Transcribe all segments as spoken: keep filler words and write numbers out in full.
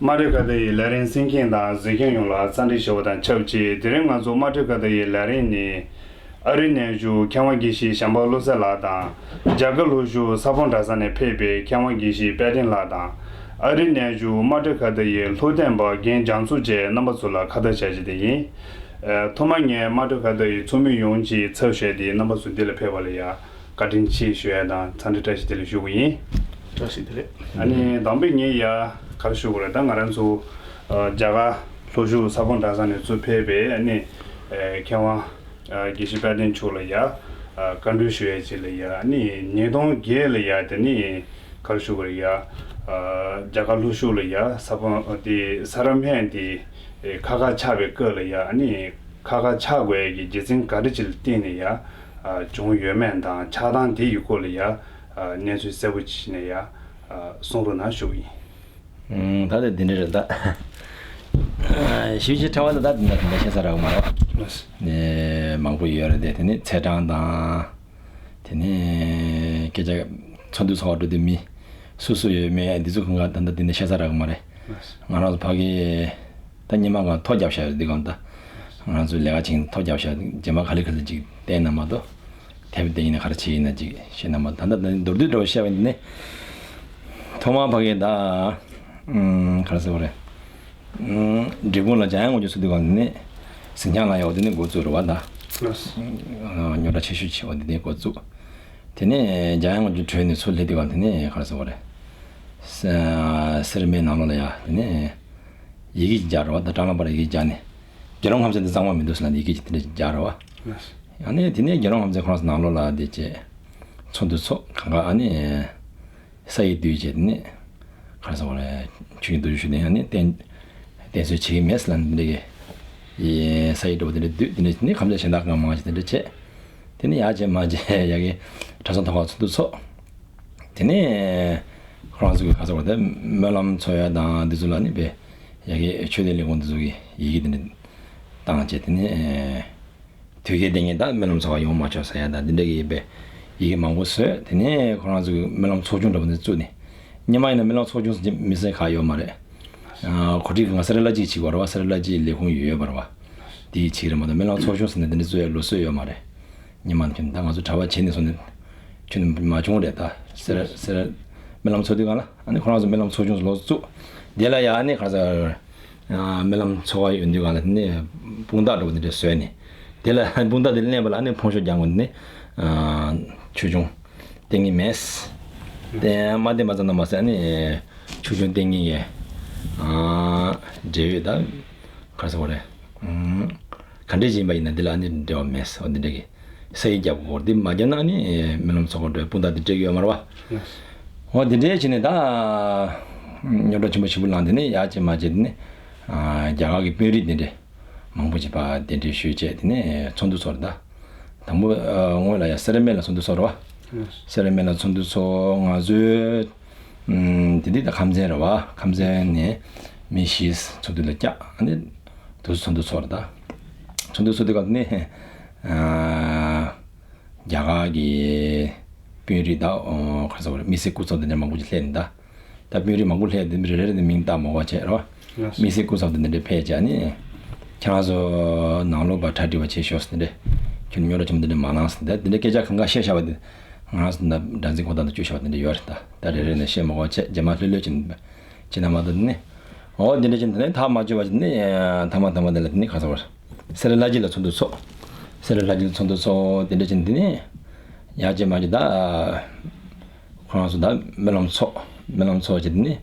དམངས་ཁྲོད་ཁ་བརྡ་ཡི་ལས་རིམ་གསན་མཁན་དང་གཟིགས་མཁན་ཡོངས་ལ་འཚམས་འདྲི་ཞུ་བ་དང་ཆབས་ཅིག་དེ་རིང་ང་ཚོ་དམངས་ཁྲོད་ཁ་བརྡ་ཡི་ལས་རིམ་ནི། ཨ་རིའི་གནས་བཞུགས་མཁས་དབང་དགེ་བཤེས་བྱམས་པ་བློ་གསལ་ལགས་དང་། རྒྱ་གར་ལྷོ་ཕྱོགས་ས་ཕོ་བྲག་ས་ནས་ཕེབས་པའི་མཁས་དབང་དགེ་བཤེས་དཔལ་ལྡན་ལགས་དང་། ཨ་རིའི་གནས་བཞུགས་དམངས་ཁྲོད་ཁ་བརྡ་ཡི་ལྷུག་སྟེང་པ་རྒན་རྒྱ་མཚོ་བཅས་རྣམ་པ་ཚོ་ལ་ཁ་བརྡ་བྱ་རྒྱུ་དེ་ཡིན། ཨ། ཐོག་མར་ངས་དམངས་ཁྲོད་ཁ་བརྡ་ཡི་ཚོགས་མི་ཡོངས་ཀྱི་ཚབ་བྱས་ཏེ་རྣམ་པ་ཚོ་འདི་ལ་ཕེབས་པ་ལ་ཡ་བཀའ་དྲིན་ཆེ་ཞུ་ཡ་དང་འཚམས་འདྲི་བཀྲ་ཤིས་བདེ་ལེགས་ཞུ་གི་ཡིན། བཀྲ་ཤིས་བདེ་ལེགས། ཨ་ནི་དང་པོ་ངས་ཡ་ག་རེ་ཞུ་དགོས་རེད། ད་ང་རང་ཚོ་ཨ་རྒྱ་གར་ལྷོ་ཕྱོགས་ས་ཕོ་བྲག་ས་ནས་ཚུར་ཕེབས་པའི་ཨ་ནི་ཨ་མཁས་དབང་ཨ་དགེ་བཤེས་དཔལ་ལྡན་མཆོག་ལ་ཡ་ཨ་བཀའ་འདྲི་ཞུ་ཡ་ཅིག་ལ་ཡ་ཨ་ནི་ཉིས་སྟོང་བརྒྱད་ལ་ཡ་དེ་ནི་ག་རེ་ཞུ་དགོས་རེད། ཡ་ཨ་རྒྱ་གར་ལྷོ་ཕྱོགས་ལ་ཡ་ས་ཕོ་དེ་ས་རཱ་མན་དེ་ཨེ་ཁ་ཁ་ཆགས་པའི་སྐབས་ལ་ཡ་ཨ་ནི་ཁ་ཁ་ཆགས་དགོས་ཀྱི་རྒྱུ་མཚན་ག་རེ་ཅིག་ལ་བརྟེན་ནས་ཡ་ཨ་བྱུང་ཡོད་མེད་དང་ཆགས་སྟངས་དེ་ཡི་སྐོར་ལ་ཡ་ཨ་གནས་ཚུལ་གསལ་པོ་ཅིག་ནས་ཡ་ཨ་གསུང་རོགས་གནང་ཞུ་གི་ཡིན། ཨུམ། ད་ལྟ་འདི་འདྲ་རེད་ད། ཞིབ་ཅིང་ཕྲ་བ་ད་ལྟ་འདི་འདྲ་འདི་འདྲ་བཤད་ས་རག་མ་རེད། ནས་མང་པོ་ཡོད་རེད་དེ། དེ་ནི་ཚེས་གྲངས་དང་། དེ་ནས་སྐད་ཆ་ཚོགས་འདུ་ཚོགས་འགྲོ་དུས་མི་སུ་སུ་ཡོད་མེད་འདི་ཚོ་གང་ག་ད་ལྟ་འདི་ནས་བཤད་ས་རག་མ་རེད། ང་རང་ཚོ་ཕ་གི་ད་སྔོན་མ་གང་ཐོ་རྒྱབ་བཞག་ཡོད་འདི་གང་ད། ང་རང་ཚོའི་ལས་ཀ་ཅིག་ཐོ་རྒྱབ་བཞག་རྗེས་མ་ག་ལེ་ག་ལེ་ཅིག་བསྟན་ན་མ་གཏོགས། དེབ་དེ་ཡིན་ན་ག་རེ་བྱེད་ཡིན་ན་ཅིག་བཤད་ན་མ་ད་ལྟ་མདོར་བསྡུས་འདྲ་བོ་བཤད་པ་ཡིན་ནི། ཐོག་མར་ཕ་གི་ད། ཨུམ། ག་རེ་ཟེར་བ་རེད། ཨུམ། འབྲས་སྤུངས་ལ་འཇམ་དབྱངས་དངོས་གྲུབ་ཚུགས་དུས་གང་དེ་ནས་ཟིང་ཆ་ལ་ཡོད་དེ་ནས་འགོ་བཙུགས་རེད་བ་ད། རྙོག་དྲ་ཆེ་ཤོས་ཆེ་བ་དེ་ནས་འགོ་བཙུགས། དེ་ནས་འཇམ་དབྱངས་དངོས་གྲུབ་གྲོལ་ནས་ཚུར་སླེབས་དུས་གང་དེ་ནས་ག་རེ་ཟེར་བ་རེད། ས་སེར་སྨད་ནང་ལོགས་ལ་ཡ་དེ་ནས་ཡི་གེ་ཅིག་སྦྱར་རེད་བ་ད། སྲང་ལམ་བར་ཡི་གེ་སྦྱར་ནས། རྒྱལ་རོང་ཁམས་ཚན་འདི་གཙང་མ་མི་འདུག་ཟེར་ལབ་ནས་ཡི་གེ་ཅིག་དེ་འདྲ་ཅིག་སྦྱར་རེད་བ། ཨ་ནི་དེ་ནས་རྒྱལ་རོང་ཧམ་ཚེ་ཁོ་རང་ཚོ་ནང་ལོགས་ལ་བསྡད་བྱས། ཚོགས་འདུ་ཚོགས་གང་ག་ཨ་ནི། ས་ཡི་བདུད་བྱས་དེ་ནས། ག་རེ་ཟེར་བ་རེད། ཆོས་ཀྱི་རྡོ་རྗེ་ཤུགས་ལྡན་ཨ་ནི་བསྟེན། བསྟེན་གསོལ་བྱེད་ཀྱི་མེད་ཟེར་ལབ་ནས་འདི་འདྲ་གི། ཡི་ས་ཡི་འགྲོ་བ་དེ་འདྲ་བདུད་དེ་འདྲ་ནི་ཁམས་ཚན་གཞན་དག་གང་མང་ཞིག་དེ་འདྲ་བྱས། དེ་ནས་ཡར་བྱས་མར་བྱས་ཡ་གི། གྲྭ་ཚང་ཐོག་ཁར་ཚོགས་འདུ་ཚོགས། དེ་ནས། ཁོ་རང་ཚོ་གི་ག་ཚོད་བར་དུ་སྨོན་ལམ་འཚོགས་ཡ་དང་འདི་ཚོ་ལ་ནི་པས། ཡ་གི་ཆོས་སྡེ་ལས་ཁུངས་འདི་ཚོ་གི་ཡི་གེ་འདི་འདྲ་བཏང་བྱས་དེ་ནས། དོལ་རྒྱལ་བསྟེན་མཁན་དང་སྨོན་ལམ་འཚོགས་པ་ཡོང་མ་ཆོག་ཟེར་ཡ་དང་འདི་འདྲ་གི་ཡི་གེ་ཡི་གེ་མང་པོ་བཟོས། དེ་ནས་ཁོ་རང་ཚོ་གི་སྨོན་ལམ་ཚོགས་ཆུང་འདྲ་པོ་འདི་བཙུགས་ནས། སྔོན་མ་ཡིན་ན་སྨོན་ལམ་ཚོགས་ཆུང་ཟེར་མི་ཟེར་ག་ཡོད་མ་རེད། ཨ། གོ་སྒྲིག་གི་ང་སེ་ར་བླ་སྤྱི་བྱེད་པ་རེད་བ། སེ་ར་བླ་སྤྱི་ལས་ཁུངས་ཡོད་པ་རེད་བ། དེ་ཡི་བྱེད་རེད་མ་གཏོགས་སྨོན་ལམ་ཚོགས་ཆུང་ཟེར་ནས་འདི་འདྲ་བཙུགས་ཡ་ལུགས་སྲོལ་ཡོད་མ་རེད། སྔོན་མ་ནས་ད་ང་ཚོ་གྲྭ་པ་བྱས་ནས་སོང་ནས་ཁྱོན་ནས་མ་བྱུང་རེད་ད། སེ་ར་སེ་ར་སྨོན་ལམ་ཚོགས་དུས་གང་ལ་ཨ་ནི་ཁོ་རང་ཚོ་སྨོན་ལམ་ཚོགས་ཆུང་ལོགས་བཙུགས། དེ་ལ་ཡ་ཨ་ནི་ག་རེ་ཟེར། སྨོན་ལམ་ཚོགས་པ་ཡོང་དུས་གང་ལ་དེ་ནས་དཔུང་རྟགས་འདྲ་པོ་དེ་འདྲ་བཟོས་ནས། དེ་ལ་དཔུང་རྟགས་དེ་ལེན་པ་ལ་ཨ་ནི་ཕོན་ཤོ་རྒྱག་དགོས་ནས། ཆོས་སྐྱོང་བསྟེན་གྱི་མེད། དེ་མ་བསྟེན་པ་ཙམ་དུ་མ་ཟད་ཨ་ནི་ཆོས་སྐྱོང་བསྟེན་གྱི་ཡས། འབྲེལ་ཡོད་ད། ག་རེ་ཟེར་བ་རེད། ཨུམ། ག་འདྲས་ཡིན་པ་ཡིན་ན་འདི་ལ་ཨ་ནི་འབྲེལ་བ་མེད་ཟེར་བ་འདི་འདྲ་གི། ས་ཡིག་རྒྱབ་དགོས་འདི་མ་རྒྱབ་ན་ཨ་ནི་སྨོན་ལམ་ཚོགས་པ་འགྲོ་དཔུང་རྟགས་འདི་སྤྲད་ཀྱི་ཡོད་མ་རེད་བ། འོ་འདི་འདྲས་བྱས་ནས་ད། རྙོག་དྲ་ཆེན་པོ་ཞེ་པོ་ལངས་དེ་ནས་ཡར་བྱས་མར་བྱས་དེ་ནས། རྒྱ་གར་གྱི་དཔོན་རིགས་འདི་འདྲས། མང་པོ་ཅིག་ཕར་གདན་འདྲེན་ཞུས་བྱས་དེ་ནས་ཚོགས་འདུ་ཚོགས་རེད་ད། དང་པོ་སྔོན་ལ་ཡ་སེ་ར་སྨད་ལ་ཚོགས་འདུ་ཚོགས་རེད་བ། སེ་ར་སྨད་ལ་ཚོགས་འདུ་ཚོགས་ང་ཚོའི། ཨུམ། དེ་དུས་ད་ཁམས་ཚན་རེད་བ། ཁམས་ཚན་ནས་མི་བཞི་ཚོགས་འདུ་ལ་བཅར་ཨ་ནི། དུ་ཚོགས་འདུ་ཚོགས་རེད་ད། ཚོགས་འདུ་ཚོགས་དུས་སྐབས་ནས། ཨ། རྒྱ་གར་གྱི་དཔོན་རིགས་དང་། ཨོ། ག་རེ་ཟེར་དགོས་རེད། མི་སེར་སྐུ་ཚབ་དེ་འདྲ་མང་པོ་ཅིག་སླེབས་ནས་ད། ད་དཔོན་རིགས་མང་པོ་སླེབས་དེ་མི་རེ་རེ་ནས་མིང་བཏགས་མ་དགོས་པ་བྱས་རེད་བ། མི་སེར་སྐུ་ཚབ་དེ་འདི་འདྲ་ཕེབས་བྱས་ནས། ཁྱེད་རང་ཚོ་ནང་ལོགས་པ་གྲ་སྒྲིག་པ་བྱེད་ཤོག་ཟེར་འདི་འདྲ། ཁྱོད་རྙོག་དྲ་ཆེན་པོ་འདི་འདྲ་མ་གནང་ཟེར་འདི་འདྲ་སྐད་ཆ་གང་ག་བཤད་བཞག་པ་འདི། ང་རང་ཚོ་འདི་འདྲ་སྒྲ་འཛིན་ཁོ་ཐག་ཏུ་བཅུག་བཞག་པ་འདི་འདྲ་ཡོད་རེད་ད། ད་རེ་རེ་ནས་བཤད་མ་དགོས་བྱས་རྗེས་མ་ལྷོད་ལྷོད་ཅིག་བྱེད་ན་མ་གཏོགས་ནི། འོ་འདི་འདྲ་བྱས་ནས་དེ་ནས་ཐག་མ་ཆོད་པ་བྱས་ནས་ཐ་མ་ཐ་མ་འདི་ལ་དེ་ནས་ག་ཟེར་བ། སེ་ར་ལྷ་རྗེ་ལ་ཚོགས་འདུ་ཚོགས། སེ་ར་ལྷ་རྗེ་ལ་ཚོགས་འདུ་ཚོགས་དེ་འདྲ་བྱས་ནས་དེ་ནས། ཡར་བྱས་མར་བྱས་ད། ཁོ་རང་ཚོ་ད་སྨོན་ལམ་ཚོགས། སྨོན་ལམ་ཚོགས་བྱས་དེ་ནས།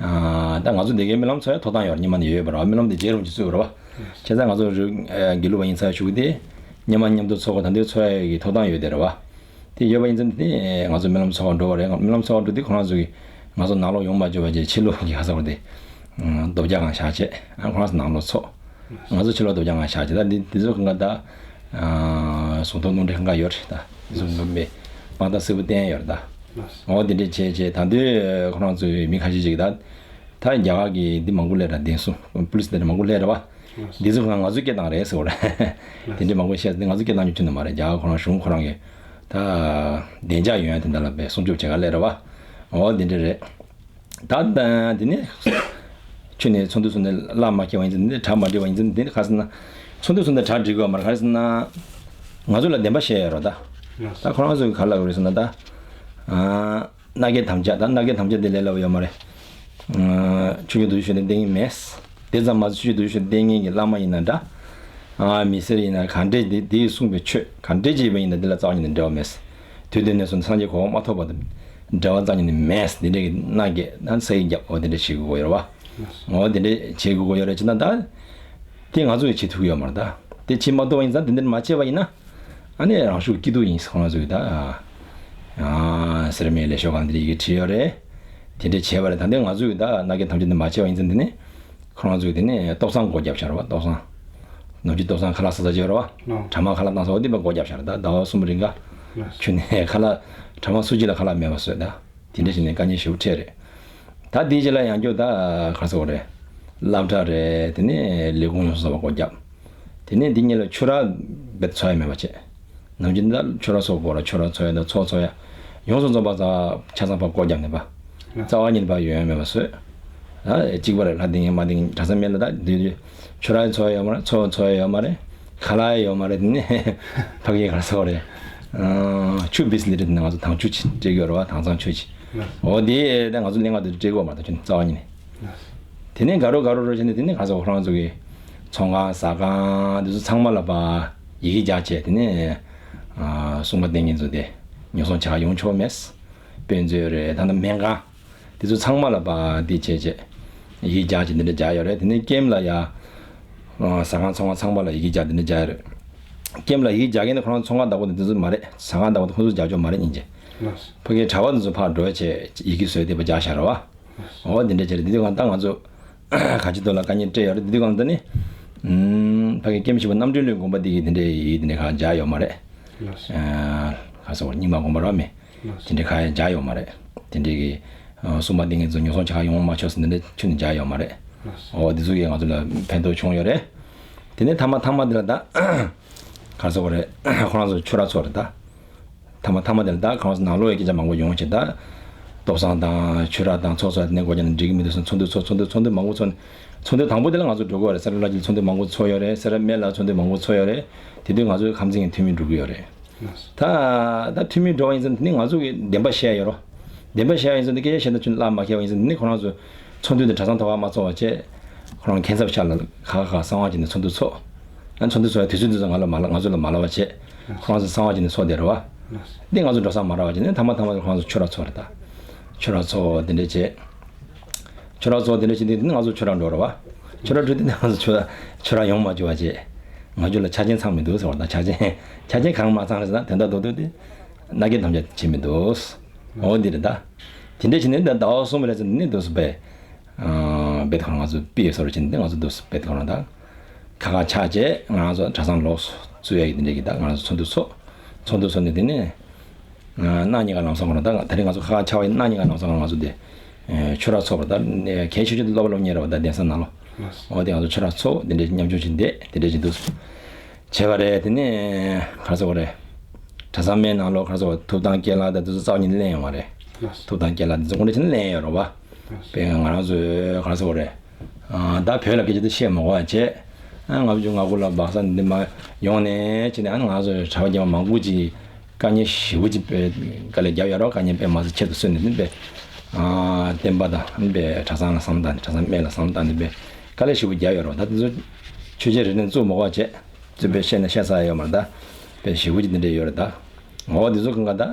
ཨ། ད་ང་ཚོ་འདི་གའི་སྨོན་ལམ་ཚོགས་ཡ་ཐོབ་ཐང་ཡོད་རེད། སྔོན་མ་ནས་ཡོད་ཡོད་པ་རེད་བ། སྨོན་ལམ་དེ་རྗེས་རུ་ཅིག་བཙུགས་པ་རེད་བ། བྱས་ཙང་ང་ཚོ་རུ་དགེ་ལུགས་པ་ཡིན་ཚར་ཞུ་གི་དེ། སྔོན་མ་མཉམ་དུ་ཚོགས་པ་ད་འདིར་ཚོགས་ཡ་གི་ཐོབ་ཐང་ཡོད་དེ་རེད་བ། དེ་ཡོད་པ་ཡིན་ཙང་དེ་ང་ཚོ་སྨོན་ལམ་ཚོགས་པ་འགྲོ་བ་རེད། སྨོན་ལམ་ཚོགས་པ་འགྲོ་དུས་ཁོ་རང་ཚོ་གིས་ང་ཚོ་ནང་ལོགས་ཡོང་མ་བཅུག་པ་བྱས་ཕྱི་ལོགས་ཀྱི་ཧ་ས་བ་དེ། རྡོ་བརྒྱ་གང་བཞག་བྱས་ཁོ་རང་ཚོ་ནང་ལོགས་ཚོགས། ང་ཚོ་ཕྱི་ལོགས་རྡོ་བརྒྱ་གང་བཞག་བྱས་ད་འདི་འདི་ཚོ་གང་ག་ད། གཟུངས་ཐོབ་སྣོན་འདྲེན་གང་ག་ཡོད་རེད་ད། འདི་ཚོ་ནོར་མེད་དཔང་རྟགས་གསལ་པོ་བསྟན་ཡོད་རེད་ད། འོ་འདི་འདྲས་བྱས་བྱས་ད་འདོད་ཁོ་རང་ཚོའི་མི་ཁ་ཤས་ཅིག་ད། ད་རྒྱ་གར་གྱི་འདི་མང་པོ་སླེབས་ར་བདེན་སྲུང་པུ་ལི་སི་འདི་འདྲ་མང་པོ་སླེབས་ར་བ། འདི་ཚོ་ང་ཚོའི་སྐད་བཏང་རེད་ཟེར་བ་རེད། དེ་འདྲས་མང་པོ་བཤད་འདི་ང་ཚོའི་སྐད་བཏང་རྒྱུ་ཁྱོན་ནས་མ་རེད། རྒྱ་གར་ཁོ་རང་གཞུང་ཁོ་རང་གི་ད་བདེ་འཇགས་ཡོང་ཡ་དེ་འདྲ་ལ་བས་སྲུང་སྐྱོབ་བྱེད་ག་སླེབས་ར་བ། འོ་འདི་འདྲས་རེད། ད་ད་འདི་ནས་ ཁྱོད་ནས་ཚོགས་འདུ་ཚོགས་ནས་གླ་མ་འཁྱེར་བ་ཡིན་ཙང་འདི་གྲ་མ་འགྲིག་པ་ཡིན་ཙང་འདི་ག་ཟེར་ན། ཚོགས་འདུ་ཚོགས་ནས་གྲ་འགྲིག་གི་ཡོད་མ་རེད། ག་རེ་ཟེར་ན། ང་ཚོ་ལ་བདེན་པ་བཤད་ཡོད་རོགས་ད། ད་ཁོ་རང་ཚོ་གི་ག་ལབ་ཡོད་རེད་ཟེར་ན་ད། ཨ། མནའ་སྐྱེལ་དམ་བཅའ་ད་མནའ་སྐྱེལ་དམ་བཅའ་དེ་ལས་སླ་པོ་ཡོད་མ་རེད། ཨ། ཆོས་རྒྱུད་སྡེ་སྲིད་ཞུ་ནས་བསྟེན་གྱི་མེད། དེ་ཙམ་མ་ཟད་ཆོས་རྒྱུད་སྡེ་སྲིད་ཞུ་ནས་བསྟེན་མཁན་གྱི་བླ་མ་ཡིན་ན་འདྲ། ཨ། མི་སེར་ཡིན་ན་ག་འདྲས་དེ་དེས་གསུངས་པའི་ཆོས་ག་འདྲས་བྱས་པ་ཡིན་ན་དེ་ལ་རྩ་བ་ཉིད་ནས་འབྲེལ་བ་མེད། དུས་དེ་ནས་བཟུང་སངས་རྒྱས་གོ་འཕང་མ་ཐོབ་བར་དུ་འབྲེལ་བ་རྩ་བ་ཉིད་ནས་མེད། འདི་འདྲས་ཀྱི་མནའ་སྐྱེལ་ན་ས་ཡིག་རྒྱབ་འོ་དེ་འདྲས་བྱེད་དགོས་ཡོད་རེད་བ། འོ་དེ་འདྲས་བྱེད་དགོས་ཡོད་རེད་ཅེ་ན་ད། དེ་ང་ཚོ་ཡིས་བྱེད་ཐུབ་ཀྱི་ཡོད་མ་རེད་ད། དེ་བྱེད་མ་ཐུབ་པ་ཡིན་ཙང་དེ་འདྲས་མ་བྱས་པ་ཡིན་ན། ཨ་ནི་རང་ཤུགས་སྐྱིད་སྡུག་ཡིན་ཁོང་ཚོ་གི་ད། ཨ། སེར་སྨད་ལས་ཤོག་ཁག་འདི་ཡི་གེ་བྲིས་ཡོད་རེད། དེ་འདྲས་བྱས་པ་རེད། ད་འདི་ང་ཚོ་གི་ད་མནའ་སྐྱེལ་དམ་བཅའ་འདི་མ་བྱས་པ་ཡིན་ཙང་འདི་ནི། ཁོང་ཚོ་གི་དེ་ནི་ཏོག་ཚང་སྒོ་བརྒྱབ་བཞག་རེད་བ། ཏོག་ཚང་། ནམ་རྒྱུན་ཏོག་ཚང་ཁ་ལག་ཟ་ས་བྱས་རེད་བ། ནོ། གྲ་མ་ཁ་ལག་བཏང་ས་འོ་འདི་པ་སྒོ་བརྒྱབ་བཞག་རེད། ད་ཟླ་བ་གསུམ་རིང་ག་ཁྱོན་ནས་ཁ་ལག་གྲ་མ་སུ་གཅིག་ལ་ཁ་ལག་མེད་པ་བཟོས་ད། དེ་འདྲ་བྱས་ནས་དཀའ་ངལ་ཞེ་པོ་འཕྲད་རེད། ད་དེའི་རྗེས་ལ་ཡང་བསྐྱར་ད་ག་རེ་ཟེར་དགོས་རེད། སློབ་གྲྭ་རེད། དེ་ནས་ལས་ཁུངས་ཡོངས་སུ་རྫོགས་པ་སྒོ་བརྒྱབ། དེ་ནས་འདི་གཉིས་ལ་ཆུ་རགས་རྦད་འཚོ་ཡ་མེད་པ་བྱས། ནམ་རྒྱུན་ད་ཆུ་རགས་འཚོ་དགོས་ར་ཆུ་རགས་འཚོ་ཡ་ད་ཚོགས་འཚོགས་ཡ། ཡོངས་སུ་རྫོགས་པ་ད་ཆ་ཚང་ཕར་སྒོ་བརྒྱབ་ནས་པ། རྩ་བ་ཉིད་པ་ཡོང་ཡ་མེད་པ་བཟོས། ད་གཅིག་པ་རེད། ལྷ་སྡིངས་མ་སྡིངས་གྲྭ་ས་མེད་ལ་ད་དུས་དུས་ཆུ་རགས་འཚོ་ཡ་ཡོད་མ་རེད། ཚོགས་འཚོ་ཡ་ཡོད་མ་རེད། ཁ་ལག་ཡོད་མ་རེད། དེ་ནས་ཕ་གིའི་ག་རེ་ཟེར་དགོས་རེད། ཨ། ཆུ་བིས་ལི་རེད། དེ་ནས་ང་ཚོ་དྭངས་ཆུ་ཅིག་སྤྲད་ཀྱི་ཡོད་རེད་བ། དྭངས་གཙང་ཆུ་ཅིག་འོ་དེ་ད་ང་ཚོ་གླིང་ག་དུ་སྤྲད་ཀྱི་ཡོད་མ་རེད། ད་ཆུ་རྩ་བ་ཉིད་ནས། དེ་ནས་དགའ་རོགས་དགའ་རོགས་རོགས་བྱས་ནས་དེ་ནས་ཁ་སང་ཁོ་རང་ཚོ་གི་ཚོང་ཁང་ཟ་ཁང་དེ་ཚོ་ཚང་མ་ལ་ཕར་ཡི་གེ་རྒྱག་བྱས། དེ་ནས་ཨ་སྲུང་མ་བསྟེན་མཁན་ཚོ་དེ་ཉོ་ཚོང་བྱ་ག་ཡོང་ཆོག་མེད། དཔེ་མཛོད་རེད། ད་ནི་སྨན་ཁང་དེ་ཚོ་ཚང་མ་ལ་ཕར་དེ་བྱས་བྱས་ཡི་གེ་རྒྱག་བྱས་འདི་འདྲ་རྒྱག་ཡོད་རེད། དེ་ནས་ཀེམ་ལ་ཡ་ཨ་ཟ་ཁང་ཚོང་ཁང་ཚང་མ་ལ་ཡི་གེ་རྒྱག་འདི་འདྲ་རྒྱག་ཡོད་རེད། ཀེམ་ལ་ཡི་གེ་རྒྱག་མཁན་དེ་ཁོ་རང་ཚོང་ཁང་བདག་པོ་དེ་ཚོ་མ་རེད། ཟ་ཁང་བདག་པོ་དེ་ཁོ་ཚོ་རྒྱག་ཆོག་མ་རེད་སྙིང་རྗེ། ཕ་གིའི་གྲྭ་པ་དེ་ཚོ་ཕར་འགྲོ་བྱས་ཡི་གེ་བཟོས་ཏེ་ཕར་རྒྱག་བཞག་རེད་བ། འོ་དེ་འདྲ་བྱས་རེད། དེ་དུས་གང་ལྟར་ང་ཚོ་ག་ཅི་ཐོག་ལ་དཀའ་ངལ་འཕྲད་ཡོད་རེད། དེ་དུས་གང་ལྟར་ནི་ཨུམ་ཕ་གི་ཀེམ་ཞིག་པ་རྣམ་གྲོལ་གླིང་དགོན་པ་འདི་གི་དེ་འདྲའི་ཡི་དེ་འདྲའི་གང་རྒྱག་ཡོད་མ་རེད། ལགས་སོ། ཨ་ག་ཟེར་བ་རྙིང་མ་དགོན་པ་ར་མེད། ལགས་སོ། དེ་འདྲའི་གང་ཡང་རྒྱག་ཡོད་མ་རེད། དེ་འདྲའི་གི་ཨ་སྲུང་མ་བསྟེན་མཁན་ཚོ་ཉོ་ཚོང་བྱ་ག་ཡོང་མ་ཆོག་ཟེར་འདི་འདྲ་ཁྱོན་ནས་རྒྱག་ཡོད་མ་རེད། ལགས་སོ། འོ་དེ་ཚོ་གིས་ང་ཚོ་ལ་ཕན་ཐོགས་བྱུང་ཡོད་རེད། དེ་ནས་མཐའ་མ་མཐའ་མ་འདི་ལ་ད་ག་ཟེར་བ་རེད། ཁོ་རང་ཚོ་ཆུ་རགས་ཚོགས་རེད་ད། མཐའ་མ་མཐའ་མ་དེ་ལ་ད་གང་ཟེར་ནང་ལོགས་ཀྱི་སྐད་ཆ་མང་པོ་ཡོང་བྱས། ད་ཏོག་ཚང་དང་ཆུ་རགས་དང་ཚོགས་ཚོགས་དེ་ནས་སྒོ་རྒྱག་ན་འགྲིག་གི་མི་འདུག་ཟེར། ཚོགས་འདུ་ཚོགས། ཚོགས་འདུ་ཚོགས་འདུ་མང་པོ་ཚོགས། ཚོགས་འདུ་དང་པོ་དེ་ལ་ང་ཚོ་འགྲོ་གི་ཡོད་རེད། སེ་ར་བླ་སྤྱི་ལ་ཚོགས་འདུ་མང་པོ་ཚོགས་ཡོད་རེད། སེ་ར་སྨད་ལ་ཚོགས་འདུ་མང་པོ་ཚོགས་ཡོད་རེད། དེ་དུས་ང་ཚོའི་ཁམས་ཚན་གྱི་འཐུས་མི་འགྲོ་གི་ཡོད་རེད། ད་ད་འཐུས་མི་འགྲོ་བ་ཡིན་ཙང་དེ་ནི་ང་ཚོ་གི་བདེན་པ་བཤད་ཡོད་རོ། བདེན་པ་བཤད་ཡིན་ཙང་དེ་སྐད་ཆ་བཤད་ན་ཁྱོད་གླགས་མ་ཁེལ་བ་ཡིན་ཙང་དེ་ནི་ཁོ་རང་ཚོ་ཚོགས་འདུ་དེ་གྲྭ་ཚང་ཐོག་ཁ་མ་ཚོགས་པ་བྱས། ཁོ་རང་ཁྱད་མཚར་ཤར་ལ་ཁ་ཁ་གསང་བ་བྱས་ནས་ཚོགས་འདུ་ཚོགས། ཨ་ཚོགས་འདུ་ཚོགས་ཡ་དུས་ཚོད་འདི་ཚོ་ང་ལ་མ་ལ་ང་ཚོ་ལ་མ་ལབ་པ་བྱས། ཁོ་རང་ཚོ་གསང་བ་བྱས་ནས་ཚོགས་བསྡད་རེད་བ། འདི་ང་ཚོ་འགྲོ་ས་མ་རག་པ་བྱས་ནས་མཐའ་མ་མཐའ་མ་ཁོ་རང་ཚོ་ཆུ་རགས་ཚོགས་རེད་ད། ཆུ་རགས་ཚོགས་དེ་འདྲས་བྱས། ཆུ་རགས་ཚོགས་དེ་འདྲས་བྱས་དེ་ནི་ང་ཚོ་ཆུ་རགས་འགྲོ་རེད་བ། ཆུ་རགས་འགྲོ་དེ་ནི་ང་ཚོ་ཆུ་ཆུ་རགས་ཡོང་མ་བཅུག་པ་བྱས། ང་ཚོ་ལ་ཆ་རྐྱེན་ཚང་མི་འདུག་ཟེར་བ་དང་། ཆ་རྐྱེན་ཆ་རྐྱེན་གང་མ་ཚང་རེད་ཟེར་ན་དོན་དག་རྡོག་རྡོག་དེ་མནའ་སྐྱེལ་དམ་བཅའ་བྱེད་མི་འདུག་འོ་འདི་རེད་ད། དེ་འདྲས་བྱས་ནས་ད་ཟླ་བ་གསུམ་རེ་ཙམ་ནི་འདུག་སེ་བས། ཨ་བེད་ཁོ་རང་ང་ཚོ་པི་ཨེ་སོ་རུ་ཕྱིན་ཏེ་ང་ཚོ་འདུག་སེ་བེད་ཁོ་རང་དང་། ཁ་ཁ་ཆགས་བྱས་ང་རང་ཚོ་གྲྭ་ཚང་ལོགས་སུ་བཙུགས་ཡ་གི་དེ་འདྲས་ཀྱི་ད་ང་རང་ཚོ་ཚོགས་འདུ་ཚོགས། ཚོགས་འདུ་ཚོགས་ནས་དེ་ནས་གནངས་ཉིན་ཀ་ལམ་སང་ཁོ་རང་ད་དེ་རིང་ང་ཚོ་ཁ་ཁ་ཆགས་པ་ཡིན། གནངས་ཉིན་ཀ་ལམ་སང་ཁོ་རང་ང་ཚོ་དེ་ཆུ་རགས་ཚོགས་པ་ད་གལ་ཆེ་ཤོས་དེ་སློབ་པ་སློབ་གཉེར་རེད་བ། ད་གདན་ས་ནང་ལོགས། འོ་དེ་ང་ཚོ་ཆུ་རགས་ཚོགས་དེ་འདྲས་མཉམ་ཞུགས་བྱས་ཏེ་དེ་འདྲས་བྱས་འདུག་སེ་བྱས་པ་རེད། དེ་ནས་ག་རེ་ཟེར་དགོས་རེད། གྲྭ་ཚང་མའི་ནང་ལོགས་ག་རེ་ཟེར་དགོས། ཐུབ་བསྟན་སྐྱེས་ལགས་དང་དེ་ཚོ་རྩ་བ་ཉིད་ནས་ལེན་ཡོད་མ་རེད། ལགས་སོ། ཐུབ་བསྟན་སྐྱེས་ལགས་དེ་ཚོ་དངོས་གནས་བྱས་ན་ལེན་ཡོད་རེད་བ། ལགས་སོ། དཔེར་ན་ང་རང་ཚོས་ག་རེ་ཟེར་དགོས་རེད། ཨ་ད་བོད་ལ་སྐད་ཆ་དེ་བཤད་མ་དགོས་པ་བྱས། ཨ་ལྔ་བཅུ་ང་དགུ་ལ་སྦག་ས་འདི་མར་ཡོང་ནས་བྱས་ནས། ཨ་ནི་ང་ཚོའི་གྲྭ་པ་རྒན་པ་མང་པོ་ཅིག་དཀའ་ངལ་ཞེ་པོ་ཅིག་དཔེ་དཀའ་ལས་བརྒྱབ་ཡོད་རེད་བ། དཀའ་ངལ་དཔེ་མ་སྲིད་ཆེད་དུ་བཟོས་ནས་ནི་དཔེ་ཨ་བསྟན་པ་དང་ནི་དཔེ་གྲྭ་ཚང་ལ་བསམ་བཏང་ནས། གྲྭ་ཚང་སྨད་ལ་བསམ་བཏང་ནས་དཔེ་དཀའ་ལས་ཞེ་པོ་བརྒྱབ་ཡོད་རེད་བ། ད་དེ་ཚོ་ཆོས་བརྒྱུད་རིས་མཐུན་བཙུགས་མ་དགོས་པ་བྱས། བཙུགས་པའི་བཤད་ན་བཤད་ས་ཡོད་མ་རེད་ད། དཔེ་ཞེ་པོ་ཅིག་འདི་འདྲས་ཡོད་རེད་ད། འོ་འདི་ཚོ་གང་ག་ད།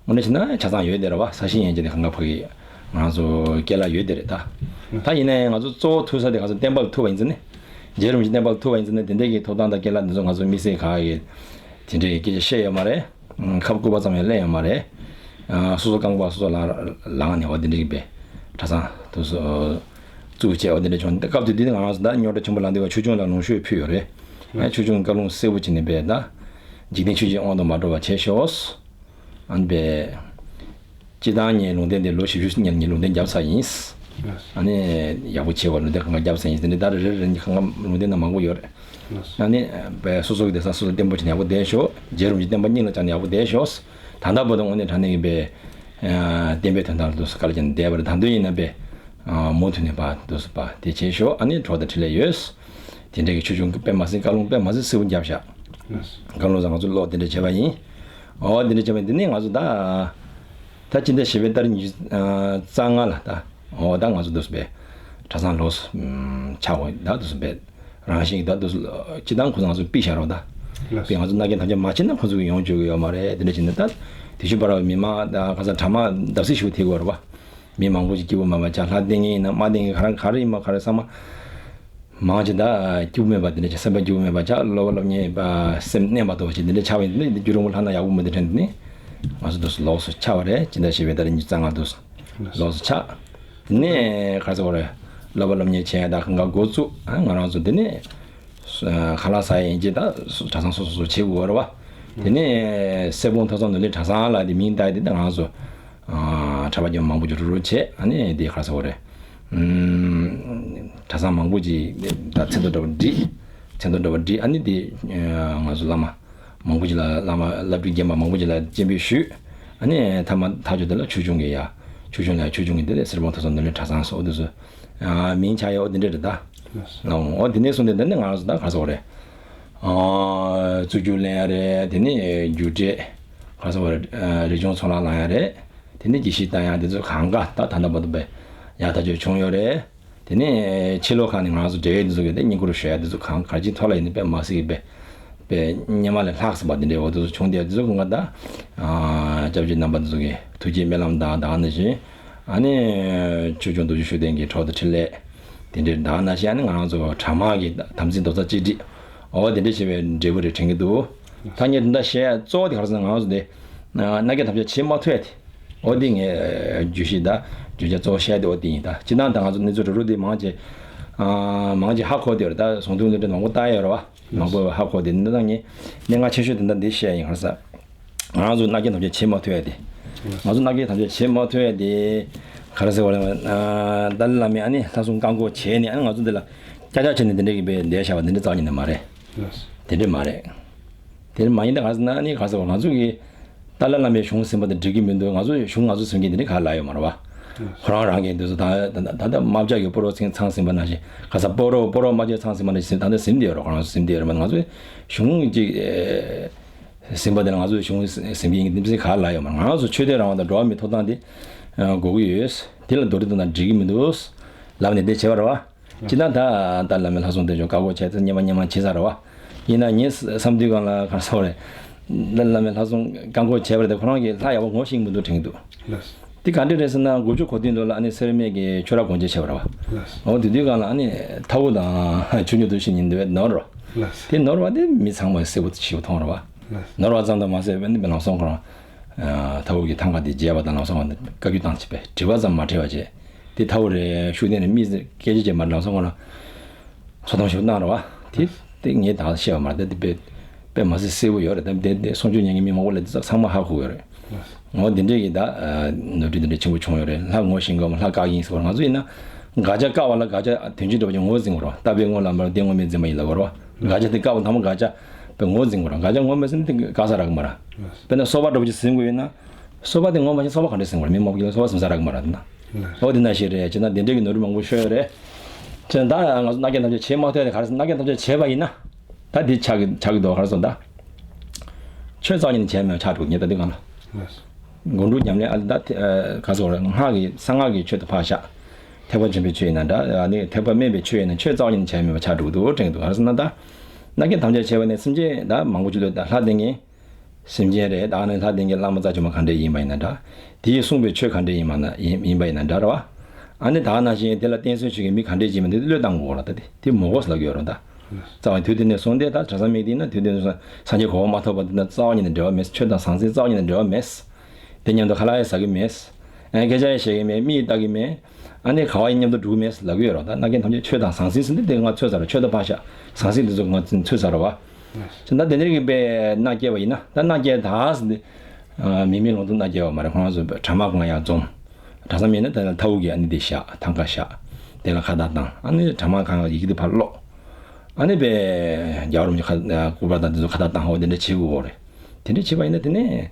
དངོས་གནས་བྱས་ན་ཆ་ཚང་ཡོད་དེ་རེད་བ། ས་ཞིང་ཡན་ཆད་དེ་གང་ག་ཕ་གི་ང་ཚོ་སྐྱེས་ལ་ཡོད་དེ་རེད་ད། ད་ཡིན་ན་ཡང་ང་ཚོ་གཙོ་བོ་ཐུག་ས་དེ་ང་ཚོ་བསྟན་པ་ལ་ཐུག་པ་ཡིན་ཙང་ནི། རྗེ་རིན་པོ་ཆེ་བསྟན་པ་ལ་ཐུག་པ་ཡིན་ཙང་ནི་དེ་འདྲས་ཀྱི་ཐུབ་བསྟན་དང་སྐྱེས་ལ་འདི་ཚོ་ང་ཚོ་མི་སེར་ག་གི་དེ་འདྲས་ཀྱི་སྐད་ཆ་བཤད་ཡོད་མ་རེད། ཁབ་སྐུད་པ་ཙམ་ཡང་ལེན་ཡོད་མ་རེད། ཨ་སོ་སོ་རྐང་པ་སོ་སོ་ལ་ལངས་ནས་འོ་དེ་འདྲ་གི་པའི་གྲྭ་ཚང་དུ་སོ་བཙུགས་བྱས་འོ་དེ་འདྲ་བྱུང་། ད་སྐབས་དེ་དུས་ང་རང་ཚོ་ད་རྙོག་དྲ་ཆེན་པོ་ལངས་དུས་བ་ཆོས་སྐྱོང་ལ་ལོངས་སྤྱོད་ཕུལ་ཡོད་རེད། ཨ་ཆོས་སྐྱོང་བཀའ་ལུང་གསལ་པོ་བྱས་ནས་པའི་ད་འཇིག་རྟེན་ཆོས་བརྒྱད་དབང་དུ་མ་འགྲོ་བ་བྱས་ཤོག་ཨ་ནི་པའི་སྤྱིར་བཏང་ངས་ལུང་བསྟན་དེ་ལོ་བཞི་བཅུ་ཉེར་གཉིས་ལུང་བསྟན་བརྒྱབ་ཚར་ཡིན། ཨ་ནི་ཡག་པོ་བྱེད་པ་ལུང་བསྟན་གང་ག་བརྒྱབ་ཚར་ཡིན། དེ་འདྲ་ད་རེ་རེ་རེ་གང་ག་ལུང་བསྟན་ན་མང་པོ་ཡོད་རེད། ཨ་ནི་པའི་སོ་སོ་གི་བསྡད་ས་སོ་སོ་བརྟན་པོ་བྱས་ནས་ཡག་པོ་བསྡད་ཤོག་རྗེ་རིན་པོ་ཆེ་བསྟན་པ་སྙིང་ལ་བཅངས་ནས་ཡག་པོ་བསྡད་ཤོག་ད་ལྟ་བར་དུ་དངོས་གནས་དྲང་གནས་ཀྱི་པའི་བསྟན་པའི་དོན་དག་ལ་འདུག་སེ་དཀའ་ལས་བརྒྱབ་ནས་བསྡད་པ་རེད། ད་དུང་ཡིན་ན་པའི་ མུ་མཐུད་ནས་པ་འདུག་སེ་པ་དེ་བྱེད་ཤོག་ཨ་ནི་གྲོགས་དང་འཕྲིན་ལས་ཡོད། དེ་འདྲ་གི་ཆོས་སྐྱོང་གི་དཔེ་མ་སྲིད་བཀའ་ལུང་དཔེ་མ་སྲིད་གསལ་པོ་བརྒྱབ་ཤག་བཀའ་ལུང་ཟེར་ང་ཚོ་ཀློག་དེ་འདྲ་བྱས་པ་ཡིན། འོ་དེ་འདྲ་བྱས་པ་ཡིན། དེ་ནས་ང་ཚོ་ད་ད་སྤྱི་ཟླ་བཞི་པའི་ཏ་རིག་ཉི་ཤུ་རྩ་ལྔ་ལ་ད་འོ་ད་ང་ཚོ་འདུག་སེ་པས་གྲྭ་ཚང་ལོགས་སུ་ཆགས་འོ་ད་འདུག་སེ་པས། རང་བཞིན་གྱི་ད་དུ་སྤྱི་བཏང་ཁོ་ཚོ་ང་ཚོ་ཕུད་བཞག་རོགས་ད། ལགས་སོ། པས་ང་ཚོ་མནའ་གན་ཐམས་ཅད་མ་བྱེད་ན་ཁོ་ཚོ་གི་ཡོང་བཅུག་གི་ཡོད་མ་རེད། དེ་འདྲ་བྱས་ན་ད་དེ་ཤུ་བར་བའི་མི་མང་ད་ག་ས་གྲ་མ་བརྡབ་གསིག་ཞིག་ཐེབས་ཀྱི་ཡོད་རེད་པ། མི་མང་པོ་ཞིག་སྐྱིད་པོ་མེད་པ་ཆགས། ལྷ་བསྟེན་མཁན་ཡིན་ན་མ་བསྟེན་མཁན་ག་རེ་ག་རེ་ཡིན་མ་ག་རེ་ཚང་མ་མང་ཆེ་ད་སྐྱིད་པོ་མེད་པ་དེ་འདྲ་བྱས། སེམས་པ་སྐྱིད་པོ་མེད་པ་ཆགས། སློབ་པ་སློབ་གཉེར་པ་སེམས་མནན་པ་དོ་བ་ཞིག་དེ་འདྲ་ཆགས་པ་ཡིན་དུས་རྒྱུ་རིང་པོ་ལྷག་ན་ཡག་པོ་མི་འདུག་དྲན་དུས་ནས་ང་ཚོ་དུ་ལོགས་སུ་ཆགས་པ་རེད། སྤྱི་ཟླ་བཞི་པའི་ཏ་རིག་ཉི་ཤུ་རྩ་ལྔ་དུ་ལོགས་སུ་ཆགས། དེ་ནས་ག་རེ་ཟེར་དགོས་རེད། སློབ་པ་སློབ་གཉེར་བྱས་ད་གང་ག་འགོ་བཙུགས། ང་རང་ཚོ་དེ་ནས་ཁ་ལག་ཟ་ཡ་ཡིན་གྱི་ད་གྲྭ་ཚང་སོ་སོ་སོ་བྱེད་དགོས་རེད་བ། དེ་ནས་གསེར་སྦོམ་ཐོས་བསམ་ནོར་གླིང་གྲྭ་ཚང་ལ་དེ་མིང་བཏགས་དེ་ད་ང་ཚོ་གྲྭ་པ་རྒན་མང་པོ་ཅིག་རུག་རུག་བྱས། ཨ་ནི་དེ་ག་རེ་ཟེར་དགོས་རེད། གྲྭ་ཚང་མང་པོ་ཅིག་ད་མཚན་ཐོ་འདྲ་བ་བྲིས། མཚན་ཐོ་འདྲ་བ་བྲིས། ཨ་ནི་དེ་ང་ཚོ་བླ་མ་མང་པོ་ཅིག་ལ་བླ་མ་བླ་སྤྲུལ་རྒན་པ་མང་པོ་ཅིག་ལ་སྤྱན་འབུལ་ཞུས། ཨ་ནི་མཐའ་མ་ཐག་ཆོད་དེ་ལ་ཆོས་སྐྱོང་གི་ཡ། ཆོས་སྐྱོང་ལ་ཡ་ཆོས་སྐྱོང་གི་དེ་ལས་གསེར་སྦོམ་ཐོས་བསམ་ནོར་གླིང་གྲྭ་ཚང་སོགས་དེ་ཚོ་མིང་ཆགས་ཡ་འོ་དེ་འདྲ་རེད་ད། འོ་དེ་ནས་བཟུང་སྟེ་དེ་ནས་ང་རང་ཚོ་ད་ག་རེ་ཟེར་དགོས་རེད། རྩོད་རྒྱུགས་ལེན་ཡ་རེད། དེ་ནས་རྒྱུགས་སྤྲོད་ག་རེ་ཟེར་དགོས་རེད། རས་ཆུང་ཚོང་ལག་ལེན་ཡ་རེད། དེ་ནས་དགེ་བཤེས་བསྟེན་ཡ་དེ་ཚོ་གང་ག་ད་ད་ལྟ་བར་དུ་པས་ཡག་ཐག་ཆོད་བྱུང་ཡོད་རེད། དེ་ནས་ཕྱི་ལོགས་ཁག་ནས་ང་ཚོ་འབྲེལ་ཡོད་འདི་ཚོ་གི་དེ་བསྙེན་བཀུར་ཞུ་ཡ་འདི་ཚོ་གང་ག་ཅིའི་ཐོག་ལ་ཡིན་ནའི་དཔེ་མ་སྲིད་ཀྱི་དཔེ་དཔེ་སྔོན་མ་ལས་ལྷག་ཟིན་པ་འདི་འདྲའི་འོ་འདི་ཚོ་བྱུང་སྟེ་འདི་ཚོ་གང་ག་ད་སྐྱབས་རྗེ་རྣམ་པ་འདི་ཚོ་གི་ཐུགས་བསྐྱེད་སྨོན་ལམ་དང་དེ་ནང་བཞིན་ཨ་ནི་ཆོས་སྐྱོང་རྡོ་རྗེ་ཤུགས་ལྡན་གྱི་གྲོགས་དང་འཕྲིན་ལས་དེ་འདྲའི་དེ་ནང་བཞིན་ཨ་ནི་ང་རང་ཚོ་གྲྭ་མང་གི་དམ་ཚིག་རྡོག་རྩ་གཅིག་སྒྲིལ་འོ་དེ་འདྲ་བྱས་པའི་འབྲས་བུ་རེད་དྲན་གྱི་འདུག་ཐ་སྙད་འདི་འདྲ་བཤད་གཙོ་བོ་དེ་ག་རེ་ཟེར་ན་ང་རང་ཚོ་དེ་མནའ་གན་ཐམས་ཅད་བྱེད་མ་ཐུབ་ཡ་དེ། འོ་འདི་ངས་བརྗོད་གཞི་དང་བརྗོད་བྱ་གཙོ་བོ་བཤད་དེ་འོ་འདི་ཡིན། ད་སྤྱིར་བཏང་ད་ང་ཚོ་གནས་ཚུལ་རེ་རེ་འདི་མང་ཆེ་ཨ་མང་ཆེ་ཧ་གོ་བསྡད་ཡོད་རེད། ད་ཟུང་དྲུང་ལས་འབྲེལ་མང་པོ་བལྟ་ཡོད་རེད་བ། མང་པོ་ཧ་གོ་བསྡད་འདི་ད་ངས་གནད་འགག་ཆེ་ཤོས་དེ་འདྲ་འདི་བཤད་ཡིན། ག་རེ་ཟེར་ང་རང་ཚོ་མནའ་གན་ཐམས་ཅད་བྱེད་མ་ཐུབ་ཡ་དེ། ང་ཚོ་མནའ་གན་ཐམས་ཅད་བྱེད་མ་ཐུབ་ཡ་དེ་ག་རེ་ཟེར་བ་རེད། ཏཱ་ལའི་བླ་མས་ཨ་ནི་ལྷ་སྲུང་བཀག་འགོག་བྱས་ནས་ཨ་ནི་ང་ཚོ་འདི་ལ་ཀྱག་ཀྱག་བྱས་ནས་འདི་འདྲ་གི་བས་བསྡད་བཞག་པ་འདི་འདྲ་རྩ་བ་ཉིད་ནས་མ་རེད། དེ་འདྲ་མ་རེད། དེ་མ་ཡིན་ད་ག་ཟེར་ན་ནི་ག་ཟེར་བ་ང་ཚོ་གི་ཏཱ་ལའི་བླ་མའི་གཞུང་ཟིན་པ་དེ་འགྲིག་གི་མི་འདུག་ང་ཚོ་གཞུང་ང་ཚོ་ཟིན་མཁན་དེ་ནི་ག་ལ་ཡོད་མ་རེད་བ། ཁོ་རང་རང་གི་འདི་ཚོ་ད་ད་ད་ལྟ་དམག་རྒྱགས་ཀྱི་སྤོ་རོ་ཚང་ཚང་ཟིན་པ་ནང་བཞིན་ག་ས་སྤོ་རོ་སྤོ་རོ་དམག་རྒྱགས་ཚང་ཟིན་པ་ནང་བཞིན་ད་ལྟ་ཟིན་བསྡད་ཡོད་རེད། ཁོ་རང་ཚོ་ཟིན་བསྡད་ཡོད་རེད་མ་ང་ཚོ་གཞུང་གཅིག་ཟིན་པ་དེ་ལ་ང་ཚོ་གཞུང་ཟིན་མཁན་འདི་ཚོ་ག་ལ་ཡོད་མ་རེད། ང་ཚོ་ཆོས་དད་རང་དབང་དང་འགྲོ་བ་མིའི་ཐོབ་ཐང་དེ་དགོས་ཀྱི་ཡོད། དེ་ལ་རྡོག་རོལ་གཏོང་ན་འགྲིག་གི་མི་འདུག་ལབ་ནས་དེ་བྱས་པ་རེད་བ། སྤྱིར་བཏང་ད་ཏཱ་ལའི་བླ་མའི་ལྷ་སྲུང་དེ་ཚོ་བཀག་འགོག་བྱས་ཚེ་སྔོན་མ་སྔོན་མ་བྱས་ཚར་རེད་བ། ཡིན་ན་ངས་བསམ་དུས་སྒང་ལ་ག་རེ་ཟེར་དགོས་རེད། ཏཱ་ལའི་བླ་མའི་ལྷ་སྲུང་བཀག་འགོག་བྱས་པ་རེད་དེ་ཁོ་རང་གིས་ལྷ་ཡག་པོ་ངོ་ཤེས་ཀྱི་མི་འདུག་དྲན་གྱི་འདུག་ལགས། དེ་ག་འདྲ་རེད་ཟེར་ན་དགུ་བཅུ་གོ་བདུན་ལོ་ལ་ཨ་ནི་སེར་སྨད་ཀྱི་ཆོས་ར་སྒོ་འབྱེད་བྱས་པ་རེད་བ། ལགས། འོ་དེ་དུས་སྒང་ལ་ཨ་ནི་ཐའོ་དང་ཆུ་སྨྱུག་ཏུ་ཤི་ཉིན་དེ་བས་ནོར་རོ། ལགས། དེ་ནོར་བ་དེ་མི་ཚང་མ་གསལ་པོ་ཞེ་པོ་མཐོང་རེད་བ། ལགས། ནོར་བ་ཙམ་དུ་མ་ཟད་པའི་ནི་མི་ལམ་སང་ཁོ་རང་ཐའོ་གི་ཐང་ག་དེ་བརྗེས་པ་དང་ལམ་སང་བཀའ་བཀྱོན་བཏང་བྱས་པས་དྲི་བ་ཙམ་མ་དྲིས་པ་བྱས། དེ་ཐའོ་རེ་ཤུགས་ལྡན་ནས་མི་སྐད་ཆ་བྱས་མ་ལམ་སང་ཁོ་རང་འཚོ་སྟངས་ཞིག་གནང་རེད་བ། དེ་དེ་ངས་ད་བཤད་པ་མ་རེད། དེ་དཔེ་དཔེ་མ་སྲིད་གསལ་པོ་ཡོད་རེད། དེ་དེ་དེ་གསུང་ཆོས་ཉན་མཁན་མི་མང་པོ་ལ་དེ་ཚང་མ་ཧ་གོ་ཡོད་རེད། ངོ་དེ་འདྲས་ཀྱི་ད་ནོར་འཁྲུལ་དེ་འདྲས་ཆེན་པོ་བྱུང་ཡོད་རེད། ལྷ་ངོ་ཤེས་དགོས་མ་ལྷ་བཀག་ཡིན་ཟེར་བ་ང་ཚོ་ཡིན་ན་དགག་བྱ་བཀག་པ་ལ་དགག་བྱ་དོན་གཅིག་འདྲ་བ་ཅིག་ངོས་འཛིན་དགོས་རེད། ལྟ་བའི་ངོ་ལ་མར་དེ་ངོ་མས་འཛིན་པ་ཡིན་ལབ་དགོས་རེད། དགག་བྱ་དེ་བཀག་པ་དང་པོ་དགག་བྱ་དཔེ་ངོས་འཛིན་དགོས་རེད། དགག་བྱ་ངོ་མ་ཟིན་ན་དེ་དགག་ས་རག་གི་མ་རེད། དཔེར་ན་སོ་པ་འདྲ་བོ་ཅིག་ཟིན་དགོས་ཡོད་ན། སོ་པ་དེ་ངོ་མ་ཤེས་སོ་པ་ག་འདྲས་ཟིན་དགོས་རེད། མི་མང་པོ་ཅིག་ལ་སོ་པ་ཟིན་ས་རག་གི་མ་རེད་ན། ཨོ་དེ་ན་ཞིག་རེད། ཅེ་ན་དེ་འདྲས་ཀྱི་ནོར་འཁྲུལ་མང་པོ་ཤོར་ཡོད་རེད། ཅེ་ན་ད་ང་ཚོ་མནའ་གན་ཐམས་ཅད་བྱེད་མ་ཐུབ་ཡ་དེ་ག་རེ་ཟེར་མནའ་གན་ཐམས་ཅད་བྱས་པ་ཡིན་ན། ད་དེ་ཆགས་ཀྱི་ཆགས་ཀྱི་འདུག་ག་རེ་ཟེར་ད། ཆོས་རྩ་བ་ཉིད་ནས་བྱས་མེད་ཆགས་འགྲོ་ངེས་ད་དེ་གང་ལ། སྒོམ་སྒྲུབ་ཉམས་ལེན་ཨ་ད་དེ་ག་རེ་ཟེར་སྔགས་ཀྱི་གསང་སྔགས་ཀྱི་ཆོས་དེ་ཕར་བཞག་ཐེག་པ་ཆེན་པོའི་ཆོས་ཡིན་ན་འདྲ། ཨ་ནི་ཐེག་པ་དམན་པའི་ཆོས་ཡིན་ན་ཆོས་རྩ་བ་ཉིད་ནས་བྱས་མེད་པ་ཆགས་འགྲོ་གི་འདུག་དྲན་གྱི་འདུག་ག་རེ་ཟེར་ན་ད། མནའ་གན་ཐམས་ཅད་བྱས་པ་ནས་སེམས་ཅན་ད་མང་པོ་ཅིག་ལ་ད་ལྷ་བསྟེན་མཁན། སེམས་ཅན་རེད། ད་ནི་ལྷ་བསྟེན་མཁན་བླ་མ་རྩ་ཆེན་པོ་ག་འདྲས་ཡིན་པ་ཡིན་ན་འདྲ། དེས་གསུངས་པའི་ཆོས་ག་འདྲས་ཡིན་པ་ན་ཡིན་ཡིན་པ་ཡིན་ན་འདྲ་རེད་བ། ཨ་ནི་ད་ནང་བཞིན་དེ་ལ་བསྟེན་གསོལ་བྱེད་མཁན་མི་ག་འདྲས་ཡིན་པ་འདི་བློས་བཏང་དགོས་རེད། ད་དེ་དེ་མོ་གོ་ལབ་ཀྱི་ཡོད་རེད་ད། རྩ་བ་དུས་དེ་ནས་བཟུང་སྟེ་ད་གྲྭ་ཚང་མི་དེ་ན་དུས་དེ་ནས་བཟུང་སངས་རྒྱས་གོ་འཕང་མ་ཐོབ་པ་དེ་ན་རྩ་བ་ཉིད་ནས་འབྲེལ་བ་མེད། ཆོས་དང་ཟང་ཟིང་རྩ་བ་ཉིད་ནས་འབྲེལ་བ་མེད། དེ་མཉམ་དུ་ཁ་ལག་ཡང་ཟ་གི་མེད། ཨ་སྐད་ཆ་ཡང་བཤད་གི་མེད། མིག་ཡང་ལྟ་གི་མེད། ཨ་ནི་ག་བ་ཡིན་མཉམ་དུ་འགྲོ་གི་མེད་ལབ་ཀྱི་ཡོད་རེད། ད་མནའ་གན་ཐམས་ཅད་ཆོས་དང་ཟང་ཟིང་ཟེར་འདི་དེ་ང་ཚོད་ཚར་རེད། ཆོས་དང་ཕར་བཞག་ཟང་ཟིང་འདི་ཚོ་ང་ཚོད་ཚར་རེད་བ། ད་དེ་འདྲ་གི་དཔེ་མནའ་སྐྱེལ་བ་ཡིན་ན་ད་མནའ་སྐྱེལ་ད་ཟེར་འདི། མི་མེད་ལུང་སྟོང་མནའ་སྐྱེལ་བ་མ་རེད། ཁོ་རང་ཚོ་གྲྭ་མང་གང་ཡང་འཛོམས། གྲྭ་ཚང་མིན་ན་ད་ཐའུ་གི་ཨ་ནི་དེ་བཞག་ཐང་ཀ་བཞག་དེ་ལ་ཁ་བཏགས་བཏང་། ཨ་ནི་གྲྭ་མང་གང་ཡིག་དེ་ཕར་ཀློག་ཨ་ནི་དཔེ་རྒྱལ་བ་རིན་པོ་ཆེ་ཁ་སྐུ་པར་དང་དེ་ཚོ་ཁ་བཏགས་བཏང་ཧོ་དེ་འདྲ་བྱེད་དགོས་རེད། དེ་འདྲ་བྱས་པ་ཡིན་ན་དེ་ནས་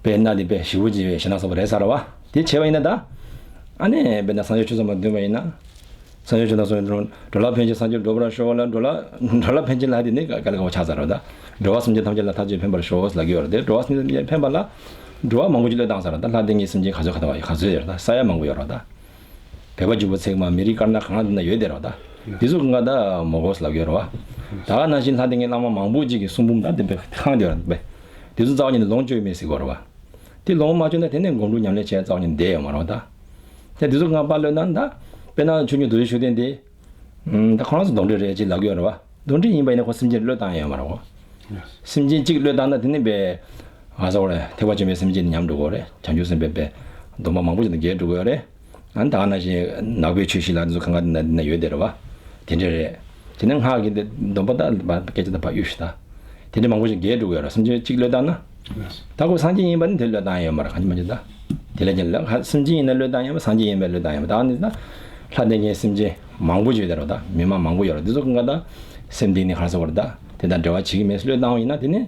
དཔེ་མནའ་དེ་དཔེ་ཞེ་པོ་ཅིག་ཞེ་ན་སོགས་པ་རེད་ས་རེད་བ། དེ་བྱས་པ་ཡིན་ན་ད་ ཨ་ནི་དཔེར་ན་སངས་རྒྱས་ཆོས་ཚོགས་མ་འདོན་པ་ཡིན་ན། སངས་རྒྱས་ཆོས་ཚོགས་སོགས་འགྲོ་འགྲོ་ལ་ཕན་ཕྱིར་སངས་རྒྱས་འགྲུབ་པར་ཤོག་ལ། འགྲོ་ལ་འགྲོ་ལ་ཕན་ཕྱིར་ལ་དེ་ནི་ག་ལ་ག་བ་ཆགས་ཚར་བ་ད། འགྲོ་བ་སེམས་ཅན་ཐམས་ཅད་ལ་མཐར་ཕྱིན་ཕན་པར་ཤོག་ལབ་ཀྱི་ཡོད་རེད་དེ། འགྲོ་བ་སེམས་ཅན་ཐམས་ཅད་ཕན་པ་ལ་འགྲོ་བ་མང་པོ་ཅིག་བློས་བཏང་ཚར་བ་ད། ལྷ་དེ་ངའི་སེམས་ཅན་ག་ཚོད་ག་ཚོད་ཡོད་རེད་ད། ས་ཡ་མང་པོ་ཡོད་རེད་ད། བོད་པ་བྱུག་པ་ཚེག་མ་མི་རིགས་དཀར་ནག་གང་ལ་འདི་ན་ཡོད་དེ་རེད་ད། དེ་ཚོ་ཀུན་དགའ་ད་མོ་གོ་ལབ་ཀྱི་ཡོད་རེད་བ། ད་ག་ནང་བཞིན་ལྷ་དེ་ངའི་བླ་མ་མང་པོ་ཅིག་གི་གསུང་འབུམ་ད་དེ་བས་ཁང་དེ་རེད་པས། དེ་ཚོ་རྩ་བ་ཉིད་ནས་ལོངས་སྤྱོད་མེད་ཟེར་གྱི་ཡོད་རེད་བ། དེ་ལོངས་མ་སྤྱོད་ན་དེ་ནས་སྒོམ་སྒྲུབ་ཉམས་ལེན་བྱས་རྩ་བ་ཉིད་ནས་བསྡད་ཡོད་མ་རེད་ད། དེ་དེ་ཚོ་ང་པ་བློས་བཏང་ད། དཔེར་ན་ཆོས་འབྱུང་རྡོ་རྗེ་ཤུགས་ལྡན་དེ། ད་ཁོ་རང་ཚོ་གདོན་འདྲེ་རེད་ཅེས་ལབ་ཀྱི་ཡོད་རེད་བ། གདོན་འདྲེ་ཡིན་པ་ཡིན་ན་ཁོ་སེམས་ཅན་བློས་བཏང་ཡོད་མ་རེད་གོ། སེམས་ཅན་གཅིག་བློས་བཏང་ན་དེ་ནི་པས། ང་ཚོ་རེད་ཐེག་པ་ཆེན་པོའི་སེམས་ཅན་ཉམས་འགྲོ་གི་རེད། བྱང་ཆུབ་སེམས་དཔའི་པས་སྡོམ་པ་མང་པོ་ཞིག་དང་འགལ་འགྲོ་གི་ཡོད་རེད། ཨ་ནི་ད་ག་ནང་བཞིན་ནག་པོའི་ཆོས་བཞི་ལ་འདི་ཚོ་གང་ག་འདི་ན་འདི་ན་ཡོད་དེ་རེད་བ། དེ་འདྲ་རེད། དེ་ནས་སྔགས་ཀྱི་འདི་སྡོམ་པ་ད་སྐད་ཆ་ད་ཕ་གཡུག་ཞིག་ད། དེ་འདྲ་མང་པོ་ཞིག་འགལ་འགྲོ་གི་ཡོད་རེད། སེམས་ཅན་གཅིག་བློས་བཏང་ན། ད་ཁོ་སངས་རྒྱས་ཡིན་པ་ནི་དེ་བློས་བཏང་ཡོད་མ་རེད། གང་ཅི་མ་ཅི་ད། དེ་ལས་ཀྱང་ལ་སེམས་ཅན་ཡིན་ན་བློས་བཏང་ཡོད་མ། སངས་རྒྱས་ཡིན་པས་བློས་བཏང་ཡོད་མ། ད་ནི་ད། ལྷ་འདྲེ་ངན་སེམས་ཅན་མང་པོ་ཡོད་དེ་རེད་ད། མི་མང་མང་པོ་ཡོད་རེད། འདི་ཚོ་གང་ག་ད། སེམས་གཏིང་ནས་ག་རེ་ཟེར་བ་རེད་ད། དེ་དང་འབྲེལ་བ་བྱེད་ཀྱི་མེད་བློས་བཏང་བ་ཡིན་ན་དེ་ནི།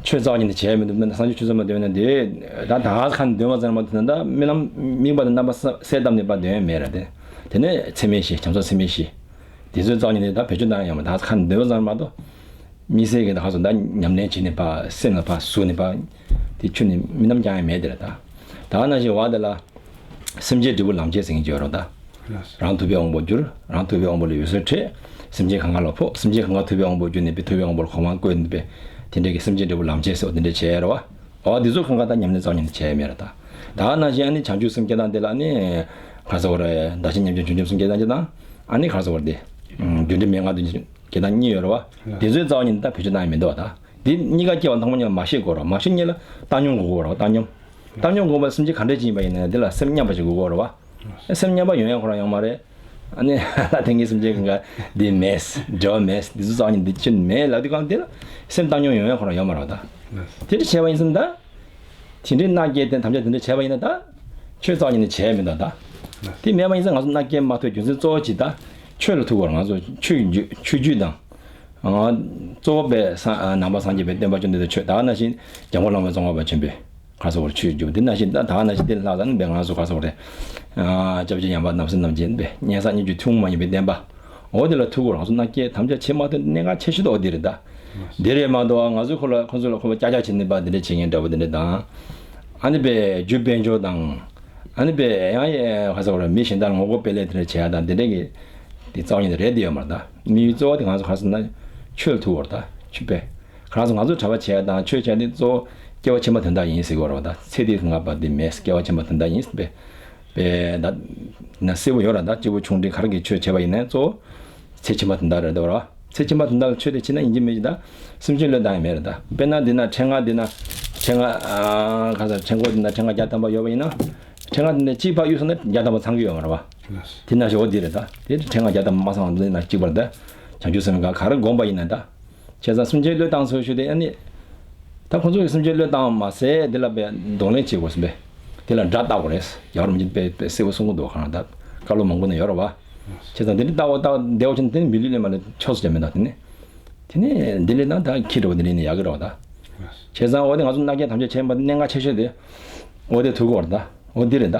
ཆོས་རྩ་བ་ཉིད་ནས་བྱས་མི་འདུག་ན་སངས་རྒྱས་ཆོས་ཚོགས་མ་འདོན་ན་དེ། ད་ད་ཁ་ནས་འདོན་པ་ཙམ་མ་འདོན་ན་ད་རྨི་ལམ་དམིགས་པ་དང་རྣམ་པ་གསལ་བཏབ་ནས་པ་འདོན་མེད་ར་དེ། དེ་ནས་ཚད་མེད་བཞི་བྱམས་སོགས་ཚད་མེད་བཞི། དེ་ཚོའི་རྩ་བ་ཉིད་ནས་ད་བེད་སྤྱོད་བཏང་ཡང་མ་ད་ཁ་ནས་འདོན་པ་ཙམ་མ་གཏོགས། དམིགས་བསལ་གྱི་ད་ཁ་སོ་ད་ཉམས་ལེན་བྱས་ནས་པ་སེམས་ལ་པ་ཟུག་ནས་པ། དེ་ཆུ་ནས་རྨི་ལམ་རྐྱང་ཡང་མེད་དེ་ར་ད། ད་ག་ནང་བཞིན་བ་དེ་ལ། སེམས་ཅན་འབྲས་བུ་ལམ་བྱེད་ཟེར་མཁན་ཅིག་ཡོད་རེད་ད། རང་ཐུབ་པའི་དབང་པོར་གྱུར། རང་ཐུབ་པའི་དབང་པོ་ལ་འོད་ཟེར་འཕྲོས། སེམས་ཅན་གང་ག་ལ་ཕོག་སེམས་ཅན་གང་ག་ཐུབ་པའི་དབང་པོར་གྱུར་ནས་པའི་ཐུབ་པའི་དབང་པོ་ལ་གོ་འཕང་བཀོད་ནས་པའི། དེ་འདྲའི་གི་སེམས་ཅན་འབྲས་བུ་ལམ་བྱེད་ཟེར་བ་དེ་འདྲ་བྱས་ཡོད་རེད་བ། འོ་འདི་ཚོ་གང་ག་ད་ཉམས་ལེན་རྩ་བ་ཉིད་ནས་བྱས་ཡོད་མེད་རེད་ད། ད་ག་ནང་བཞིན་ཨ་ནི་བྱང་ཆུབ་སེམས་བསྐྱེད་སྟངས་དེ་ལ་ཨ་ནི། ག་རེ་ཟེར་དགོས་རེད། བདག་གཞན་མཉམ་བརྗེ་བྱང་ཆུབ་སེམས་བསྐྱེད་སྟངས་ཅིག་དང་། ཨ་ནི་ག་རེ་ཟེར་དགོས་རེད་དེ། རྒྱུ་འབྲས་མན་ངག་དོན་བྱེད་སྟངས་གཉིས་ཡོད་རེད་བ། དེ་ཚོའི་རྩ་བ་ཉིད་ནས་ད་བེད་སྤྱོད་བཏང་ཡ་མི་འདུག་བ་ད། འདི་གཉིས་ཀ་སྐྱེ་བ་དང་པོ་ཉིད་ལ་མ་ཤེས་དགོས་རེད། མ་ཤེས་ཉིད་ལ་བཏང་སྙོམས་དགོས་དགོས་རེད་བ། བཏང་སྙོམས། བཏང་སྙོམས་དགོས་པ་སེམས་ཅན་ག་འདྲ་ཅིག་ཡིན་པ་ཡིན་ན་འདི་ལ་སེམས་མཉམ་པ་ཞིག་དགོས་དགོས་རེད་བ། སེམས་མཉམ་པ་ཡོང་ཡ་ཁོ་རང་ཡོང་མ་རེད། ཨ་ནི་ལྷ་དེ་ངའི་སེམས་ཅན་གང་ག་འདི་མེད། འབྲེལ་བ་མེད། འདི་ཚོ་རྩ་བ་ཉིད་འདི་ཕྱིར་མེད་ལབ་དུས་གང་འདི་ལ་སེམས་བཏང་སྙོམས་ཡོང་ཡ་ཁོ་རང་ཡོང་མ་རེད་བ་ད། དེ་འདྲ་བྱས་པ་ཡིན་ཙང་ད། དེ་འདྲའི་མནའ་སྐྱེལ་དེ་དམ་བཅའ་དེ་འདྲ་བྱས་པ་ཡིན་ན་ད། ཆོས་རྩ་བ་ཉིད་ནས་བྱས་མི་འདུག་ད། དེ་མེད་པ་ཡིན་ཙང་ང་ཚོ་མནའ་སྐྱེལ་མ་ཐུབ་རྒྱུ་མཚན་གཙོ་བོ་གཅིག་ད། ཆོས་ལ་ཐུག་དགོས་རེད། ང་ཚོ་ཆོས་རྒྱུད་ཆོས་རྒྱུད་དང་། གཙོ་བོ་པའི་སངས་ནང་པ་སངས་རྒྱས་པའི་བསྟན་པ་བཅོམ་ལྡན་འདས་ཆོས་ད་ག་ནང་བཞིན་འཇམ་མགོན་བླ་མ་ཙོང་ཁ་པ་ཆེན་པོས་ག་རེ་ཟེར་དགོས་རེད། ཆོས་རྒྱུད་འདི་ནང་བཞིན་ད་ད་ག་ནང་བཞིན་དེ་ལྷག་ཙམ་པའི་ང་ཚོ་ག་རེ་ཟེར་དགོས་རེད། སྐྱབས་རྗེ་ཡར་འཕེལ་རྣམ་གསུམ་རྣམས་ཀྱིས་པའི་སྙན་གསང་སྙན་བརྒྱུད་ཐུན་མོང་མ་ཡིན་པའི་བསྟན་པ། འོ་དེ་ལ་ཐུག་གོ་རང་སོ་མནའ་སྐྱེལ་དམ་བཅའ་བྱེད་མ་ཐུབ་གནད་འགག་ཆེ་ཤོས་དེ་འོ་དེ་རེད་ད། དེ་རེད་མ་གཏོགས་ང་ཚོས་ཁོ་ལ་ཁོ་ཚོ་ལ་ཁོ་ལ་ཀྱག་ཀྱག་བྱེད་ནས་པ་དེ་འདྲ་བྱེད་མཁན་འདྲ་པོ་དེ་འདྲ་དང་། ཨ་ནི་པའི་རྒྱུ་དཔལ་འབྱོར་དང་། ཨ་ནི་པའི་ཡང་ཡང་ག་ཟེར་བ་རེད། མི་གཞན་དག་ལ་ངོ་རྒོལ་སྤེལ་ལས་དེ་འདྲ་བྱེད་ཡ་དང་དེ་འདྲ་གི་དེ་རྩ་བ་ཉིད་ནས་རེད་དེ་ཡོད་མ་རེད་ད། དམིགས་ཡུལ་གཙོ་བོ་དེ་ང་ཚོ་ག་རེ་ཟེར་ན་ཆོས་ལ་ཐུག་གོ་རེད་ད། ཆོས་པས། ག་རེ་ཟེར་ང་ཚོ་གྲྭ་པ་བྱེད་ཡ་དང་ཆོས་བྱེད་ཡ་དེ་གཙོ་བོ་སྐྱེ་བ་ཕྱི་མ་དོན་དག་ཡིན་ཟེར་གོ་རེད་བ་ད། ཚེ་འདིའི་སྔ་པ་དེ་མེད། སྐྱེ་བ་ཕྱི་མ་དོན་དག་ཡིན་ཟེར་པས། པས་ད། ན་གསལ་པོ་ཡོད་ར་ད། སྐྱེས་བུ་ཆུང་འདྲིས་ག་རེ་གི་ཆོས་བྱས་པ་ཡིན་ནའི་གཙོ་བོ། ཚེ་ཕྱི་མ་དོན་དག་རེད་འདུག་ར། ཚེ་ཕྱི་མ་དོན་དག་ལ་ཆོས་དེ་བྱེད་ན་ཡིན་གྱི་མེད་ཀྱི་ད། སེམས་ཅན་བློས་བཏང་ཡ་མེད་ར་ད། དཔེར་ན་འདི་ན་ཕྲེང་ང་འདི་ན། ཕྲེང་ང་། ཨ། ག་ས་ཕྲེང་སྐོར་འདི་ན་ཕྲེང་ང་བརྒྱ་ཐམ་པ་ཡོད་པ་ཡིན་ན། ཕྲེང་ང་འདི་ན་གཅིག་ཕར་གཡུགས་སོང་ན་བརྒྱ་ཐམ་པ་ཚང་གི་ཡོད་མ་རེད་བ། དེ་ན་ཞོ་འདི་རེད་ད། དེ་ཕྲེང་ང་བརྒྱ་ཐམ་པ་མ་ཚང་བ་འདི་ན་གཅིག་པ་རེད་ད། བྱང་ཆུབ་སེམས་དཔའ་ག་རེ་བསྒོམས་པ་ཡིན་ན་ད། བྱས་ཙང་སེམས་ཅན་བློས་བཏང་ཚུལ་ཞུ་དེ་ཨ་ནི། ད་ཁོང་ཚོ་གི་སེམས་ཅན་བློས་བཏང་བ་མ་ཟད་འདི་ལ་དཔེ་གདོང་ལེན་བྱེད་དགོས་སམ་པས། དེ་ལ་སྒྲ་བཏགས་དགོས་རེད། ཡག་རུ་མི་འཇིག་དཔེ་དཔེ་གསལ་པོ་གསུང་གི་འདུག་གང་ལ་ད། བཀའ་སློབ་མང་པོ་ནས་ཡོད་རེད་བ། བྱས་ཙང་འདི་འདྲ་བཏགས་པ་བཏགས་བདེ་བ་ཆེན་དེ་ནི་མི་ལུས་ལས་མ་ལས་ཆོག་སུ་ཅང་མི་འདུག་དེ་ནི། དེ་ནི་འདི་ལས་ན་ད་ཁྱི་འདྲ་བོ་འདི་ནི་ཡག་གི་རེད་བ་ད། བྱས་ཙང་འོ་དེ་ང་ཚོ་མནའ་སྐྱེལ་དམ་བཅའ་བྱས་པ་གནད་འགག་ཆེ་ཤོས་དེ། འོ་དེ་ཐུག་གི་རེད་ད། འོ་འདི་རེད་ད།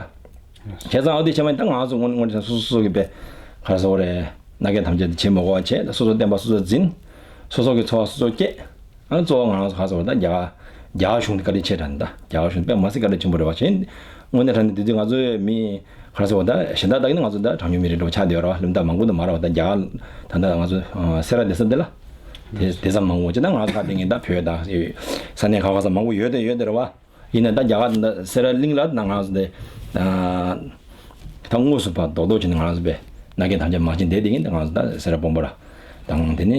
བྱས་ཙང་འོ་དེ་བྱས་པ་ཡིན་ད་ང་ཚོ་དངོས་དངོས་སུ་སོ་སོ་གི་དཔེ། ག་རེ་ཟེར་དགོས་རེད། མནའ་སྐྱེལ་དམ་བཅའ་དེ་བྱེད་མི་དགོས་པ་བྱས། སོ་སོ་བསྟན་པ་སོ་སོ་འཛིན། སོ་སོ་གི་འཚོ་བ་སོ་སོ་སྐྱེལ། ཨ་གཙོ་བོ་ང་རང་ཚོ་ག་རེ་ཟེར་དགོས་རེད་ད། རྒྱ་གར། རྒྱ་གར་གཞུང་དེ་བཀའ་དྲིན་ཆེ་དྲགས་ནི་ད། རྒྱ་གར་གཞུང་དཔེ་མ་སྲིད་བཀའ་དྲིན་ཆེན་པོ་རེད་བ་བྱས། དངོས་གནས་དྲང་གནས་དེ་དུས་ང་ཚོའི་མི། ག་རེ་ཟེར་དགོས་རེད་ད། གཞན་དག་ད་གིན་ང་ཚོ་ད་གྲངས་ཉུང་མི་རིགས་འདྲ་བོ་ཆགས་བསྡད་ཡོད་རེད་བ། ལུང་དག་མང་པོ་འདུག་མ་རེད་བ་ད། རྒྱ་གར་ད་ད་ང་ཚོ་སེ་ར་བསྡད་ས་འདི་ལ། དེ་དེ་ཙམ་མང་པོ་བྱས་ད་ང་ཚོ་ད་དེ་ངས་ད་བོད་དང་ས་གནས་ག་བ་ག་ས་མང་པོ་ཡོད་དེ་ཡོད་དེ་རེད་བ། ཡིན་ན་ད་རྒྱ་གར་འདི་སེ་ར་གླིང་ལ་ད་ང་ཚོ་དེ། ད་དངོས་སུ་ཕར་རྡོག་རྡོག་བྱས་ནས་ང་ཚོ་དཔེ་མནའ་སྐྱེལ་དམ་བཅའ་མ་བྱས་བསྡད་དེ་ཡིན། ད་ང་ཚོ་ད་སེ་ར་སྤོམ་པ་ར་དང་དེ་ནས་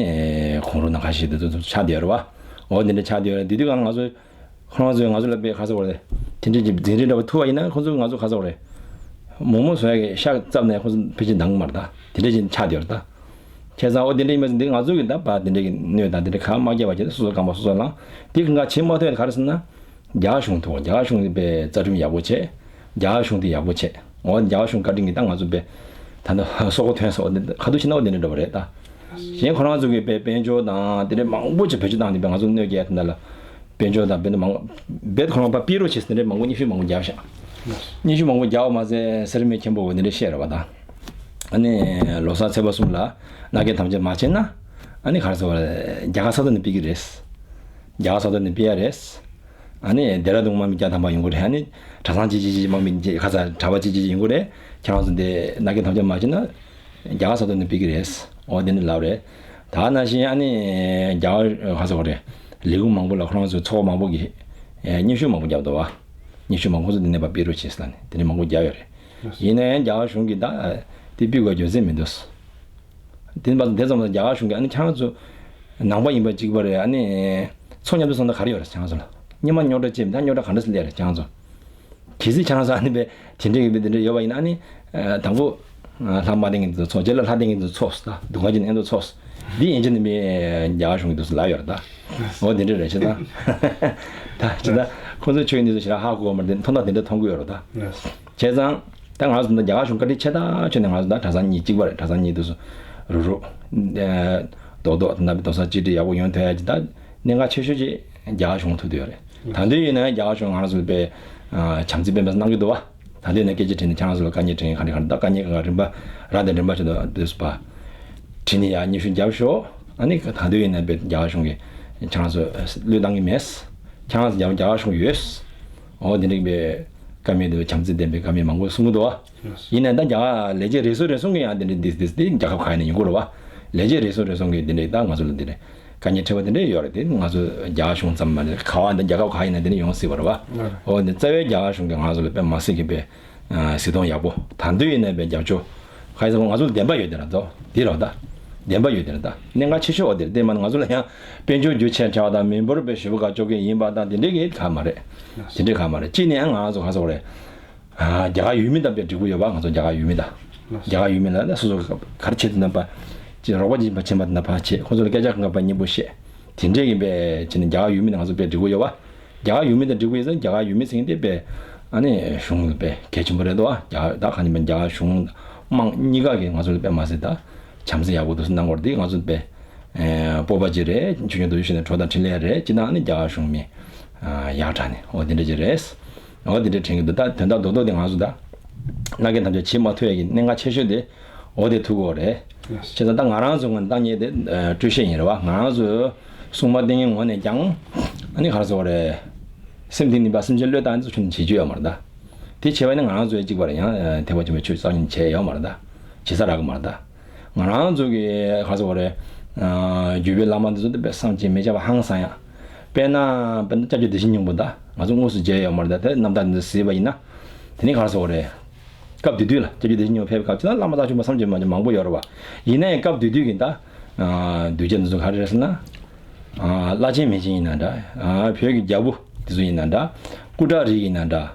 གུང་རུ་ནང་ཁ་ཤས་དེ་ཚོ་ཆགས་བསྡད་ཡོད་རེད་བ། འོ་དེ་འདྲ་ཆགས་བསྡད་ཡོད་རེད། དེ་དུས་གང་ང་ཚོ་ཁོ་རང་ཚོས་ང་ཚོ་ལ་དཔེ་ག་རེ་ཟེར་དགོས་རེད། དེ་འདྲ་གྱི་འཛིན་རིམ་འདྲ་བོ་ཐུག་པ་ཡིན་ན་ཁོ་ཚོས་ང་ཚོ་ག་རེ་ཟེར་དགོས་རེད། མོག་མོག་བཟོ་ཡག་གི་ཤ་བཙབ་ནས་ཁོ་ཚོ་ཕལ་ཆེར་འདང་གི་མ་རེད་ད། དེ་འདྲ་ཅིག་ཆགས་བསྡད་ཡོད་རེད་ད། བྱས་ཙང་འོ་དེ་འདྲ་ཡིན་པ་ཟིན་འདི་ང་ཚོ་གི་ད་པ་དེ་འདྲ་གི་གནོད་དང་དེ་འདྲ་གང་མ་སྐྱེལ་བ་བྱས་ཏེ་སོ་སོ་རྐང་པ་སོ་སོ་བླངས། དེ་གང་ག་བྱེད་མ་ཐུབ་ཡ་ག་རེ་ཟེར་ན། རྒྱ་གར་གཞུང་ཐུག་རྒྱ་གར་གཞུང་གི་དཔེ་རྩ་ཁྲིམས་ཡག་པོ་བྱས། རྒྱ་གར་གཞུང་དེ་ཡག་པོ་བྱས། འོ་རྒྱ་གར་གཞུང་བཀའ་དྲིན་གྱིས་ད་ང་ཚོ་དཔེ་ད་ནི་སོ་གོ་ཐོན་སོང་། འདི་ཁ་ཐུག་ཕྱིན་ན་འོ་དེ་འདྲ་འདྲ་བ་རེད་ད། གཞན་ཁོ་རང་ཚོ་གི་དཔེ་དཔལ་འབྱོར་དང་དེ་འདྲ་མང་པོ་ཅིག་བེད་སྤྱོད་བཏང་དེ་དཔེ་ང་ཚོ་གནོད་སྐྱེལ་དེ་འདྲ་ལ། དཔལ་འབྱོར་དང་དཔེ་འདྲ་མང་དཔེ་ཁོ་རང་པ་པི་རོ་བྱས་དེ་འདྲ་མང་པོ་ཉི་ཤུ་མང་པོ་བརྒྱབ་ཤག་སྙན་ཞུ་མང་པོ་རྒྱག་པ་མ་ཟད་སེར་སྨད་ཆེན་པོ་འོ་དེ་འདྲ་བཤད་རེད་པ་ད། ཨ་ནི་ལོ་གསར་ཚེས་པ་གསུམ་ལ་མནའ་སྐྱེལ་དམ་བཅའ་མ་བྱས་ན། ཨ་ནི་ག་རེ་ཟེར་བ་རེད། རྒྱ་གར་ས་ཐོག་ནས་ཕུད་ཀྱི་རེད། རྒྱ་གར་ས་ཐོག་ནས་ཕུད་ཡ་རེད། ཨ་ནི་ལྡེ་ར་ལྡུན་དམག་མི་བརྒྱ་ཐམ་པ་ཡོང་གི་རེད། ཨ་ནི་གྲྭ་ཚང་གཅིག་གཅིག་གཅིག་དམག་མི་གཅིག་ཁ་ཚ་གྲྭ་པ་གཅིག་གཅིག་ཡོང་གི་རེད། ཁྱེད་རང་ཚོ་འདི་མནའ་སྐྱེལ་དམ་བཅའ་མ་བྱས་ན། རྒྱ་གར་ས་ཐོག་ནས་ཕུད་ཀྱི་རེད། འོ་དེ་འདྲ་ལབ་རེད། ད་ནང་བཞིན་ཨ་ནི་རྒྱ་གར་ག་ཟེར་བ་རེད། ལས་ཁུངས་མང་པོ་ལ་ཁོ་རང་ཚོའི་ཚོགས་པ་མང་པོ་གིས་ཨེ་སྙན་ཞུ་མང་པོ་བརྒྱབ་འདུག་བ། སྙན་ཞུ་མང་པོ་ཚོ་འདི་ནས་ཕར་ཕུད་རོགས་བྱེད་ཟེར་ནས་དེ་འདྲ་མང་པོ་བརྒྱབ་ཡོད་རེད། ཡིན་ན་ཡང་རྒྱ་གར་གཞུང་གིས་ད་དེ་ཕུད་དགོས་རྒྱུ་མཚན་མི་འདུག་དེ་ནས་ཕར་དེ་ཙམ་ལ་རྒྱ་གར་གཞུང་གིས་ཨ་ནི་ཁྱེད་རང་ཚོ་ནང་པ་ཡིན་པ་གཅིག་པ་རེད། ཨ་ནི་ཚོགས་མཉམ་དུ་སོང་ན་ག་རེ་ཡོད་རེད་ཁྱེད་རང་ཚོ་ལ། སྔོན་མ་རྙོག་དྲ་བྱས་མི་ད་རྙོག་དྲ་ག་འདྲ་སེ་སླེབས་རེད་ཁྱེད་རང་ཚོ། གལ་སྲིད་ཁྱེད་རང་ཚོ་ཨ་ནི་དཔེ་དེ་འདྲས་ཀྱི་དཔེ་དེ་འདྲས་ཡོད་པ་ཡིན་ན་ཨ་ནི། ཨ་དང་པོ། ཨ་ལྷ་མ་བསྟེན་མཁན་དེ་ཚོ་ཚོགས། རྗེས་ལ་ལྷ་བསྟེན་མཁན་དེ་ཚོ་ཚོགས་ད་སྡུག་ཁ་ཅིག་ནས་ཨེ་འདུག་ཚོགས། འདི་ཡན་ཆད་ནས་མི་རྒྱ་གར་གཞུང་གི་འདུག་སེ་ལབ་ཡོད་རེད་ད། འོ་དེ་འདྲས་རེད་བྱས་ཙང་། ད་བྱས་ཙང་ཁོང་ཚོའི་ཆོས་ཉིད་དེ་ཚོ་ཞེ་དྲག་ཧ་གོ་བ་མ་རེད། དེ་མཐོང་ད་དེ་འདྲས་མཐོང་གི་ཡོད་རེད་ད། བྱས་ཙང་། ད་ང་ཚོ་འདི་རྒྱ་གར་གཞུང་བཀའ་དྲིན་ཆེ་ད་ཆེ་ནས་ང་ཚོ་ད་གྲྭ་ཚང་གཉིས་གཅིག་པ་རེད། གྲྭ་ཚང་གཉིས་དེ་ཚོ་རུག་རུག་ཨ་རྡོག་རྡོག་ད་ལྟ་བུའི་རྡོག་རྩ་གཅིག་སྒྲིལ་ཡག་པོ་ཡོང་ཐུབ་ཡ་ཅིག་ད་གནད་འགག་ཆེ་ཤོས་ཅིག་རྒྱ་གར་གཞུང་ཐུག་བསྡད་ཡོད་རེད། ད་དུང་ཡིན་ན་རྒྱ་གར་གཞུང་ང་རང་ཚོ་དཔེ་ཨ་བྱམས་བརྩེ་དཔེ་མེད་ས་གནང་གི་འདུག་བ། ད་དུང་ཡིན་ན་སྐད་ཆ་དྲིས་ནས་ཁྱེད་རང་ཚོ་ལ་དཀའ་ངལ་དྲན་ག་རེ་ག་རེ་ད་དཀའ་ངལ་ག་རིམ་པ་ར་དང་རིམ་པ་ཆེད་དུ་འདུག་སེ་ཕར་དྲིས་ནས་ཡ་སྙན་ཞུ་རྒྱབ་ཤོག་ཨ་ནི་ད་དུང་ཡིན་ན་དཔེ་རྒྱ་གར་གཞུང་གིས་ཁྱེད་རང་ཚོ་བློས་བཏང་གི་མེད། ཁྱེད་རང་ཚོ་རྒྱ་རྒྱ་གར་གཞུང་ཡོད། འོ་དེ་འདྲ་གི་བཀའ་མོལ་དེ་བྱམས་བརྩེ་ལྡན་པའི་བཀའ་མོལ་མང་པོ་གསུང་གི་འདུག་བ། ཡིན་ནའང་ད་རྒྱ་གར་ལས་བྱེད་རེ་ཟུང་རེ་ཟུང་གིས་ཡང་དེ་འདྲ་འདི་འདི་འདི་རྒྱལ་ཁབ་གང་ཡིན་ན་ཡོང་གི་རེད་བ། ལས་བྱེད་རེ་ཟུང་རེ་ཟུང་གིས་དེ་འདྲ་ད་ང་ཚོ་ལ་དེ་འདྲ་དཀའ་ངལ་འཕྲད་པ་དེ་འདྲ་ཡོད་རེད། དེ་ང་ཚོ་རྒྱ་གར་གཞུང་ཙམ་མ་རེད། ག་བ་འདི་རྒྱལ་ཁབ་གང་ཡིན་ན་དེ་འདྲ་ཡོང་སྲིད་པ་རེད་བ། འོ་འདི་རྩ་བའི་རྒྱ་གར་གཞུང་གིས་ང་ཚོ་ལ་དཔེ་མ་སྲིད་ཀྱི་དཔེ་གཟིགས་མཐོང་ཡག་པོ། ད་དུང་ཡིན་ནའི་དཔེ་རྒྱབ་སྐྱོར་ག་ཡིན་ཟེར་ང་ཚོ་ལ་བདེན་པ་ཡོད་དེ་ར་འདུག་དེ་ར་ད། བདེན་པ་ཡོད་དེ་ར་ད། གནད་འགག་ཆེ་ཤོས་འོ་དེ་རེད། དེ་མ་ང་ཚོ་ལ་ཡང་དཔལ་འབྱོར་རྒྱུ་ཆེ་དྲགས་དང་མི་འབོར་དཔེ་ཞེ་པོ་ག་ཅོག་གི་ཡིན་པ་དང་དེ་འདྲའི་གི་ག་མ་རེད། དེ་འདྲའི་ག་མ་རེད། གཅིག་ནས་ང་ཚོ་ག་ཚོད་རེད། ཨ་རྒྱ་གར་ཡུལ་མི་དང་དཔེ་འབྲེལ་བ་ཡོད་པ། ང་ཚོ་རྒྱ་གར་ཡུལ་མི་དང་། རྒྱ་གར་ཡུལ་མི་ལ་ནི་སོ་སོ་ག་རེ་བྱེད་དུས་ན་པ། ཅིག་རོགས་པ་ཅིག་ཕར་ཕྱིན་པ་དེ་ན་ཕར་བྱེད། ཁོ་ཚོ་ལ་སྐད་ཆ་གང་ག་པ་སྙན་པོ་བཤད། དེ་འདྲས་ཡིན་པས་ཅི་ནས་རྒྱ་གར་ཡུལ་མི་དང་ང་ཚོ་དཔེ་འབྲེལ་བ་ཡོད་པ། རྒྱ་གར་ཡུལ་མི་དང་འབྲེལ་བ་ཡོད་ཙང་རྒྱ་གར་ཡུལ་མི་ཟེར་མཁན་དེ་དཔེ་ཨ་ནི་གཞུང་ལ་དཔེ་གལ་ཆེན་པོ་རེད་དོ། རྒྱ་གར་ད་ག་ནས་མིན་རྒྱ་གར་གཞུང་དམངས་གཉིས་ཀ་གིས་ང་ཚོ་ལ་དཔེ་མ་ཟད་ད་བྱམས་བརྩེ་ཡག་པོ་འདུག་སེ་གནང་བར་དེ་ང་ཚོ་དཔེ་ཨེ་སྤོབས་པ་ཅིག་རེད། ཆོས་ཉིད་དུ་ཞུས་ནས་གྲོགས་དང་འཕྲིན་ལས་རེད། སྤྱིར་བཏང་ནི་རྒྱ་གར་གཞུང་མི་ཨ་ཡག་དྲགས་ནས་འོ་དེ་འདྲ་ཅིག་རེད། འོ་དེ་འདྲ་དྲན་གྱི་འདུག་ད་དོན་དག་རྡོག་རྡོག་དེ་ང་ཚོ་ད་མནའ་སྐྱེལ་དམ་བཅའ་བྱེད་མ་ཐུབ་ཡ་གི་གནད་འགག་ཆེ་ཤོས་དེ་འོ་དེ་ཐུག་གི་རེད། བྱས་ཙང་ད་ང་རང་ཚོ་ངོས་ནས་བཏང་མཁན་དེ་ཨ་སྤྲོ་བཤད་ཡིན་རེད་བ། ང་རང་ཚོ་སྲུང་མ་བསྟེན་མཁན་ངོས་ནས་ཀྱང་ཨ་ནི་ག་རེ་ཟེར་དགོས་རེད། སེམས་གཏིང་ནས་ཕར་སེམས་ཅན་བློས་བཏང་ཚོ་ཁྱོན་ནས་བྱེད་རྒྱུ་ཡོད་མ་རེད་ད། དེ་བྱས་པ་ནི་ང་རང་ཚོ་ཡང་གཅིག་པ་རེད། ཡང་ཨ་ཐེག་པ་ཆེན་པོའི་ཆོས་རྩ་ནས་བྱས་ཡོད་མ་རེད་ད། བྱེད་ས་རག་གི་མ་རེད་ད། ང་རང་ཚོ་གི་ག་རེ་ཟེར་དགོས་རེད། ཨ་བརྒྱུད་པའི་བླ་མ་འདི་ཚོ་དེ་དཔེ་བསམ་གྱིས་མི་ཁྱབ་པ་ཧང་སང་ཡ། དཔེར་ན་དཔེར་ན་སྐྱབས་རྗེ་བདེ་ཆེན་སྙིང་པོ་ད་ང་ཚོ་དངོས་སུ་མཇལ་ཡོད་མ་རེད་ད། དེ་རྣམ་ཐར་འདི་གཟིགས་པ་ཡིན་ན། དེ་ནི་ག་རེ་ཟེར་དགོས་རེད། སྐབས་དེ་དུས་ལ་སྐྱབས་རྗེ་བདེ་ཆེན་སྙིང་པོ་ཕེབས་པའི་སྐབས་ཅིག་ལ་བླ་མ་རྩ་ཆེན་པོ་བསམ་གྱིས་མི་ཁྱབ་མང་པོ་ཡོད་རེད་བ། ཡིན་ན་ཡང་སྐབས་དེ་དུས་ཀྱི་ད་གདུལ་བྱ་འདི་ཚོ་ག་རེ་རེད་ཟེར་ན། བླ་ཆེན་མི་ཆེན་ཡིན་ན་འདྲ། བོད་ཀྱི་རྒྱལ་པོ་དེ་ཚོ་ཡིན་ན་འདྲ། སྐུ་དྲག་རིགས་ཡིན་ན་འདྲ།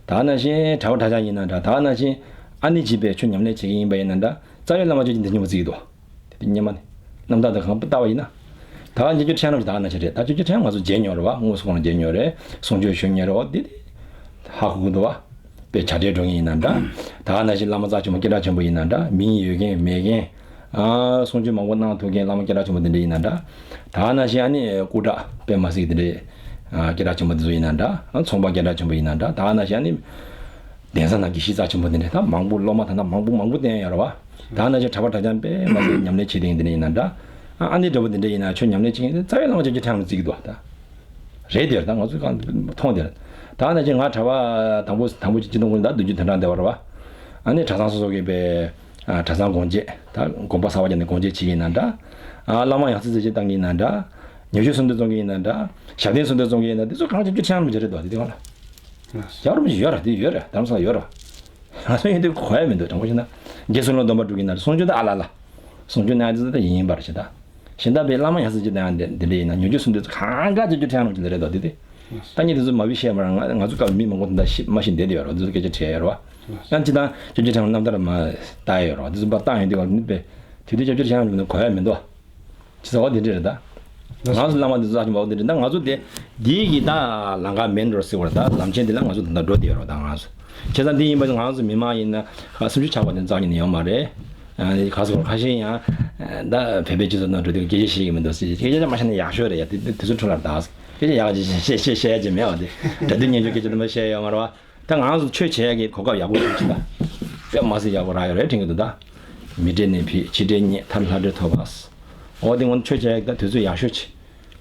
ད་ནང་བཞིན་གྲྭ་པ་གྲྭ་རྐྱང་ཡིན་ན་འདྲ། ད་ནང་བཞིན་ཨ་ནི་བྱིས་པའི་ཆོས་ཉམས་ལེན་བྱེད་ཀྱི་ཡིན་པ་ཡིན་ན་འདྲ། རྩ་བའི་བླ་མ་སྐྱབས་རྗེ་བདེ་ཆེན་སྙིང་པོ་བརྩི་གི་འདུག་དེ་དུས་སྔོན་མ་ནས་རྣམ་ཐར་དང་གང་ལྟ་བ་ཡིན་ན། ད་སྐྱབས་རྗེ་ཁྲི་རིན་པོ་ཆེ་ད་ནང་བཞིན་རེད། ད་སྐྱབས་རྗེ་ཁྲི་རིན་པོ་ཆེ་ང་ཚོ་མཇལ་མྱོང་རེད་བ། དངོས་སུ་ཁོང་ལ་མཇལ་མྱོང་རེད། གསུང་ཆོས་ཞུ་མྱོང་རེད་བ། འདི་དེ་ཧ་གོ་གི་འདུག་བ། དཔེ་བྱ་བྲལ་འགྲོ་མཁན་ཡིན་ན་འདྲ། ད་ནང་བཞིན་བླ་མ་རྩ་ཆེན་པོ་སྐད་གྲགས་ཆེན་པོ་ཡིན་ན་འདྲ། མིང་ཡོད་མཁན་མེད་མཁན། ཨ་གསུང་ཆོས་མང་པོ་གནང་ཐུབ་མཁན་བླ་མ་སྐད་གྲགས་ཆེན་པོ་དེ་འདྲ་ཡིན་ན་འདྲ། ད་ནང་བཞིན་ཨ་ནི་སྐུ་དྲག་དཔེ་མ་སྲིད་དེ་འདྲའི་ཨ་སྐད་གྲགས་ཆེན་པོ་དེ་ཚོ་ཡིན་ན་འདྲ། ཨ་ཚོང་པ་སྐད་གྲགས་ཆེན་པོ་ཡིན་ན་འདྲ། ད་ནང་བཞིན་ཨ་ནི་གདན་ས་ནང་དགེ་བཤེས་རྩ་ཆེན་པོ་དེ་འདྲ་ད་མང་པོ་སློབ་མ་ད་ལྟ་མང་པོ་མང་པོ་བསྟེན་ཡོད་རེད་བ། ད་ནང་བཞིན་གྲྭ་པ་གྲྭ་རྐྱང་དཔེ་མ་སྲིད་ཉམས་ལེན་བྱེད་མཁན་དེ་འདྲ་ཡིན་ན་འདྲ། ཨ་ཨ་ནི་འདྲ་པོ་དེ་འདྲ་ཡིན་ན་ཆོས་ཉམས་ལེན་བྱེད་མཁན་དེ་རྩ་བའི་བླ་མ་སྐྱབས་རྗེ་ཁྲི་རིན་པོ་ཆེ་བརྩི་གི་འདུག་བ་ད། རེད་དེ་རེད། ད་ང་ཚོས་གང་མཐོང་དེ་རེད། ད་ནང་བཞིན་ང་གྲྭ་པ་དང་པོ་དང་པོ་གཅིག་སྤྱི་གཏོང་སྐོར་ད་བདུན་ཅུ་དོན་གྲངས་འདས་པ་རེད་བ། ཨ་ནི་གྲྭ་ཚང་སོ་སོ་གི་པའི་ཨ་གྲྭ་ཚང་སྒོ་འབྱེད་ད་དགོན་པ་གསར་པ་བརྒྱབ་ནས་སྒོ་འབྱེད་བྱེད་ཀྱི་ཡིན་ན་འདྲ། ཨ་བླ་མ་ཡང་སྲིད་རྩད་གཅོད་བཏང་གི་ཡིན་ན་འདྲ། ཉི་ཤུ་སྲུང་བརྩི་བཙོང་གི་ཡིན་ན་འདྲ། ཞབས་བརྟན་སྲུང་བརྩི་བཙོང་གི་ཡིན་ན་འདི་ཚོ་གང་བྱེད་རྒྱུ་ཆེ་ཡང་མི་བྱེད་རེད་དོ་དེ་དེ་གང་ལ། ཡག་རུ་མི་ཡོད་ར་དེ་ཡོད་ར་དམ་སང་ཡོད་ར། ང་ཚོ་ཡོད་དུས་གོ་ཡ་མི་འདུག་དྲང་པོ་བཤད་ན། རྗེ་བཙུན་ལ་སྡོམ་པ་སྒྲུབ་ཀྱི་ན་སྲུང་སྐྱོབ་ད་ཨ་ལ་ལ། སྲུང་སྐྱོབ་ན་དེ་ཚོ་ད་ཡིན་ཡིན་པར་བྱེད་ད། གཞན་དག་པའི་བླ་མ་ཡང་སྲིད་ཅིག་དང་ཡང་འདི་འདི་འདྲ་ཡིན་ན་ཉོ་རྒྱུ་སུ་འདི་ཚོ་གང་ག་རྒྱབ་རྒྱུ་ཕྲན་རོགས་ཀྱི་ལ་རེད་དོ་འདི་དེ། ད་ཉིད་དེ་ཚོ་མ་བི་ཤེས་མ་རང་ང་ང་ཚོ་སྐབས་མི་མང་པོ་དེ་འདྲ་ཤི་མ་ཤི་འདས་དེ་ཡོད་རོགས་འདི་ཚོ་སྐད་ཆ་དྲིས་ཡོད་རོགས། ཡང་ཅི་དང་རྒྱབ་རྒྱུ་ཕྲན་རྣམ་ཐར་མ་ལྟ་ཡོད་རོགས་འདི་ཚོ་པ་བཏང་ཡོད་དེ་ག་ནི་པས། དེ་དུས་རྒྱབ་རྒྱུ་ཕྲན་རོགས་གོ་ཡ་མི་འདུག་ཅི་ཟེར་བ་དེ་འདྲ་རེད་ད། ང་ཚོ་བླ་མ་འདི་ཚོ་ཨ་ཅི་མ་འོ་དེ་འདྲ་ད་ང་ཚོ་དེ་འདིའི་གི་ད་ལམ་ཁ་མེན་རོ་ཟེར་བ་རེད་ད། ལམ་ཆེན་འདི་ལ་ང་ཚོ་ད་ལྟ་འགྲོ་བསྡད་ཡོད་རོགས་ད་ང་ཚོ། བྱས་ཙང་འདི་ཡིན་པ་ང་ཚོ་མི་མང་ཡིན་ན་ཁ་སུམ་ཅུ་ཆགས་པ་དེ་རྩ་ཉིད་ནས་ཡོད་མ་རེད། ཨ་ནི་ཁ་སོ་ཁ་ཤས་ཡང་ད་བོད་པའི་སྤྱི་ཚོགས་ནང་འགྲོ་དུས་སྐད་ཆ་བཤད་ཀྱི་མི་འདུག་ཟེར། སྐད་ཆ་མ་བཤད་ན་ཡག་ཤོས་རེད་ཡ། དེ་དེ་ཚོ་འཕྲོ་ལ་ད་སྐད་ཆ་ཡག་ཅིག་བཤད་བཤད་བཤད་ཡ་ཅིག་མེད་བ། དེ་གྲ་སྒྲིག་སྙན་ཞུ་སྐད་ཆ་དུ་མ་བཤད་ཡོད་མ་རེད་བ། ད་ང་རང་ཚོ་ཆོས་བྱེད་ཡག་གི་གོ་སྐབས་ཡག་པོ་ཞིག་ཅིག་ད་དཔེ་མ་སྲིད་ཡག་པོ་རག་ཡོད་རེད་དྲན་གྱི་འདུག་ད་མི་འབྲལ་ནད་ཕུད། འཆི་བྲལ་རྙེད། མཐར་ལྷ་འདྲེ་ཐོབ་པ། འོ་དེ་ངོ་ཆོས་བྱེད་ཡག་གི་ད་དུས་ཚོད་ཡག་ཤོས་ཅིག་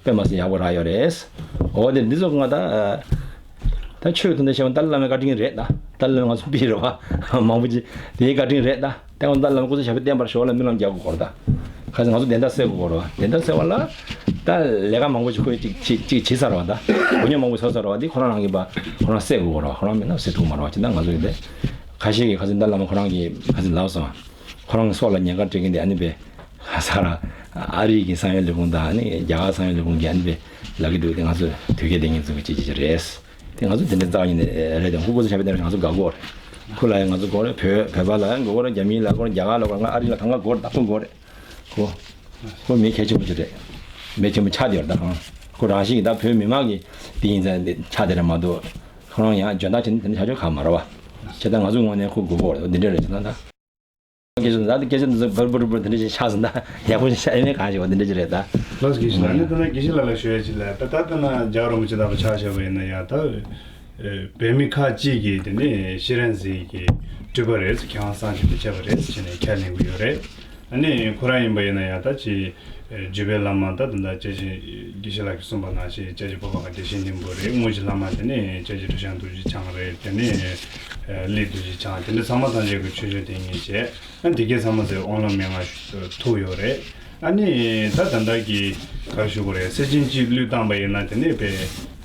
དཔེ་མ་སྲིད་ཡག་པོ་རག་ཡོད་རེད། འོ་དེ་འདི་ཚོ་ང་ད་ད་ཆོས་དོན་དུ་བཤད་པ་ཏཱ་ལའི་བླ་མའི་བཀའ་དྲིན་རེད། ད་ཏཱ་ལའི་བླ་མ་ང་ཚོ་པི་རེད་བ། མང་པོ་ཅིག་དེའི་བཀའ་དྲིན་རེད། ད་ཏཱ་ལའི་བླ་མ་སྐུ་ཚེ་ཞབས་པད་བརྟན་པར་ཤོག་ལ་སྨོན་ལམ་རྒྱག་དགོས་སྐོར། ད་ཁ་སང་ང་ཚོ་བདེན་མཐའ་གསལ་དགོས་སྐོར་བ། བདེན་མཐའ་གསལ་བ་ལ་ད་ལས་ཀ་མང་པོ་ཅིག་ཁོས་ཅིག་ཅིག་ཅིག་བྱེད་ཚར་བ། ད་གོ་རྙོག་མང་པོ་བཟོ་ཚར་བ། འདི་ཁོ་རང་རང་གིས་པ་ཁོ་རང་གསལ་དགོས་སྐོར་བ། ཁོ་རང་མེད་ན་སེལ་ཐུབ་མ་རེད་བ། ཅི་ད་ང་ཚོ་ཡོད་དེ་ཁ་ཤས་ཀྱིས་ཁ་སང་ཏཱ་ལའི་བླ་མ་ཁོ་རང་གིས་ཁ་སང་ལབ་སོང་། ཁོ་རང་གི་སྲོག་ལ་ཉེན་ཁ་འཕྲད་མཁན་དེ་ཨ་ནི་པས་ས་ར་ཨ་རི་གི་གསང་བའི་ལས་ཁུངས་དང་ཨ་ནི་རྒྱ་གར་གསང་བའི་ལས་ཁུངས་ཀྱིས་ཨ་ནི་པས་ལབ་ཀྱི་འདུག་དེ་ང་ཚོ་དོལ་རྒྱལ་བསྟེན་མཁན་ཚོ་གི་ཅི་ཅི་ཅི་རེད། དེ་ང་ཚོ་དེ་འདྲའི་རྩ་བ་ཉིད་ནས་རེད་དེ། ཁོ་སྐུ་ཚེ་ཞབས་པད་བརྟན་པར་ང་ཚོ་དགའ་གི་ཡོད་རེད། ཁོ་ལ་ཡང་ང་ཚོ་དགའ་གི་ཡོད་རེད། བོད་བོད་པ་ལ་ཡང་དགའ་གི་ཡོད་རེད། རྒྱ་མི་ལ་དགའ་གི་ཡོད་རེད། རྒྱ་གར་ལ་དགའ་གི་ཡོད་རེད། ང་ཨ་རི་ལ་དགའ་གི་ཡོད་རེད། ད་ཁོ་དགའ་གི་ཡོད་རེད། ཁོ་ཁོ་མི་གལ་ཆེན་པོ་ཅིག་རེད། མི་ཆེན་པོ་ཆགས་བསྡད་ཡོད་རེད། ད་ཁོ་ཁོ་རང་བཞིན་གྱིས་ད་བོད་མི་མང་གི་དེ་ཡིན་ཙང་དེ་ཆགས་བསྡད་རེད་མ་གཏོགས། ཁོ་རང་ཡང་འཇོན་ཐང་ཅན་དེ་འདྲ་ཆགས་ཆོག་ག་མ་རེད་བ། བྱས་ཙང་ང་ཚོའི་ངོས་ནས་ཁོ་དགོས་ཀྱི་ཡོད་རེད། འདི་འདྲ་རེད། བྱས་ཙང་ད། སྐད་ཆ་ད་སྐད་ཆ་འདི་ཚོ་བར་བར་བར་དེ་འདྲ་ཞིག་ཆགས་སོང་། ད་ཡག་པོ་ཞིག་ཆགས་ཡོད་མེད་གང་ཞིག་བ་དེ་འདྲ་ཞིག་རེད་ད། ལགས་སོ། དགེ་བཤེས་ལགས་ནི་ད་ལྟ་དགེ་བཤེས་ལགས་ལ་ཞུ་ཡ་ཅིག་ལ། ད་ད་ལྟ་ན་རྒྱལ་བ་རིན་པོ་ཆེ་ལྟ་བུ་ཆ་བཞག་པ་ཡིན་ན་ཡང་ད་བོད་མི་ཁག་ཅིག་གིས་དེ་ནས་ཤེས་རབ་འཛིན་གྱི་སྤྲུལ་པ་རེད། མཁས་དབང་སངས་རྒྱས་མི་ཁྱབ་པ་རེད་ཟེར་ནས་ཁས་ལེན་གྱི་ཡོད་རེད། ཨ་ནི་ཁོ་རང་ཡིན་པ་ཡིན་ན་ཡང་ད་ཅི་བརྒྱུད་པའི་བླ་མ་ད་དེ་འདྲ་སྐྱབས་རྗེ་དགེ་བཤེས་ལགས་ཀྱིས་གསུངས་པ་ནང་བཞིན་སྐྱབས་རྗེ་འཕགས་པ་དགའ་བདེ་ཆེན་སྙིང་པོ་རེད། དངོས་གཞི་བླ་མ་དེ་ནས་སྐྱབས་རྗེ་ཁྲི་བྱང་རྡོ་རྗེ་འཆང་རེད། དེ་ནས་ཀླད་རྡོ་རྗེ་འཆང་། དེ་འདྲ་ཚང་མ་ཐམས་ཅད་ཀྱིས་ཆོས་སྤྱོད་དེ་ཉིད་བྱས། ཨ་འདི་གས་ཚང་མ་ཟེར་དབང་ལུང་མན་ངག་ཐུག་ཡོད་རེད། ཨ་ནི་ད་ད་ལྟ་གི་ག་རེ་ཞུ་དགོས་རེད། སེར་ཆེན་གཅིག་བློས་བཏང་པ་ཡིན་ན་དེ་ནས་དཔེ་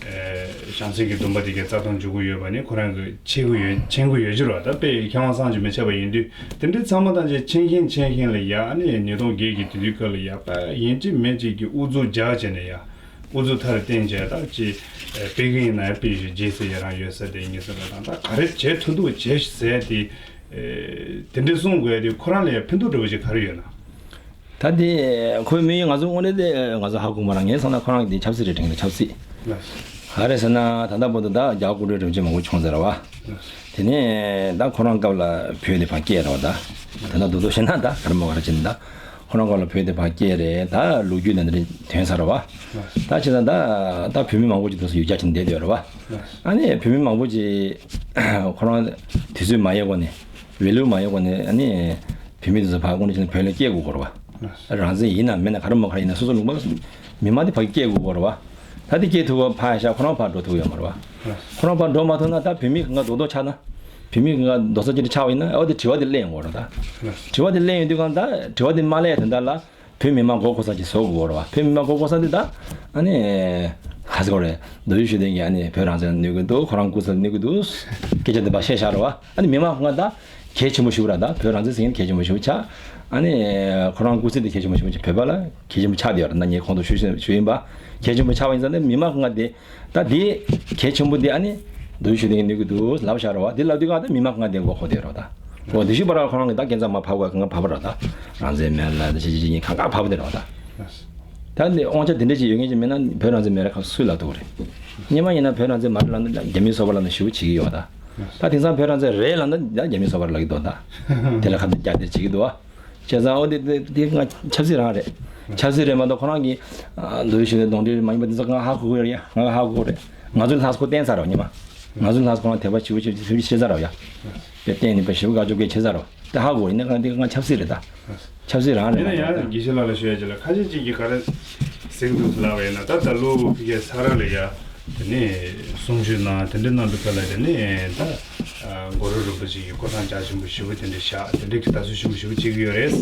བྱང་སེམས་ཀྱི་སྡོམ་པ་དེ་གས་རྩ་ཐང་འཇུག་གི་ཡོད་པ་ནི་ཁོ་རང་གི་མཁྱེན་གྱི་ཡོད། མཁྱེན་གྱི་ཡོད་ཀྱི་རེད་བ། ད་དཔེ་མཁས་དབང་སངས་རྒྱས་མི་ཁྱབ་པ་ཡིན་དུས་དེ་འདྲའི་ཚང་མ་ཐམས་ཅད་མཁྱེན་མཁན་མཁྱེན་མཁན་ལ་ཡ། ཨ་ནི་ཉིས་སྟོང་བརྒྱད་ཀྱི་དུས་དུས་སྐབས་ལ་ཡ་དཔེ་ཡིན་གཅིག་མིན་གཅིག་གི་ཨུ་ཚུགས་རྒྱག་བྱས་ནས་ཡ། ཨུ་ཚུགས་མཐར་བསྟན་བྱས། ད་ཅི་དཔེ་རྒན་ཡིན་ན་ཡང་དཔེ་ཞིག་རྗེས་སུ་ཡི་རང་ཡོད་ས་དེ་ཡིན་ཟེར་བ་དང་། ད་ག་རེ་བྱེད་ཐུབ་འདུག་བྱེད་ཟེར་དེ་དེ་འདྲའི་གསུང་དགོས་དེ་ཁོ་རང་ལ་ཡང་ཕན་ཐོགས་འདྲ་བོ་ཞིག་ག་རེ་ཡོད་ན། ད་དེ་ཁོའི་དམིགས་ཡུལ་ང་ཚོ་དངོས་གནས་དེ་ང་ཚོ་ཧ་གོ་མ་རེད། ངས་བསམ་ན་ཁོ་རང་གི་དེ་ཆབ་སྲིད་རེད་དྲན་གྱི་འདུག་ཆབ་སྲིད། ག་རེ་ཟེར་ན་ད་ལྟ་བར་དུ་ད་རྒྱ་གར་སྐུ་དྲིན་རིན་པོ་ཆེ་མང་པོ་བྱུང་ཟེར་བ། དེ་ནས་ད་ཁོ་རང་སྐབས་ལ་བོད་དེ་ཕར་སྐྱེས་རེད་བ། ད་ད་ལྟ་རྡོག་རྡོག་བཤད་ན་ད་ག་རེ་མོ་ག་རེ་བྱེད་ན་ད། ཁོ་རང་སྐབས་ལ་བོད་དེ་ཕར་སྐྱེས་རེད། ད་ལོ་རྒྱུས་ནང་དེ་འདྲ་ཐོན་ཚར་བ། ད་བྱས་ཙང་ད་ད་བོད་མི་མང་པོ་ཅིག་དེ་ཚོ་ཡུལ་གྱར་ཕྱིན་བསྡད་ཡོད་རེད་བ། ཨ་ནི་བོད་མི་མང་པོ་ཅིག་ཁོ་རང་དུས་ཚོད་མ་ཡལ་གོང་ནས། བེ་ལུ་མ་ཡལ་གོང་ནས་ཨ་ནི་བོད་མི་དེ་ཚོ་ཕར་དངོས་གནས་བྱས་ན་བོད་ལ་སྐྱེལ་དགོས་ཀྱི་རེད་བ། རང་བཙན་ཡིན་ན་མིན་ན་ག་རེ་མོ་ག་རེ་ཡིན་ན་སོ་སོ་ལུང་པ་མི་མང་དེ་ཕར་སྐྱེལ་དགོས་ཀྱི་རེད་བ། ད་དེ་སྐྱེལ་ཐུབ་པ་ཕར་བཞག་ཁོ་རང་ཕར་འགྲོ་ཐུབ་ཡོད་མ་རེད་བ། ཁོ་རང་ཕར་འགྲོ་མ་ཐུབ་ན་ད་བོད་མི་གང་ག་རྡོག་རྡོག་ཆགས་ན། བོད་མི་གང་ག་རྡོག་རྩ་གཅིག་སྒྲིལ་ཆགས་པ་ཡིན་ན་ཨོ་དེ་དྲི་བ་དེ་སླེབས་ཡོང་གི་རེད་ད། དྲི་བ་དེ་སླེབས་ཡོང་དུས་གང་ད་དྲི་བ་དེ་མ་སླེབས་དོན་དག་ལ་བོད་མི་མང་མགོ་སྐོར་ས་ཅིག་བཟོ་དགོས་རེད་བ། བོད་མི་མང་མགོ་སྐོར་ས་དེ་ད་ཨ་ནི་ག་ཟེར་དགོས་རེད། མདོ་དབུས་ཆོས་ལྡན་གྱི་ཨ་ནི་བོད་རང་བཙན་གནོད་ཀྱི་འདུག་ཁོ་རང་སྐུ་ཚབ་གནོད་ཀྱི་འདུག་སྐད་ཆ་དེ་ཕར་བཤད་བཞག་རེད་བ། ཨ་ནི་མི་མང་གང་ག་ད་གལ་ཆེན་པོ་ཞིག་རེད། ད་བོད་རང་བཙན་ཟེར་མཁན་གལ་ཆེན་པོ་ཞིག་ཆགས། ཨ་ནི་ཁོ་རང་སྐུ་ཚབ་དེ་གལ་ཆེན་པོ་ཞིག་ཆགས། བོད་པ་ལ་གལ་ཆེན་པོ་ཆགས་བསྡད་ཡོད་རེད། ད་ངས་གོང་དུ་ཞུ་ཞུ་ཡིན་པ། གལ་ཆེན་པོ་ཆགས་པ་ཡིན་ཙང་ནས་མི་མང་གང་ག་དེ་ད་དེ་གལ་ཆེན་པོ་དེ་ཨ་ནི་མདོ་དབུས་ཆོས་ལྡན་གྱིས་གནོད་ཀྱི་འདུག་ལབ་བཞག་རེད་བ། དེ་ལབ་དུས་གང་ད་མི་མང་གང་ག་དེ་མགོ་འཁོར་བསྡད་ཡོད་རེད་ད། འོ་དེ་ཞུས་པ་ར་ཁོ་རང་གིས་ད་ཁྱེད་ཚང་མ་ཕབ་དགོས། གང་ག་ཕབ་པ་རེད་ད། རང་བཙན་མེད་ལབ་ད་ཅི་ཅི་ཅི་གང་ག་ཕབ་བསྡད་རེད་བ་ད། ད་ནི་དབང་ཆ་དེ་འདྲ་ཅིག་ཡོད་མཁན་ཅིག་མིན་ན་བོད་རང་བཙན་མེད་རེད་ཁ་སུས་ལབ་ཐུབ་ཀྱི་རེད། སྔོན་མ་ཡིན་ན་བོད་རང་བཙན་མ་རེད་ལབ་ན་རྒྱ་མིའི་སོ་པ་ལབ་ན་ཞེ་པོ་བྱེད་ཀྱི་ཡོད་ད། ད་དེང་སང་བོད་རང་བཙན་རེད་ལབ་ན་ད་རྒྱ་མིའི་སོ་པ་ལབ་ཀྱི་འདུག་ད། དེ་ལ་ཁ་གཏད་བཀྱག་གཏད་བྱེད་ཀྱི་འདུག་བ། བྱས་ཙང་ཨོ་དེ་དེ་དེ་ང་ཆབ་སྲིད་རང་རེད། ཆབ་སྲིད་རེད་མ་གཏོགས་ཁོ་རང་གིས་ཨ་མདོ་དབུས་ཆོས་ལྡན་གདོན་འདྲེ་མ་ཡིན་པ་དེ་ཚོ་ང་ཧ་གོ་གི་རེད་ཡ། ང་ཧ་གོ་གི་རེད། ང་ཚོའི་ལྷག་སྐོར་བསྟན་ཚར་ར་བ་ཉི་མ། ང་ཚོའི་ལྷག་སྐོར་ཁོ་རང་དད་པ་ཞེ་པོ་ཞེ་པོ་ཞེ་ཚར་ར་བ་ཡ། དེ་བསྟན་ནས་པ་ཞེ་པོ་དགའ་སྐྱོ་སྐད་ཆེ་ཚར་ར་བ། དེ་ཧ་གོ་ཡིན་ན་ང་དེ་ང་ཆབ་སྲིད་རེད་ད། ཆབ་སྲིད་རང་རེད་ཡིན་ན་ཡང་ད། དགེ་བཤེས་ལགས་ལ་ཞུ་ཡ་ཅིག་ལ་ཁ་ཤས་ཅིག་གིས་ག་རེ་ཟེར་གི་འདུག་ལབ་པ་ཡིན་ན། ད་ད་ལོ་ཕ་གིའི་ས་ར་ལ་ཡ་དེ་ནས་གསུང་ཆོས་གནང་དེ་འདྲ་གནང་དུས་སྐབས་ལ་དེ་ནས་ད་ཨ་གུ་རུ་རིན་པོ་ཆེ་གི་སྐུ་ཐང་རྒྱ་ཆེན་པོ་ཞེ་པོ་དེ་འདྲ་བཞག་དེ་འདྲ་གི་ད་གཟོད་ཞུ་མི་ཞེ་པོ་བྱེད་ཀྱི་ཡོད་རེད།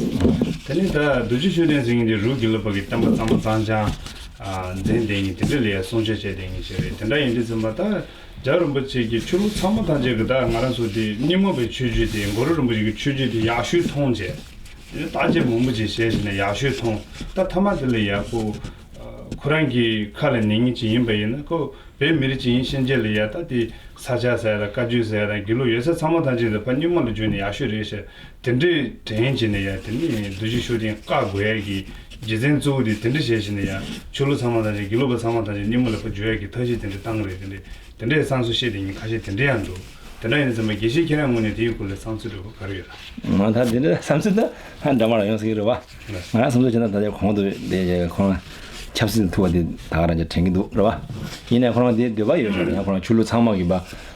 དེ་ནས་ད་རྡོ་རྗེ་ཤུགས་ལྡན་ཟེར་མཁན་དེ་རུ་དགེ་ལུགས་པ་གི་བསྟན་པ་གཙང་མ་གཙང་རྐྱང་ཨ་འཛིན་བསྡད་མཁན་དེ་འདྲ་ལ་ཡ་གསུང་ཆོས་བྱས་བསྡད་མཁན་ཞིག་རེད། དེ་འདྲ་ཡིན་དུས་ཙམ་པ་ད་རྒྱལ་བ་རིན་པོ་ཆེ་གི་ཆོས་ལུགས་ཚང་མ་ཐམས་ཅད་ཀྱི་ད་ང་རང་ཚོ་དེ་རྙིང་མ་པའི་ཆོས་བརྒྱུད་དེ་གུ་རུ་རིན་པོ་ཆེ་གི་ཆོས་བརྒྱུད་དེ་ཡག་ཤོས་མཐོང་བྱས། དེ་ནས་བརྟག་དཔྱད་མང་པོ་ཅིག་བྱས་ཟིན་ནས་ཡག་ཤོས་མཐོང་། ད་མཐའ་མ་དེ་ལ་ཡ་ཁོ་ཁོ་རང་གི་ཁ་ལ་ཉན་མཁན་ཅིག་ཡིན་པ་ཡིན་ན་ཁོ་བོད་མི་རིགས་ཅིག་ཡིན་ཕྱིན་ཆད་ལ་ཡ་ད་དེ་ས་སྐྱ་ཟེར་ཡ་ལ་བཀའ་བརྒྱུད་ཟེར་ཡ་ལ་དགེ་ལུགས་ཡོད་ས་ཚང་མ་ཐམས་ཅད་དེ་ཕར་རྙིང་མ་ལ་བསྒྱུར་ནས་ཡག་ཤོས་རེད་ཟེར། དེ་འདྲའི་དྲན་བྱས་ནས་ཡ་དེ་ནི་རྡོ་རྗེ་ཤུགས་ལྡན་བཀག་དགོས་ཡ་གི་རྒྱུ་མཚན་གཙོ་བོ་དེ་དེ་འདྲ་བྱས་བྱས་ནས་ཡ་ཆོས་ལུགས་ཚང་མ་ཐམས་ཅད་དགེ་ལུགས་པ་ཚང་མ་ཐམས་ཅད་རྙིང་མ་ལ་ཕར་བསྒྱུར་ཡ་གི་ཐབས་ཤེས་དེ་འདྲ་བཏང་གི་རེད། དེ་འདྲའི་དེ་འདྲའི་བསམ་ཚུལ་བཤད་དེ་ཉིན་ཁ་ཤས་དེ་འདྲ་ཡང་འདུག་དེ་འདྲ་ཡིན་ཙམ་པ་དགེ་བཤེས་ཁྱེད་རང་ངོས་ནས་དེའི་སྐོར་ལ་བསམ་ཚུལ་འདྲ་པོ་ག་རེ་ཡོད་ལ། ང་ད་དེ་འདྲ་བསམ་ཚུལ་ད་ཧ་འདྲ་མ་རང་ཡོང་སྲིད་ཀྱི་རེད་བ། ང་རང་བསམ་ཚུལ་བྱས་ན་ད་ལྟའི་གོང་དུ་དེ་ཁོང་ ཆབ་སྲིད་ཐུག་པ་དེ་ད་ག་རང་ཅིག་དྲན་གྱི་འདུག་རེད་བ། ཡིན་ནའི་ཁོ་རང་དེ་འདོད་པ་ཡོད་རེད། ཡང་ཁོ་རང་ཆོས་ལུགས་ཚང་མ་གི་བ་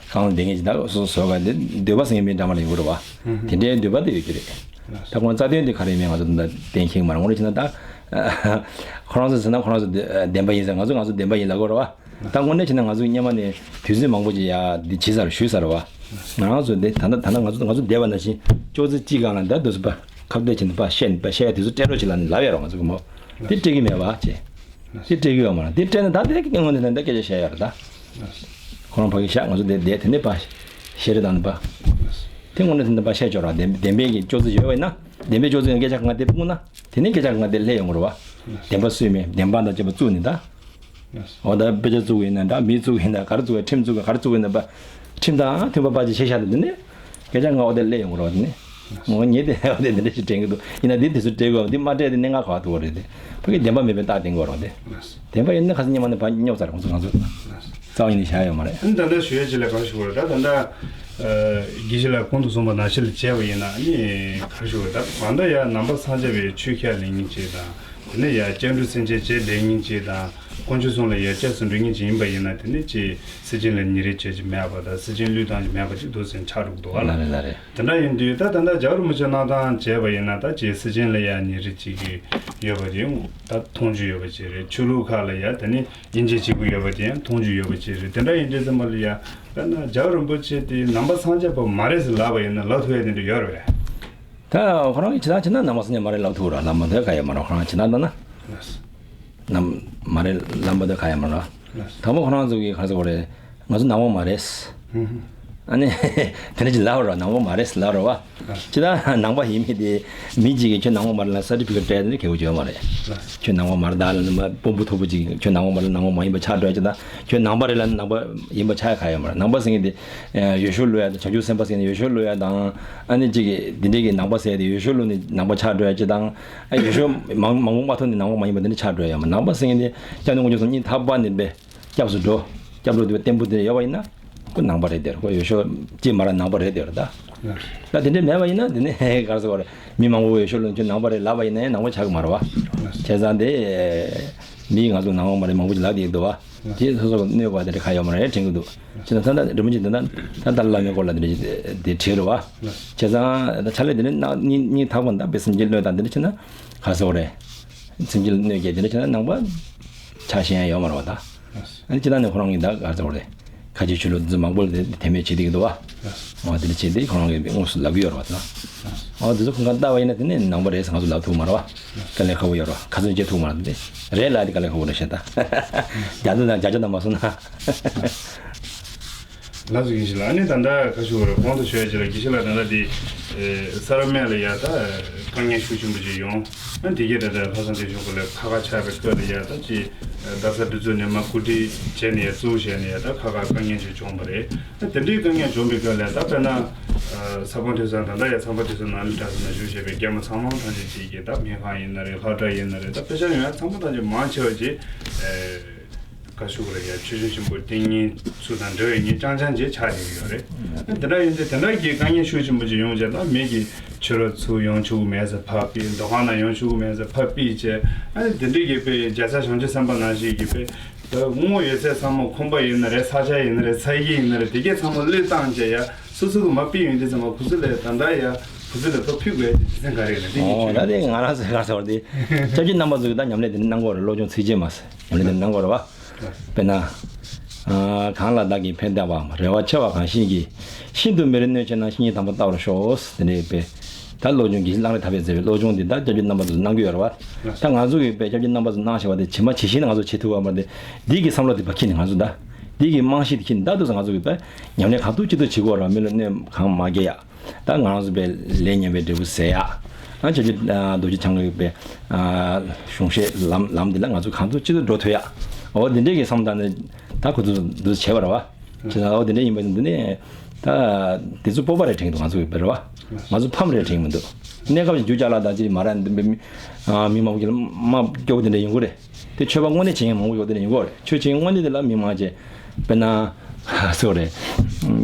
གང་ལ་བསྡད་མཁན་ཅིག་ད་སོ་སོ་ག་དེ་འདོད་པ་ཟེར་མཁན་མི་འདྲ་མ་ལ་ཡོད་རེད་བ། དེ་འདྲའི་འདོད་པ་དེ་ཡོད་ཀྱི་རེད། ད་ཁོ་རང་རྩ་དོན་དེ་ག་རེ་མིན་ང་ཚོ་ད་གཏན་འཁེལ་མ་རེད། ངོ་རེ་བྱས་ན་ད་ཁོ་རང་ཚོ་ཟེར་ན་ཁོ་རང་ཚོ་བདེན་པ་ཡིན་ཟེར། ང་ཚོ་ང་ཚོ་བདེན་པ་ཡིན་ལབ་དགོས་རེད་བ། ད་དངོས་གནས་བྱས་ན་ང་ཚོ་སྔོན་མ་ནས་དུས་ཚོད་མང་པོ་ཅིག་ཡ་འདི་བྱས་ཚར་ཞུས་ཚར་བ། ང་རང་ཚོ་འདི་ད་ལྟ་ད་ལྟ་ང་ཚོ་ང་ཚོ་བསྡད་པ་ནང་བཞིན་ཅོག་ཙེ་གཅིག་སྒང་ལ་འདི་འདུག་སེ་པ་ཁ་གཏད་བྱས་ནས་པ་བཤད་ནས་པ་བཤད་ཡ་དུས་ཚོད་སྤྲད་རོགས་བྱེད་ལབ་ནས་ལབ་ཡ་རོགས་ང་ཚོ་གི་མོ། འདི་སྤྲད་གི་མེད་པ་ཅེ། འདི་སྤྲད་གི་ཡོད་མ་རེད། འདི་སྤྲད་ན་ད་འདི་སྐད་ངོ་ནས་ད་འདི་སྐད་ཆ་བཤད་ཡ་རེད་ད། ཁོ་རང་ཕ་གི་བཤད་ང་ཚོ་འདི་བསྡད་དེ་ནས་པ་བཤད་རེད་ད་ནི་པ། དེ་ངོ་ནས་དེ་འདི་པ་བཤད་ཆོག་ར་བདེན་བདེན་པའི་གི་ཅོག་ཙེ་ཡོད་པ་ཡིན་ན་བདེན་པའི་ཅོག་ཙེ་ཡང་སྐད་ཆ་གང་ག་དེ་སྤུངས་ན་དེ་ནས་སྐད་ཆ་གང་ག་དེ་སླེབས་ཡོང་གི་རེད་བ། བདེན་པ་སུས་མེད་བདེན་པ་དང་བཅས་པ་བཙུགས་ནས་ད། འོ་ད་དཔེ་ཆ་བཙུགས་ཡིན་ན་འདྲ། མི་བཙུགས་ཡིན་ན་ག་རེ་བཙུགས་ཡིན་ཁྲིམས་བཙུགས་ཡིན་ག་རེ་བཙུགས་ཡིན་ན་པ། ཁྲིམས་དང་མཐུན་པ་པ་ཅིག་བྱས་ཤག་དེ་ནི། སྐད་ཆ་ང་འོ་དེ་སླེབས་ཡོང་གི་རོགས་དེ་ནི། ངོ་ཉེ་དེ་འོ་དེ་འདི་འདྲ་ཞིག་དྲན་གི་འདུག་ཡིན་ན་འདི་དེ་ཚོ་སྤྲད་དགོས་འདི་མ་སྤྲད་དེ་གནད་འགག་ག་བ་ཐུག་པ་རེད་དེ། ཕ་གི་བདེན་པ་མེད་པའི་རྟགས་བསྟན་དགོས་རོགས་དེ། བདེན་པ་ཡིན་ན་ཁ་སང་ཉི་མ་ནས་ཕ་སྙོབ་ཚར་ཁོང་ཚོ་ང་ཚོ། རྩ་བ་ཉིད་ནས་བཞག་ཡོད་མ་རེད། ཨ་ནི་ད་ལྟ་ཞུ་ཡས་ཅིག་ལ་ག་རེ་ཞུ་དགོས་རེད་ད་ད་ལྟ། དགེ་བཤེས་ལགས་གོང་དུ་གསུངས་པ་ནང་བཞིན་ལ་བྱས་པ་ཡིན་ན་ཨ་ནི་ག་རེ་ཞུ་དགོས་རེད་ད་ད་ལྟ་ཡ་ནང་པ་སངས་རྒྱས་པའི་ཆོས་ཁས་ལེན་མཁན་ཅིག་དང་། དེ་ནས་ཡ་སྐྱབས་འགྲོ་སེམས་ཅན་བྱས་ལེན་མཁན་ཅིག་དང་། དཀོན་མཆོག་གསུམ་ལ་ཡ་སྐྱབས་སུ་འགྲོ་མཁན་ཅིག་ཡིན་པ་ཡིན་ན་དེ་ནས་ཅིག་སྲིད་སྦྱིན་ལ་ཉེ་རེ་བྱེད་ཀྱི་མེད་པ་དང་སྲིད་སྦྱིན་བློས་བཏང་གི་མེད་པ་ཅིག་འདུག་ཟེར་ཆགས་འགྲོ་གི་འདུག་བ་ལ། ལ་རེད་ལ་རེད། དེ་འདྲ་ཡིན་དུས་ད་ད་ལྟ་རྒྱལ་བ་རིན་པོ་ཆེ་གནང་སྟངས་བྱས་པ་ཡིན་ན་ད་ཅིག་སྲིད་སྦྱིན་ལ་ཡ་ཉེ་རེ་བྱེད་ཀྱི་ཡོད་པ་ཅིག་ད་མཐོང་རྒྱུ་ཡོད་པ་ཅིག་རེད། ཆོས་ལུགས་ཁག་ལ་ཡ་དེ་ནས་དབྱེ་འབྱེད་བྱེད་ཀྱི་ཡོད་པ་ཅིག་ཡང་མཐོང་རྒྱུ་ཡོད་པ་ཅིག་རེད། དེ་འདྲ་ཡིན་དུས་ཙམ་པ་ལ་ཡ་དཔེར་ན་རྒྱལ་བ་རིན་པོ་ཆེ་དེ་ནང་པ་སངས་རྒྱས་པ་མ་རེད་ཟེར་ལབ་པ་ཡིན་ན་ལབ་ཐུབ་ཡ་དེ་འདྲ་ཡོད་རེད་པས། ད་ཁོ་རང་གིས་ཇི་ལྟར་བྱས་ན་ནང་པ་སངས་རྒྱས་མ་རེད་ལབ་ཐུབ་ར་ལབ་མ་ཐུབ་ག་ཡོད་མ་རེད། ཁོ་རང་ཇི་ལྟར་ལྟ་ན། ནམ་མ་རེད་ལབ་མ་ཐུབ་ག་ཡོད་མ་རེད། དང་པོ་ཁོ་རང་ཚོ་གིས་ག་རེ་ཟེར་དགོས་རེད། ང་ཚོ་ནང་པ་མ་རེད། ཨ་ནི་དེ་འདྲ་ཅིག་ལབ་ར་ནང་པ་མ་རེད་ལབ་ར་བ། ཇི་ལྟར་ནང་པ་ཡིན་མིན་དེ་མི་གཅིག་གིས་ཁྱོད་ནང་པ་མ་རེད་ལབ་སར་ཊི་ཕི་ཀེཊ་སྤྲད་དེ་གལ་པོ་ཅིག་ཡོད་མ་རེད། ཁྱོད་ནང་པ་མ་རེད་ད་ལབ་ནི་མ་དཔོན་པོ་མཐོ་པོ་ཅིག་ཁྱོད་ནང་པ་མ་རེད་ནང་པ་མ་ཡིན་པ་ཆགས་འགྲོ་ཡ་ཅིག་དང་ཁྱོད་ནང་པ་རེད་ལབ་ནི་ནང་པ་ཡིན་པ་ཆགས་ཡ་ག་ཡོད་མ་རེད། ནང་པ་ཟེར་མཁན་དེ་ཡོ་ཤུ་ཀླུ་ཡ་དང་བྱང་ཆུབ་སེམས་དཔའ་ཟེར་མཁན་དེ་ཡོ་ཤུ་ཀླུ་ཡ་དང་ཨ་ནི་གཅིག་གིས་འདི་འདྲའི་གི་ནང་པ་ཟེར་དེ་ཡོ་ཤུ་ཀླུ་ནི་ནང་པ་ཆགས་འགྲོ་ཡ་ཅིག་དང་ཨ་ཡོ་ཤུ་མང་མང་པོ་མ་ཐོབ་ནི་ནང་པ་མ་ཡིན་པ་འདི་འདྲ་ཆགས་འགྲོ་ཡ་མ་ནང་པ་ཟེར་མཁན་དེ་སྐྱབས་མགོན་ཆེན་པོ་གསུམ་གཉིས་ཐར་པ་ནས་པའི་སྐྱབས་སུ་འགྲོ། སྐྱབས་འགྲོ་དེ་བརྟན་པོ་དེ་ཡོད་པ་ཡིན་ན། ཁོ་ནང་པ་རེད་དེ་རེད། ཁོ་ཡོ་ཤུ་ཅི་མ་ར་ནང་པ་རེད་དེ་རེད་ད། ད་དེ་འདྲ་མེད་པ་ཡིན་ན་དེ་ནས་ག་རེ་ཟེར་བ་རེད། མི་མང་པོ་ཡོ་ཤུ་ལོན་ཁྱོད་ནང་པ་རེད་ལབ་པ་ཡིན་ན་ཡང་ནང་པ་ཆགས་ཀྱི་མ་རེད་བ། བྱས་ཙང་དེ་མི་ང་ཚོ་ནང་པ་མ་རེད་མང་པོ་ཅིག་ལབ་བསྡད་ཀྱི་འདུག་བ། དེ་སོ་སོ་གནོད་པ་དེ་འདྲ་ག་ཡོད་མ་རེད་དྲན་གྱི་འདུག་བྱས་ཙང་ད་ལྟ་རིན་པོ་ཆེ་འདི་ན་ད་ཏཱ་ལའི་བླ་མའི་སྐོར་ལ་དེ་འདྲ་ཅིག་དེ་བྲིས་རེད་བ། བྱས་ཙང་ད་ཕྱག་ལས་དེ་འདྲ་གནང་སྙིང་སྙིང་ཐག་པ་འདི་དཔེ་སེམས་ཅན་བློས་བཏང་དེ་འདྲ་བྱས་ན་ག་རེ་ཟེར་བ་རེད། སེམས་ཅན་གནོད་སྐྱེལ་དེ་འདྲ་བྱས་ན་ནང་པ་ཆགས་ཤེས་ཡ་ཡོད་མ་རེད་བ་ད། ཨ་ནི་སྤྱིར་བཏང་ནས་ཁོ་རང་གིས་ད་ག་རེ་ཟེར་བ་རེད། ཁ་ཆེ་ཆོས་ལུགས་འདི་ཚོ་མང་པོ་ལ་དེ་དེ་མེད་བྱེད་བསྡད་ཀྱི་འདུག་བ། འོ་དེ་འདྲ་བྱས་ཏེ་ཁོ་རང་གིས་དངོས་སུ་ལབ་ཀྱི་ཡོད་རེད་བ་ད། འོ་དེ་ཚོ་ཁོང་ཁ་བལྟ་བ་ཡིན་ན་དེ་ནས་ནང་པ་རེད་ཟེར་ང་ཚོ་ལབ་ཐུབ་མ་རེད་བ། དཀའ་ལས་ཁག་པོ་ཡོད་རེད་བ། ཁ་ཚོན་བཅད་ཐུབ་མ་རེད་དེ། རེད་ལབ་དེ་དཀའ་ལས་ཁག་པོ་རེད་ཤག་ད། རྒྱ་མཚོ་དང་རྒྱ་ཆ་དང་མ་སོང་ན། ལགས་སོ་དགེ་བཤེས་ལགས། ཨ་ནི་ད་ལྟ་ག་ཞུ་བ་རེད། གོང་དུ་ཞུ་ཡ་ཅིག་ལ་དགེ་བཤེས་ལགས་ད་ལྟ་འདི་ཨེ་ས་རཱ་སྨད་ལ་ཡ་ད་དཀའ་ངལ་ཤུགས་ཆེན་པོ་ཅིག་ཡོང་། ཨ་འདི་གས་ད་ལྟ་ལྷག་བསམ་རྒྱ་ཆེན་སྐོར་ལ་ཁ་ཁ་ཆགས་པའི་སྐབས་ལ་ཡ་ད་ཅིག་རྡ་ས་འདི་ཚོ་ནས་མ་གོ་སྒྲིག་བྱས་ནས་ཡ་གཙོ་བོ་བྱས་ནས་ཡ་ད་ཁ་ཁ་དཀའ་ངལ་ཅིག་བྱུང་བ་རེད། ཨ་དེ་འདྲའི་དཀའ་ངལ་བྱུང་བའི་སྐབས་ལ་ད་དཔེར་ན་ཨ་ས་ཕང་ཐོས་བསམ་ད་ལྟ་ཡ་ས་ཕང་ཐོས་བསམ་ནང་ལ་གྲྭ་ས་ན་བཞུགས་བྱས་པའི་རྒན་མོ་ཚང་མ་ཐམས་ཅད་ཅིག་གིས་ད་སྨན་ཁང་ཡིན་ན་རེད། ལྷ་བྲག་ཡིན་ན་རེད། ད་དཔེ་ཆ་ཡོང་ཡ་ཚང་མ་ཐམས་ཅད་མང་ཆེ་བ་ཅིག་ཨེ། བཀའ་ཤོག་རེ་ཡ་ཆོས་སྐྱོང་ཆེན་པོ་ཏིང་ངེ་འཛིན་ཚུལ་དང་འབྲེལ་བའི་ངས་རྐྱང་རྐྱང་ཅིག་ཆགས་བསྡད་ཀྱི་ཡོད་རེད། དེ་འདྲ་ཡིན་ཚེ་དེ་འདྲ་གི་དཀའ་ངལ་ཤུགས་ཆེན་པོ་ཅིག་ཡོང་བྱས་ན་མི་གིས་ཕྱི་རུ་ཚུར་ཡོང་ཆོག་གི་མེད་ཟེར་ཕར་ཕུད། འདུ་ཁང་ནང་ཡོང་ཆོག་གི་མེད་ཟེར་ཕར་ཕུད་བྱས། ཨ་ནི་དེ་འདྲ་གི་དཔེ་རྒྱལ་སྲས་བྱང་ཆུབ་སེམས་དཔའ་ནང་བཞིན་གྱི་དཔེ་དངོས་ཡོད་ཚད་ཚང་མ་ཁང་པ་ཡིན་ན་རེད། ས་ཆ་ཡིན་ན་རེད། ས་གཞི་ཡིན་ན་རེད། དེ་གས་ཚང་མ་བློས་བཏང་བྱས་ཡ་སོ་སོ་གི་མ་ཕུད་ཡོང་དུས་ཚང་མ་ཁོ་ཚོ་ལ་ད་ལྟ་ཡ་ཁོ་ཚོ་ལ་ཕར་ཕུད་དགོས་ཡ་དེ་རྒྱུ་མཚན་ག་རེ་རེད། དེ་ངས་ཨོ་ད་དེ་ང་རང་ཚོའི་ག་ཟེར་བ་དེ་སྐྱབས་རྗེ་རྣམ་པ་ཚོ་གི་ད་ཉམས་ལེན་དེ་འདྲ་གནང་གི་ཡོད་རེད། བློ་སྦྱོང་ཚིགས་བཅད་མ་ཟེར་ཉམས་ལེན་དེ་འདྲ་གནང་གི་ཡོད་རེད་བ། དཔེར་ན། ཨ་གང་ལ་བདག་གིས་ཕན་བཏགས་པའམ། རེ་བ་ཆེ་བ་གང་ཞིག་གིས། ཤིན་ཏུ་མི་རིགས་གནོད་ཆེ་ན། བཤེས་གཉེན་དམ་པ་བལྟ་བར་ཤོག་དེ་འདྲའི་དཔེ། ད་བློ་སྦྱོང་དགེ་བཤེས་གླང་རི་ཐར་པས་མཛད་པའི་བློ་སྦྱོང་འདི་ད་སྐྱབས་རྗེ་རྣམ་པ་ཚོས་གནང་གི་ཡོད་རེད་བ། ད་ང་ཚོ་གིས་དཔེ་སྐྱབས་རྗེ་རྣམ་པ་ཚོས་གནང་བཞག་པ་དེ་ཇི་མ་ཇི་བཞིན་ང་ཚོ་བྱེད་ཐུབ་པ་མ་རེད་དེ། འདི་གི་བསམ་བློ་དེ་ཕར་འཁྱེར་ནས་ང་ཚོ་ད། འདི་གི་རྨང་གཞི་དེ་འཁྱེར་ནས་ད་དུང་ང་ཚོ་གིས་དཔེ་ཉམས་ལེན་གང་ཐུབ་ཅི་ཐུབ་བྱེད་དགོས་རེད་བ། མི་ལ་གནོད་གང་མ་སྐྱེལ་ཡ། ད་ང་རང་ཚོ་པའི་ལས་ཉམས་པའི་འབྲས་བུ་ཟད་ཡག་ཨ་ཅག་ཅིག་རྡོ་རྗེ་འཆང་གི་པའི་གཞུང་བཤད་ལམ་ལམ་འདི་ལ་ང་ཚོ་གང་ཐུབ་ཅི་ཐུབ་འགྲོ་ཐུབ་ཡག་འོ་འདི་འདྲའི་གི་བསམ་བཏང་ནས་ད་ཁོ་ཚོ་འདུ་བྱས་པ་རེད་བ། བྱས་ཙང་འོ་འདི་འདྲ་ཡིན་པ་འདི་ནས་ད་དེ་ཚོ་སྤོབས་པ་རེད་དྲན་གི་འདུག་ང་ཚོ་གི་པའི་རེད་བ། ང་ཚོ་ཕམ་རེད་དྲན་གི་མི་འདུག་གནས་སྐབས་ཀྱི་རྒྱུ་ཅག་ལ་ད་ཅིག་མ་ར་འདི་མི་མང་པོ་ཅིག་ལ་དམའ་སྐྱོ་པོ་འདི་འདྲ་ཡོང་གི་རེད། དེ་ཆོས་པ་དངོས་གནས་བྱེད་མཁན་མང་པོ་ཡོད་དེ་ནས་ཡོང་གི་རེད། ཆོས་བྱེད་མཁན་དངོས་གནས་དེ་ལ་མི་མང་ཆེ། དཔེར་ན། སུ་རེད།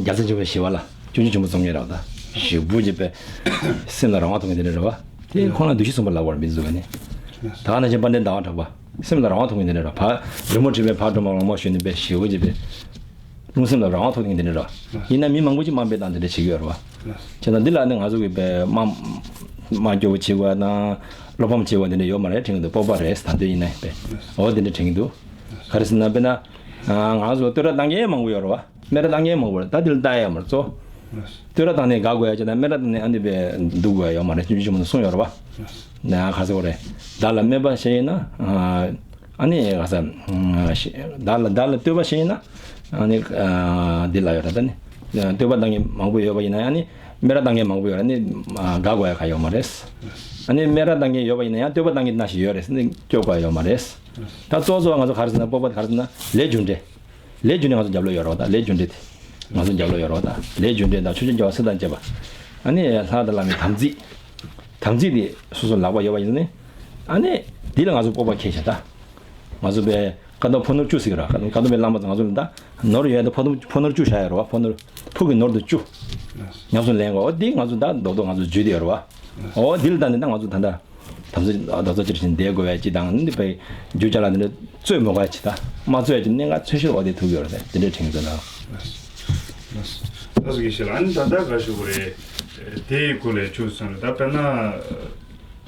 རྒྱལ་སྲས་ཆེན་པོའི་ཞི་བ་ལྷ། སྐྱབས་རྗེ་ཆེན་པོ་ཚོགས་གཉིས་རེད་བ་ད། ཞེ་པོ་ཅིག་པའི། སེམས་ལ་རང་དབང་ཐོབ་མཁན་དེ་འདྲ་རེད་བ། དེ་ཁོང་ལ་འདུ་ཤེས་གསུམ་པ་ལབ་པར་མི་འཛུགས་པ་ནི། ད་ག་ནང་བཞིན་དཔལ་ལྡན་ཟླ་བ་གྲགས་པ། སེམས་ལ་རང་དབང་ཐོབ་མཁན་དེ་འདྲ་ར། ཕ་རི་མོ་བྲིས་པའི་ཕ་སྒྲོལ་མ་གླང་མ་ཞོན་ནས་པའི་ཞེ་བོ་བྱས་པའི་རླུང་སེམས་ལ་རང་དབང་ཐོབ་མཁན་དེ་འདྲ་ར། ཡིན་ན་མི་མང་པོ་ཅིག་དམའ་འབེབས་དང་དེ་འདྲ་བྱེད་ཀྱི་ཡོད་ར་བ། བྱས་ཙང་འདི་ལ་ནི་ང་ཚོ་གི་པའི་དམའ་དམའ་སྐྱོ་བོ་བྱེད་དགོས་དང་བློ་ཕམ་བྱེད་དགོས་དེ་འདྲ་ཡོད་མ་རེད་དྲན་གྱི་འདུག་སྤོབས་པ་རེད་ད་དུང་ཡིན་ན་པའི་འོ་དེ་འདྲ་དྲན་གྱི་འདུག་ག་རེ་ཟེར་ན་དཔེར་ན་ང་ཚོ་བསྟོད་ར་བཏང་མཁན་མང་པོ་ཡོད་ར་བ། སྨད་ར་བཏང་མཁན་མང་པོ་རེད། ད་འདི་ལ་ལྟ་ཡ་མ་རེད་གཙོ། བསྟོད་ར་བཏང་ནས་དགའ་དགོས་ཡ་བྱས་ན་སྨད་ར་བཏང་ནས་ཨ་འདི་པའི་སྡུག་དགོས་ཡ་ཡོད་མ་རེད། ཆུང་ཆུང་ཆུང་མ་གསུངས་ཡོད་ར་བ། ན་ག་ཟེར་བ་རེད། བདག་ལ་སྨད་པ་བཤད་ཡིན་ན། ཨ་ནི་ག་ཟེར། བདག་ལ་བདག་ལ་བསྟོད་པ་བཤད་ཡིན་ན། ཨ་ནི་འདི་ལ་ཡོད་ར་ད་ནི། བསྟོད་པ་བཏང་མཁན་མང་པོ་ཡོད་པ་ཡིན་ན་ཨ་ནི། སྨད་ར་བཏང་མཁན་མང་པོ་ཡོད་ར་ནི། དགའ་དགོས་ཡ་ག་ཡོད་མ་རེད། ཨ་ནི་སྨད་ར་བཏང་མཁན་ཡོད་པ་ཡིན་ན་ཡང་བསྟོད་པ་བཏང་མཁན་ན་ཞིག་ཡོད་རེད་ཟེར་ནས་སྐྱོ་དགོས་ཡ་ཡོད་མ་རེད། ད་གཙོ་གཙོ་བ་ང་ཚོ་ག་རེ་ཟེར་ན་སྤོབས་པ་ག་རེ་ཟེར་ན་ལས་རྒྱུ་འབྲས། ལས་རྒྱུ་འབྲས་ང་ཚོ་རྒྱབ་ལོགས་ཡོད་རེད་བ་ད། ལས་རྒྱུ་འབྲས་དེ་ང་ཚོ་རྒྱབ་ལོགས་ཡོད་རེད་བ་ད། ལས་རྒྱུ་འབྲས་དང་ཆོས་ཀྱི་རྒྱལ་བ་སྲས་དང་བཅས་པ། ཨ་ནི་ལྷ་དང་བླ་མའི་དམ་ཚིག་དམ་ཚིག་དེ་སོ་སོ་ལག་པ་ཡོད་པ་ཡིན་ནི། ཨ་ནི་འདི་ལ་ང་ཚོ་སྤོབས་པ་ཁྱེད་ཤ་ད། ང་ཚོ་པའི་ཀ་དོ་ཕོ་ནོར་བཅུ་ཟེར་གི་ར། ཀ་དོ་པའི་བླ་མ་ཚོ་ང་ཚོ་ལ་ད་ནོར་ཡོད་ད་ཕོ་ནོར་ཕོ་ནོར་བཅུ་བཞག་ཡོད་རེད་བ། ཕོ་ནོར་ཕུགས་ཀྱི་ནོར་དུ་བཅུ། ཉམས་སུ་ལེན་དགོས། འོ་འདི་ང་ཚོ་ད་རྡོག་རྡོག་ང་ཚོ་བརྗོད་དེ་ཡོད་རེད་བ། འོ་འདི་ལ་ད་ནི་ད་ང་ཚོ་ད་ད། དམ་ཚིག་རྡོག་རྩ་གཅིག་བྱས་བསྡད་དགོས་པའི་ཅི་དང་འདི་པའི་རྒྱུ་ཅ་ལག་འདི་འདྲ་རྩོད་མི་དགོས་ཅི་དང་མ་རྩོད་ཅི་གནད་འགག་ཆེ་ཤོས་འོ་དེ་ཐུག་ཡོད་རེད་དེ་འདྲའི་དྲན་གྱི་འདུག་ན། ལགས་སོ་དགེ་བཤེས་ལགས། ཨ་ནི་ད་ལྟ་ག་ཞུ་དགོས་རེད། དེའི་སྐོར་ལ་ཆུ་སོང་རེད་ད། དཔེར་ན་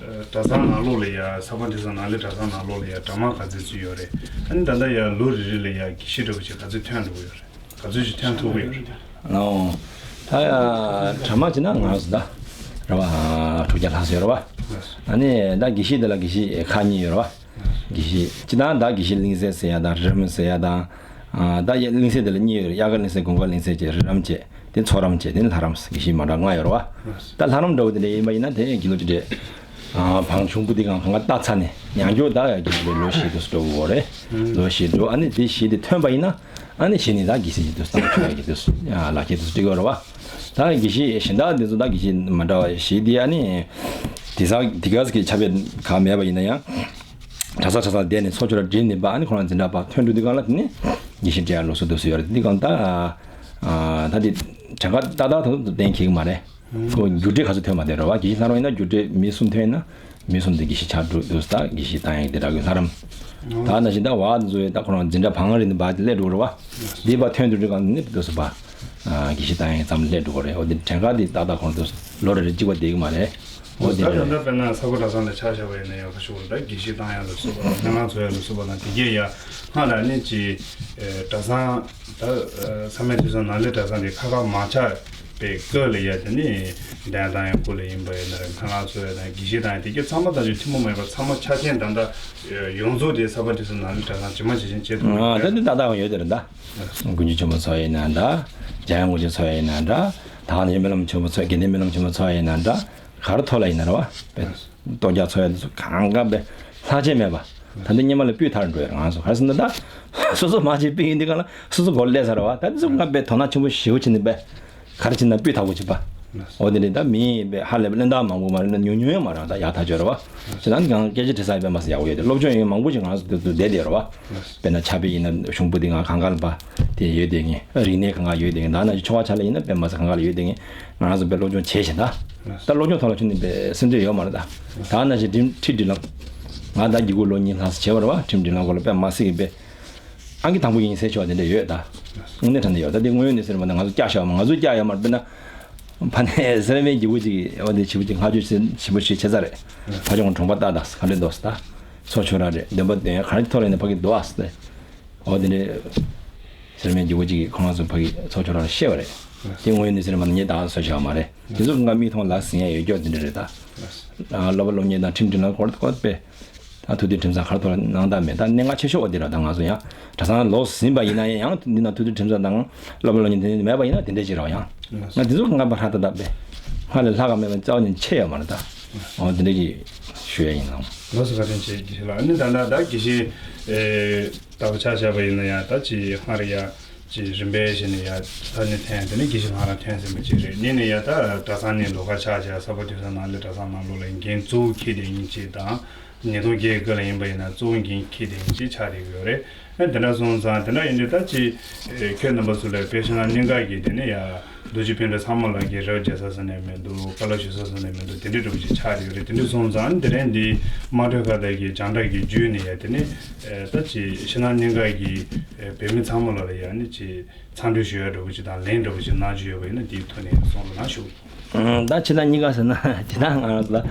གྲྭ་ཚང་ནང་ལོགས་ལ་ཡ་ས་པ་འདི་ཚོ་ནང་ལས་གྲྭ་ཚང་ནང་ལོགས་ལ་ཡ་གྲྭ་མང་ག་ཚོད་ཅིག་ཡོད་རེད། ཨ་ནི་ད་ལྟ་ཡ་ལོ་རེ་རེ་ལ་ཡ་དགེ་བཤེས་འདྲ་པོ་ཅིག་ག་ཚོད་ཐོན་འགྲོ་གི་ཡོད་རེད། ག་ཚོད་ཅིག་ཐོན་ཐུབ་ཀྱི་ཡོད་རེད། ཨོ། ད་ཡ་གྲ་མ་བྱེད་ན་ང་ཚོ་ད་རེད་བ། དྲུག་བརྒྱ་ལྷག་ཙམ་ཡོད་རེད་བ། ཨ་ནི་ད་དགེ་བཤེས་དེ་ལ་དགེ་བཤེས་ཁག་གཉིས་ཡོད་རེད་བ། དགེ་བཤེས་སྤྱི་བཏང་ད་དགེ་བཤེས་གླིང་ཟས་ཟེར་ཡ་དང་རི་རམ་ཟེར་ཡ་དང་། ད་ཡ་གླིང་ཟས་དེ་ལ་གཉིས་ཡོད་རེད། དབྱར་ཁ་གླིང་ཟས་དགུན་ཁ་གླིང་ཟས་བཅས་རི་རམ་བཅས་དེ་མཚོ་རམ་བཅས་དེ་ལྷ་རམ་དགེ་བཤེས་མ་འདྲ་ལྔ་ཡོད་རེད་བ། ད་ལྷ་རམ་འདྲ་བོ་དེ་འདྲ་ཡིན་པ་ཡིན་ན་དེ་དགེ་ལུགས་ཀྱི་འདྲ། བང་ཆུང་པོ་དེ་གང་གང་ལྟ་ཚར་ནས་ཉང་སྐྱོ་ད་ཡ་དགེ་ལུགས་ལོ་བཞི་དུ་འགྲོ་དགོས་རེད། ལོ་བཞི་འགྲོ་ཨ་ནི་དེ་བཞི་དེ་ཐོན་པ་ཡིན་ན། ཨ་ནི་གཞི་ནས་ད་དགེ་བཤེས་ཀྱི་དུས་སུ་དང་ཆོས་ཀྱི་དུས་སུ་ལག་ཁྱེར་དུས་སུ་སྤྲད་ཀྱི་ཡོད་རེད་བ། ད་དགེ་བཤེས་གཞན་དག་འདི་ཚོ་ད་དགེ་བཤེས་མ་འདྲ་བ་ཞིག་དེ་ཨ་ནི་དེ་ས་དེ་ག་ས་གི་ཆ་བེད་ག་མེད་པ་ཡིན་ན་ཡང་གྲྭ་ས་གྲྭ་ས་བསྡད་ནས་ཚོགས་ཆོས་ར་འགྲིམ་ནས་པ་ཨ་ནི་ཁོ་རང་འཛིན་གྲྭ་པ་ཐོན་འགྲོ་དུས་གང་ལ་དེ་ནི་དགེ་བཤེས་སྤྲད་ཡ་ལུགས་སྲོལ་དུས་སུ་ཡོད་རེད། འདི་གང་ད་ད་དེ་གྲངས་ཀ་ཏག་ཏག་ཐོག་ཏུ་གཏན་འཁེལ་གི་མ་རེད། ཁོ་རྒྱུ་འབྲས་ག་ཚོད་ཐོན་མ་བསྡད་རེད་བ། དགེ་བཤེས་ལྷ་རམ་ཡིན་ན་རྒྱུ་འབྲས་མི་གསུམ་ཐོན་ཡིན་ན། མི་གསུམ་དེ་དགེ་བཤེས་ཆགས་འགྲོ་དུས་ད་དགེ་བཤེས་བཏང་ཡག་དེ་འདྲ་གི་ལྷ་རམ། ད་ནང་བཞིན་ད་བ་ཚོ་ད་ཁོ་རང་འཛིན་གྲྭ་བང་རིམ་ནས་བ་དེ་སླེབས་འགྲོ་རེད་བ། འདི་བ་ཐོན་དུས་གང་ནི་དུས་སུ་བ། དགེ་བཤེས་བཏང་ཡག་ཙམ་སླེབས་འགྲོ་གི་རེད། འོ་དེ་གྲངས་ཀ་དེ་ཏག་ཏག་ཁོང་དུས་ལོ་རེ་རེ་གཅིག་པ་བསྡད་གི་མ་རེད། འོ་དེ་ད་ད་རེད། ད་དཔེར་ན་ས་གོ་གྲྭ་ཚང་ལ་ཆ་བཞག་པ་ཡིན་ན་ཡག་པོ་ཞུ་བ་ད་དགེ་བཤེས་བཏང་ཡག་ལ་སོགས་པ་དང་སྨན་ཁང་འཚོལ་ཡག་ལ་སོགས་པ་དང་དེ་གས་ཡ་སྔ་ལ་ནི་ཅི་གྲྭ་ཚང་ད་ས་མེད་དུས་སང་ནང་ལས་གྲྭ་ཚང་དེ་ཁ་ཁ་མ་ཆགས། པའི་སྐབས་ལ་ཡ་དེ་ནི་གདན་བཏང་ཡག་སྐོར་ལ་ཡིན་པ་ཡིན་ན་རེད། ཁ་ལག་འཚོལ་ཡག་དང་དགེ་བཤེས་བཏང་ཡག་དེ་གྱད་ཚང་མ་ད་ཆོས་ཐུན་མོང་མ་ཡིན་པ་ཚང་མ་ཆ་རྐྱེན་ད་ལྟ་ཡོངས་རྫོགས་དེ་ས་པ་དུས་སུ་ནང་ལ་གྲྭ་ཚང་ཇི་མ་ཇི་བཞིན་བྱེད་ཐུབ་ཡོད་ད་རེད། དེ་ད་ལྟ་ཡང་ཡོད་དེ་རེད་ད། དཀོན་མཆོག་ཆེན་པོ་འཚོལ་ཡག་ཡིན་ན་འདྲ། འཇམ་དབྱངས་དཀོན་མཆོག་འཚོལ་ཡག་ཡིན་ན་འདྲ། ད་ནི་སྨོན་ལམ་ཆེན་པོ་འཚོལ་དགེ་ལྡན་སྨོན་ལམ་ཆེན་པོ་འཚོལ་ཡག་ཡིན་ན་འདྲ། ག་རེ་ཐོག་ལ་ཡིན་ན་རེད་བ། ལྟོ་རྒྱག་འཚོལ་ཡག་དེ་ཚོ་གང་ག་པའི་ལྷག་ཆད་མེད་པ། ད་ལྟ་སྔོན་མ་ལ་སྤུས་དག་འགྲོ་ཡག་ང་ཚོ་ག་རེ་ཟེར་ན་ད། སོ་སོ་མ་བྱས་པའི་ཡིན་འདི་ག་ལ་སོ་སོ་སྒོ་ལ་སླེབས་ཚར་བ་ད་འདི་ཚོ་ང་པའི་དོ་སྣང་ཆེན་པོ་ཞེ་པོ་བྱས་ནས་པའི་ག་རེ་བྱས་ན་སྤུས་དག་པོ་བྱེད་པ། འོ་དེ་ནས་ད་མི་ཡིན་པའི་ཧ་ལས་པའི་གླེན་རྟགས་མང་པོ་མ་རེད་ན་ཉུང་ཉུང་ཡང་མ་རེད་ད་ཡག་ཐག་ཆོད་རེད་བ། ཁྱེད་རང་གང་སྐད་ཆ་དྲི་ས་ཡོད་པས་མ་ཟད་ཡག་པོ་ཡོད་དེ་སློབ་སྦྱོང་ཡང་མང་པོ་ཞིག་ང་ཚོ་དེ་ཚོ་བསྡད་བསྡད་རེད་བ། དཔེར་ན་ཕྱག་དཔེ་ཡིན་ན་གཞུང་པོ་དེ་ང་གང་ག་ལ་པ་དེ་ཡོད་དེ་ངས་རིག་གནས་གང་ག་ཡོད་དེ་ངས་ད་ན་ཆོ་ག་ཆ་ལ་ཡིན་ན་དཔེ་མ་ཟད་གང་ག་ལ་ཡོད་དེ་ངས་ང་རང་ཚོ་དཔེ་སློབ་སྦྱོང་བྱས་ཤིང་ད། ད་སློབ་སྦྱོང་ཐོག་ལ་ཁྱོན་ནས་དཔེ་སེམས་ཁྲལ་ཡོད་མ་རེད་ད། ད་ན་ཆེ་ཁྲིམས་ཁྲིམས་སྒྲིག་ལམ། ང་ད་འགྱིག་སྐུགས་ལོ་གཉིས་ལྷག་ཙམ་བྱས་པ་རེད་བ། ཁྲིམས་སྒྲིག་ལམ་སྐོར་ལ་དཔེ་མ་སྲིད་ཀྱི་དཔེ། ཨང་ཀི་དང་པོ་ཡིན་ཟེར་ཆོག་དེ་འདྲ་ཡོད་ད། དངོས་གནས་དྲང་གནས་ཡོད་ད་དེ་དངོས་ཡོད་གནས་ཚུལ་མ་ད་ང་ཚོ་བཀྱག་བཞག་མ་ང་ཚོ་བཀྱག་ཡོད་མ་རེད་དཔེར་ན། ཕ་ནས་སེར་མའི་འགྱིག་པོ་ཅིག་འོ་དེ་བྱིས་པ་ཅིག་སྔ་བརྗོད་བྱེད་བྱིས་པ་ཞིག་བྱེད་ས་རེད། ཕ་ཆུང་གྲོང་པ་ཏག་ཏག་ག་འདྲ་འདུག་ཟེར་ད། ཚོ་ཆུང་ར་རེད་འདོན་པ་འདོན་ཡ་ག་རེ་ཐོག་ལ་ཡིན་ན་ཕ་གི་འདུག་ཨ་ཟེར་ཏེ། འོ་དེ་འདྲའི་སེར་མའི་འགྱིག་པོ་ཅིག་གིས་ཁོ་རང་ཚོ་ཕ་གི་ཚོ་ཆུང་ར་ལ་བཤད་པ་རེད། དེ་དངོས་ཡོད་གནས་ཚུལ་མ་ད་ངས་ད་ག་ཟེར་ཆོག་མ་རེད། དེ་ཚོ་ང་མིག་མཐོང་ལག་ཟིན་ཡ་ཡོད་སྐྱོ་དེ་འདྲ་རེད་ད། སློབ་པ་སློབ་གཉེར་དང་ཁྲིམས་སྒྲིག་ལམ་སྐོར་སྐོར་དཔེ། ད་ཐུགས་འདུན་ཁྲིམས་གཙང་ཁ་ཐོར་གནང་སྟངས་མེད་ད་གནད་འགག་ཆེ་ཤོས་འོ་དེ་ར་ད་ང་ཚོ་ཡང་གྲྭ་ཚང་ལོག་ཟིན་པ་ཡིན་ན་ཡང་འདི་ན་ཐུགས་འདུན་ཁྲིམས་གཙང་དང་སློབ་པ་སློབ་གཉེར་དེ་མེད་པ་ཡིན་ན་དེ་འདྲ་ཅིག་རེད་ཡང་ང་འདི་ཚོ་ང་པ་ཧྲ་ད་ད་པས་སྔར་ལས་ལྷག་ག་མེད་པ་རྩ་བ་ནས་ཆེ་ཡོད་མ་རེད་ད། འོ་དེ་འདྲ་ཅིག་ཞུ་ཡ་ཡིན་ནམ། ལགས་སོ་བཀའ་དྲིན་ཆེ་དགེ་བཤེས་ལགས། ཨ་ནི་ད་ལྟ་ད་དགེ་བཤེས་ཨེ་ད་བ་ཆ་བཞག་པ་ཡིན་ན་ཡང་ད་ཅི་སྔར་ཡ་ཅི་རིམ་པས་བྱས་ནས་ཡ་ད་ནི་ཐོན་དེ་ནི་དགེ་བཤེས་ལྷ་རམ་ཐོན་ཟིན་པ་ཅིག་རེད། ནི་ནི་ཡ་ད་གྲྭ་ཚང་ནས་ལོགས་ཀ་ཆགས་བྱས་ས་པ་དུས་ས་ནང་ལས་གྲྭ་ཚང་ནང་ལོགས་ལ་འགན་གཙོ་བོ་འཁྱེར་དེ་ཡིན་ཅིག་དང་། ཉིས་སྟོང་བརྒྱད་སྐབས་ལ་ཡིན་པ་ཡིན་ན་གཙོ་བོ་འགན་འཁྱེར་དེ་ཡིན་ཅིག་ཆགས་བསྡད་ཀྱི་ཡོད་རེད། ཨ་དེ་འདྲ་སོང་ཙང་དེ་འདྲ་ཡིན་དུས་ད་ཅི་ཁྱོད་རྣམ་པ་ཚོ་ལ་དཔེ་ཆ་ང་གནད་འགག་གི་དེ་ནས་ཡ་ རྡོ་རྗེ་སྤུན་ཟླ་ཚང་མ་ལ་གི་རེ་བ་རྒྱག་ས་ཟེར་ནས་མི་འདུག་བཀའ་སློབ་ཞུ་ས་ཟེར་ནས་མི་འདུག་དེ་འདྲའི་འདྲ་པོ་ཅིག་ཆགས་ཡོད་རེད། དེ་འདྲ་སོང་ཙང་དེ་རིང་འདི་དམངས་ཁྲོད་ཁ་བརྡ་གི་རྒྱང་བསྒྲགས་ཀྱི་བརྒྱུད་ནས་ཡ་དེ་ནི་ད་ཅིག་ཕྱི་ནང་གཉིས་ཀ་གི་བོད་མི་ཚང་མ་ལ་ལ་ཡ་ནི་ཅིག་འཚམས་འདྲི་ཞུ་ཡ་འདྲ་པོ་ཅིག་དང་ལན་འདྲ་པོ་ཅིག་གནང་རྒྱུ་ཡོད་པ་ཡིན་ན་དེའི་ཐོག་ནས་གསུང་རོགས་གནང་ཞུ། ད་ཕྱི་ནང་གཉིས་ཀ་ཟེར་ན་ཇི་ལྟར་ང་རང་ཚོ་ལ་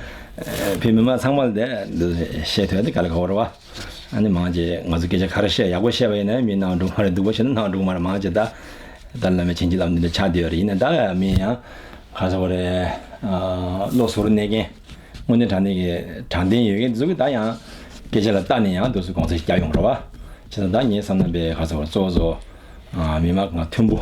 བོད་མི་མང་ཚང་མ་ལ་དེ་འདི་བཤད་ཐུབ་ཡ་དེ་དཀའ་ལས་ཁག་པོ་རེད་བ། ཨ་ནི་མང་ཆེ་ང་ཚོ་སྐད་ཆ་ག་རེ་བཤད་ཡག་པོ་བཤད་པ་ཡིན་ན་མི་སྣང་འགྲོ་མ་རེད། སྡུག་པོ་བཤད་ན་སྣང་འགྲོ་མ་རེད། མང་ཆེ་ད་ད་བླ་མའི་བྱིན་གྱིས་བརླབས་འདི་འདྲ་ཆགས་བསྡད་ཡོད་རེད། ཡིན་ན་ད་མི་ཡང་ག་ཚོད་རེད། བློ་གཟུ་བོར་གནས་མཁན་དངོས་གནས་དྲང་གནས་ཀྱི་དྲང་བདེན་ཡོད་མཁན་དེ་ཚོ་གི་ད་ཡང་སྐད་ཆ་ལ་བལྟས་ནས་ཡང་དུས་སུ་དགོངས་ཚུལ་བསྐྱར་ཡོང་རེད་བ། བྱས་ཙང་ད་ངའི་བསམ་ན་པའི་ག་ཚོད་རེད། གཙོ་བོ་གཙོ་བོ་མི་མང་གང་མཐུན་པོ་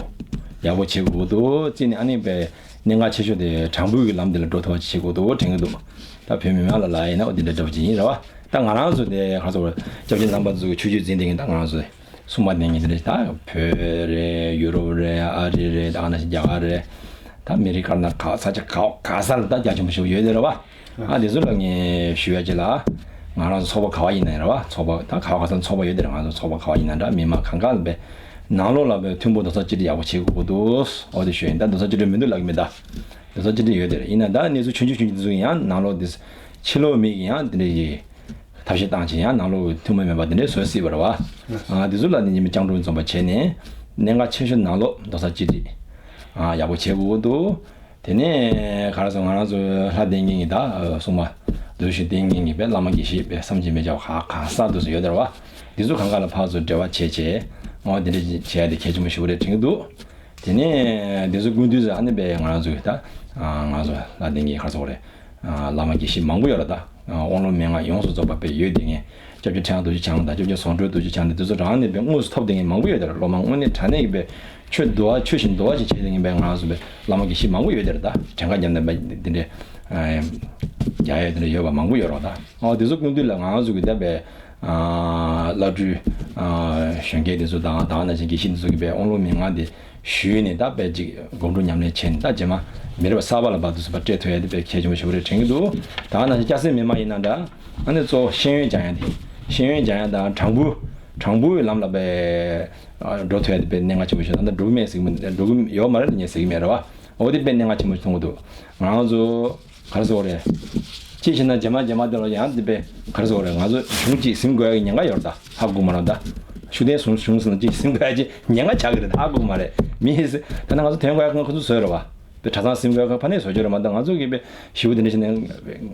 ཡག་པོ་བྱེད་དགོས་འདུག་རྩིས་ནས་ཨ་ནི་པའི་གནད་འགག་ཆེ་ཤོས་དེ་དྲང་པོའི་གི་ལམ་དེ་ལ་འགྲོ་ཐུབ་པ་བྱེད་དགོས་འདུག་དྲན་གྱི་འདུག་ད་བོད་མི་མང་ལ་ལབ་ཡིན་ན་འོ་དེ་འདྲ་འདྲ་པོ་ཅིག་ཡིན་རེད་བ། ད་ང་རང་ཚོ་དེ་ག་ཚོད་རེད། སྐྱབས་རྗེ་རྣམ་པ་ཚོ་གི་ཆོས་བརྒྱུད་འཛིན་བསྡད་མཁན་ད་ང་རང་ཚོ་སྲུང་མ་བསྟེན་མཁན་དེ་འདྲ་ད་བོད་རེད། ཡུ་རོབ་རེད། ཨ་རི་རེད། ད་ཨ་ན་ཞིག་རྒྱ་གར་རེད། ད་མི་རིགས་ག་ན་ག་ས་ཆ་ག་ག་ས་ལ་ད་རྒྱ་ཆེན་པོ་ཞིག་ཡོད་དེ་རེད་བ། ཨ་དེ་ཚོ་ལ་ངས་ཞུ་ཡ་ཅིག་ལ། ང་རང་ཚོ་ཚོགས་པ་ག་བ་ཡིན་ན་ཡང་རེད་བ། ཚོགས་པ་ད་ག་བ་ག་ས་ཚོགས་པ་ཡོད་དེ་རེད། ང་ཚོ་ཚོགས་པ་ག་བ་ཡིན་ན་འདྲ་མི་མང་གང་ག་ལ་བས་ནང་ལོགས་ལ་བས་མཐུན་པོ་རྡོག་རྩ་གཅིག་སྒྲིལ་ཡག་པོ་བྱེད་དགོས་འདུག་འོ་དེ་ཞུ་ཡིན། ད་རྡོག་རྩ་གཅིག་སྒྲིལ་མི་འདུག་ལབ་ཀྱི་མེད་ད། རྡོག་རྩ་གཅིག་སྒྲིལ་ཡོད་དེ་རེད། ཡིན་ན་ད་གནས་ཚུལ་ཆུང་ཆུང་ཆུང་ཆུང་ཚོ་ཡང་ནང་ལོགས་དེ་ཕྱི་ལོགས་མི་གི་ཡང་དེ་འདྲ་གི་ཐབས་ཤེས་བཏང་བྱས་ཡང་ནང་ལོགས་ཐུན་མོང་མེད་པ་དེ་འདྲའི་བཟོ་སྲིད་པ་རེད་བ། ཨ་དེ་ཚོ་ལ་ནི་ཉི་མ་སྤྱང་གྲུང་འཛོམས་པ་བྱས་ནས་གནད་འགག་ཆེ་ཤོས་ནང་ལོགས་རྡོག་རྩ་གཅིག་སྒྲིལ་ཨ་ཡག་པོ་བྱེད་དགོས་འདུག་དེ་ནས་ག་རེ་ཟེར། ང་རང་ཚོ་ལྷ་བསྟེན་མཁན་གྱི་ད་སྲུང་མ་རྡོ་རྗེ་བསྟེན་མཁན་གྱི་བས་བླ་མ་དགེ་བཤེས་བས་བསམ་གྱིས་མི་ཁྱབ་ག་ག་ས་དུ་སུ་ཡོད་དེ་རེད་བ། འདི་ཚོ་གང་ག་ལ་ཕར་ཚུར་འབྲེལ་བ་བྱས་བྱས་འོ་དེ་འདྲ་བྱས་ཏེ་གལ་ཆེན་པོ་ཞེ་པོ་རེད་དྲན་གྱི་འདུག་དེ་ནས་འདི་ཚོ་སྐུ་མདུན་ཚོ་ཨ་ནི་བས་ང་རང་ཚོ་གི་ད་ང་ཚོ་ལྷ་བསྟེན་མཁན་གྱི་ག་རེ་ཟེར་དགོས་རེད། བླ་མ་དགེ་བཤེས་མང་པོ་ཡོད་རེད་ད། དབང་ལུང་མན་ངག་ཡོངས་སུ་རྫོགས་པ་བས་ཡོད་དེ་ངས་སྐྱབས་རྗེ་ཕྲེང་བ་རྡོ་རྗེ་འཆང་དང་སྐྱབས་རྗེ་ཟུང་འབྲེལ་རྡོ་རྗེ་འཆང་དེ་འདི་ཚོ་རང་ནས་བས་དངོས་སུ་ཐོབ་དེ་ངས་མང་པོ་ཡོད་དེ་རེད། སློབ་མ་དངོས་གནས་དྲང་གནས་ཀྱི་བས་ཆོས་འདུལ་བ་ཆོས་བཞིན་འདུལ་བ་ཞིག་བྱས་དེ་ངས་བས་ང་རང་ཚོ་བས་བླ་མ་དགེ་བཤེས་མང་པོ་ཡོད་དེ་རེད་ད། བྲན་ཁ་ཉམས་ལེན་པ་འདི་འདྲས་རྒྱག་ཡ་དེ་འདྲ་ཡོད་པ་མང་པོ་ཡོད་རེད་ད། ཨོ་དེ་ཚོ་སྐུ་མདུན་ལ་ང་རང་ཚོ་གི་ད་བས་བླ་སྤྲུལ་གཞོན་སྐྱེས་དེ་ཚོ་དང་ད་ག་ནང་བཞིན་དགེ་བཤེས་དེ་ཚོ་གི་བས་དབང་ལུང་མན་ངག་དེ་ཞུས་ནས་ད་དཔེ་ཅིག་སྒོམ་སྒྲུབ་ཉམས་ལེན་བྱས་ནས་ད་རྗེས་མ་མི་རབས་གསར་པ་ལ་བར་དུ་སུ་བ་སྤྲད་ཐུབ་ཡ་དེ་དཔེ་གལ་ཆེན་པོ་ཞེ་པོ་རེད་དྲན་གྱི་འདུག་ད་ག་ནང་བཞིན་སྐྱ་སེར་མི་མང་ཡིན་ན་འདྲ། ཨ་ནི་གཙོ་བོ་ཤེས་ཡོན་སྦྱང་ཡ་དེ། ཤེས་ཡོན་སྦྱང་ཡ་དང་དྲང་པོ། དྲང་པོའི་ལམ་ལ་དཔེ་འགྲོ་ཐུབ་ཡ་དེ་དཔེ་གནད་འགག་ཆེན་པོ་ཞིག་ད་ལྟ་འགྲོ་གི་མེད་ཟེར་གི་མི་འགྲོ་གི་ཡོད་མ་རེད་ངས་ཟེར་གི་མེད་རེད་བ། འོ་དེ་དཔེ་གནད་འགག་ཆེན་པོ་ཞིག་མཐོང་གི་འདུག་ང་རང་ཚོ། ག་རེ་ཟེར་དགོས་རེད། ཅིའི་ཕྱིར་ན་རྗེས་མ་རྗེས་མ་དེ་ལ་ཡང་འདི་པས་ག་རེ་ཟེར་དགོས་རེད། ང་ཚོ་གཞུང་གཅིག་ཟིན་དགོས་ཡ་གི་ཉེན་ཁ་ཡོད་རེད་ད། ཧ་གོ་མ་རེད་ད། ཤུགས་ལྡན་གཞུང་གཞུང་ཟིན་ན་གཅིག་ཟིན་དགོས་ཡ་གི་ཉེན་ཁ་ཆགས་ཀྱི་རེད་ད། ཧ་གོ་མ་རེད། མི་ཡིས་ད་ནང་ང་ཚོ་དོན་དགོས་ཡ་ཁོང་ཁོ་ཚོ་བཟོས་རེད་བ། དེ་གྲྭ་ཚང་ཟིན་དགོས་ཡ་ཁོ་ཕ་ནས་བཟོ་རྒྱུ་རེད་མ་གཏོགས་ང་ཚོ་གི་པས་ཞི་བོ་དེ་འདྲ་ཞིག་ནས་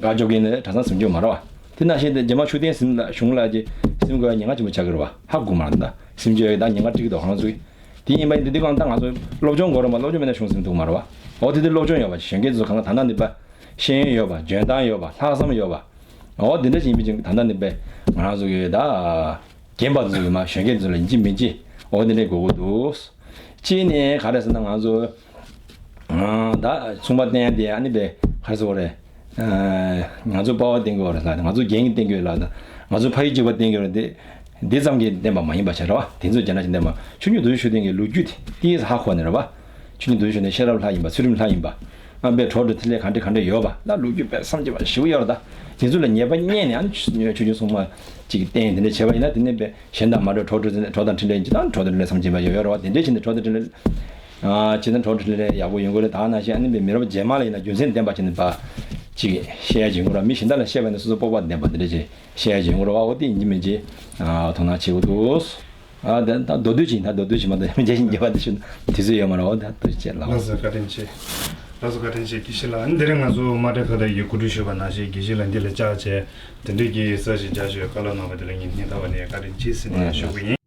དགའ་ཅོག་གི་ནས་གྲྭ་ཚང་ཟིན་རྒྱུ་མ་རེད་བ། དེ་ནང་བཞིན་དེ་རྗེས་མ་ཤུགས་ལྡན་ཟིན་ལ་གཞུང་ལ་གི་ཟིན་དགོས་ཡ་ཉེན་ཁ་ཆེན་པོ་ཆགས་ཀྱི་རེད་བ། ཧ་གོ་མ་རེད་ད། ཟིན་རྒྱུ་ཡ་གི་ད་ཉེན་ཁ་འཁྲི་གི་འདུག་ང་ཚོ་གི། དེ་ཡིན་པ་ཡིན་དུས་འདི་གང་ལྟར་ང་ཚོ་སློབ་སྦྱོང་དགོས་རེད་མ། སློབ་སྦྱོང་མེད་ན་གཞུང་ཟིན་ཐུབ་མ་རེད་བ། འོ་དེ་དུས་སློབ་སྦྱོང་ཡོད་པ་གཞོན་སྐྱེས་ཚོ་གང་ལ་ད་ལྟ་འདི་པ། ཤེས་ཡོན་ཡོད་པ། འཇོན་ཐང་ཡོད་པ། ལྷག་བསམ་ཡོད་པ། འོ་དེ་འདྲ་ཞིག་ཡིན་པ་ཅིག་ད་ལྟ་འདི་པས་ང་རང་ཚོ་གི་ད། རྒན་པ་ཚོ་གི་མ་གཞོན་སྐྱེས་ཚོ་ལ་ཡིན་གཅིག་མིན་གཅིག་འོ་དེ་འདྲ་དགོས་ཀྱི་འདུག་གཅིག་ནས་ག་རེ་ཟེར་ན་ང་ཚོ། ད་ཚོང་པ་བསྟེན་ཡ་དེ་ཨ་ནི་པས་ག་རེ་ཟེར་དགོས་རེད། ང་ཚོ་དཔའ་བ་བསྟེན་དགོས་རེད་ལ། ང་ཚོ་རྒན་གྱིས་བསྟེན་དགོས་ལ། ང་ཚོ་ཕ་ཡུལ་གཅིག་པ་བསྟེན་དགོས་རེད་དེ། འདི་ཙམ་གྱིས་བསྟེན་པ་མ་ཡིན་པ་བྱས་རེད་བ། དེ་ཚོ་རྒྱ་ནག་ཅིག་བསྟེན་པ་ཆོས་ཉིད་རྡོ་རྗེ་ཤུགས་ལྡན་གྱི་ལོ་རྒྱུས་དེ་ཏིས་ཧ་གོ་ནས་རེད་བ། ཆོས་ཉིད་རྡོ་རྗེ་ཤུགས་ལྡན་ཤེས་རབ་ལྷ་ཡིན་པ། ཚུལ་ཁྲིམས་ལྷ་ཡིན་པ། ཨ་པའི་གྲོགས་འདྲ་ཐིག་ལེ་ག་འདྲ་ག་འདྲ་ཡོད་པ་ལ་ལོ་རྒྱུས་དཔེ་བསམ་གྱིས་པ་ཞིག་ཡོད་རེད་ད། དེ་ཚོ་ལ་ཉེས་པ་རྙེད་ནས་ཨ་ནི་ཆོས་ཆོས་ཆོས་སྲུང་མ་ཅིག་བསྟེན་དེ་འདྲ་བྱས་པ་ཡིན་ན་དེ་ནས་པའི་གཞན་དང་མ་འདྲ་གྲོགས་འདྲ་གྲོགས་དང་འཕྲིན་ལས་ཅིག་དང་གྲོགས་དང་འཕྲིན་ལས་བསམ་གྱིས་པ་ཡོད་ཡོད་རེད་བ། དེ་འདྲ་བྱས་ནས་གྲོགས་དང་འཕྲིན་ལས། ཨ་ཅི་ན་གྲོགས་འཕྲིན་ལས་ཡག་པོ་ཡོང་གི་རེད། ད་ནང་བཞིན་ཨ་ནི་པའི་མི་རབས་རྗེས་མ་ལ་ཡིན་ན་རྒྱུ་མཚན་ལྡན་པ་བྱས་ནས་པ་ཅིག་བཤད་ཡ་བྱེད་དགོས་ར། མི་གཞན་དག་ལ་བཤད་པ་ཡིན་ན་སོ་སོ་སྤོབས་པ་ལྡན་པ་འདི་འདྲ་ཅིག་བཤད་ཡ་བྱེད་དགོས་ར་བ། འོ་དེ་ཡིན་གྱི་མིན་གྱི་ཨ་དོ་སྣང་བྱེད་དགོས་འདུག་ཨ་ད་ད་མདོར་བསྡུས་ཅིག་ད་མདོར་བསྡུས་ཅིག་མ་གཏོགས་མི་རྒྱ་ཞིག་འགྱེད་པ་འདི་ཞུ་དུས་ཚོད་ཡོད་མ་རེད། འོ་ད་ཐུགས་རྗེ་ཆེ་ལགས། ལགས་སོ་བཀའ་དྲིན་ཆེ། ལགས་སོ་བཀའ་དྲིན་ཆེ། དགེ་བཤེས་ལགས། འདི་རིང་ང་ཚོ་དམངས་ཁྲོད་ཁ་བརྡ་ཡི་གོ་སྒྲིག་ཞུས་པ་ནང་བཞིན་དགེ་བཤེས་ལགས་འདི་ལ་བཅར་བྱས་དེ་འདྲའི་གི་ས་ཞིག་རྒྱག་ཞུས་བཀའ་སློབ་གནང་བ་དེ་ལ་ངས་སྙིང་ཐག་པ་ནས་བཀའ་དྲིན་ཆེ་ཟེར་ནས་ཞུ་གི་ཡིན།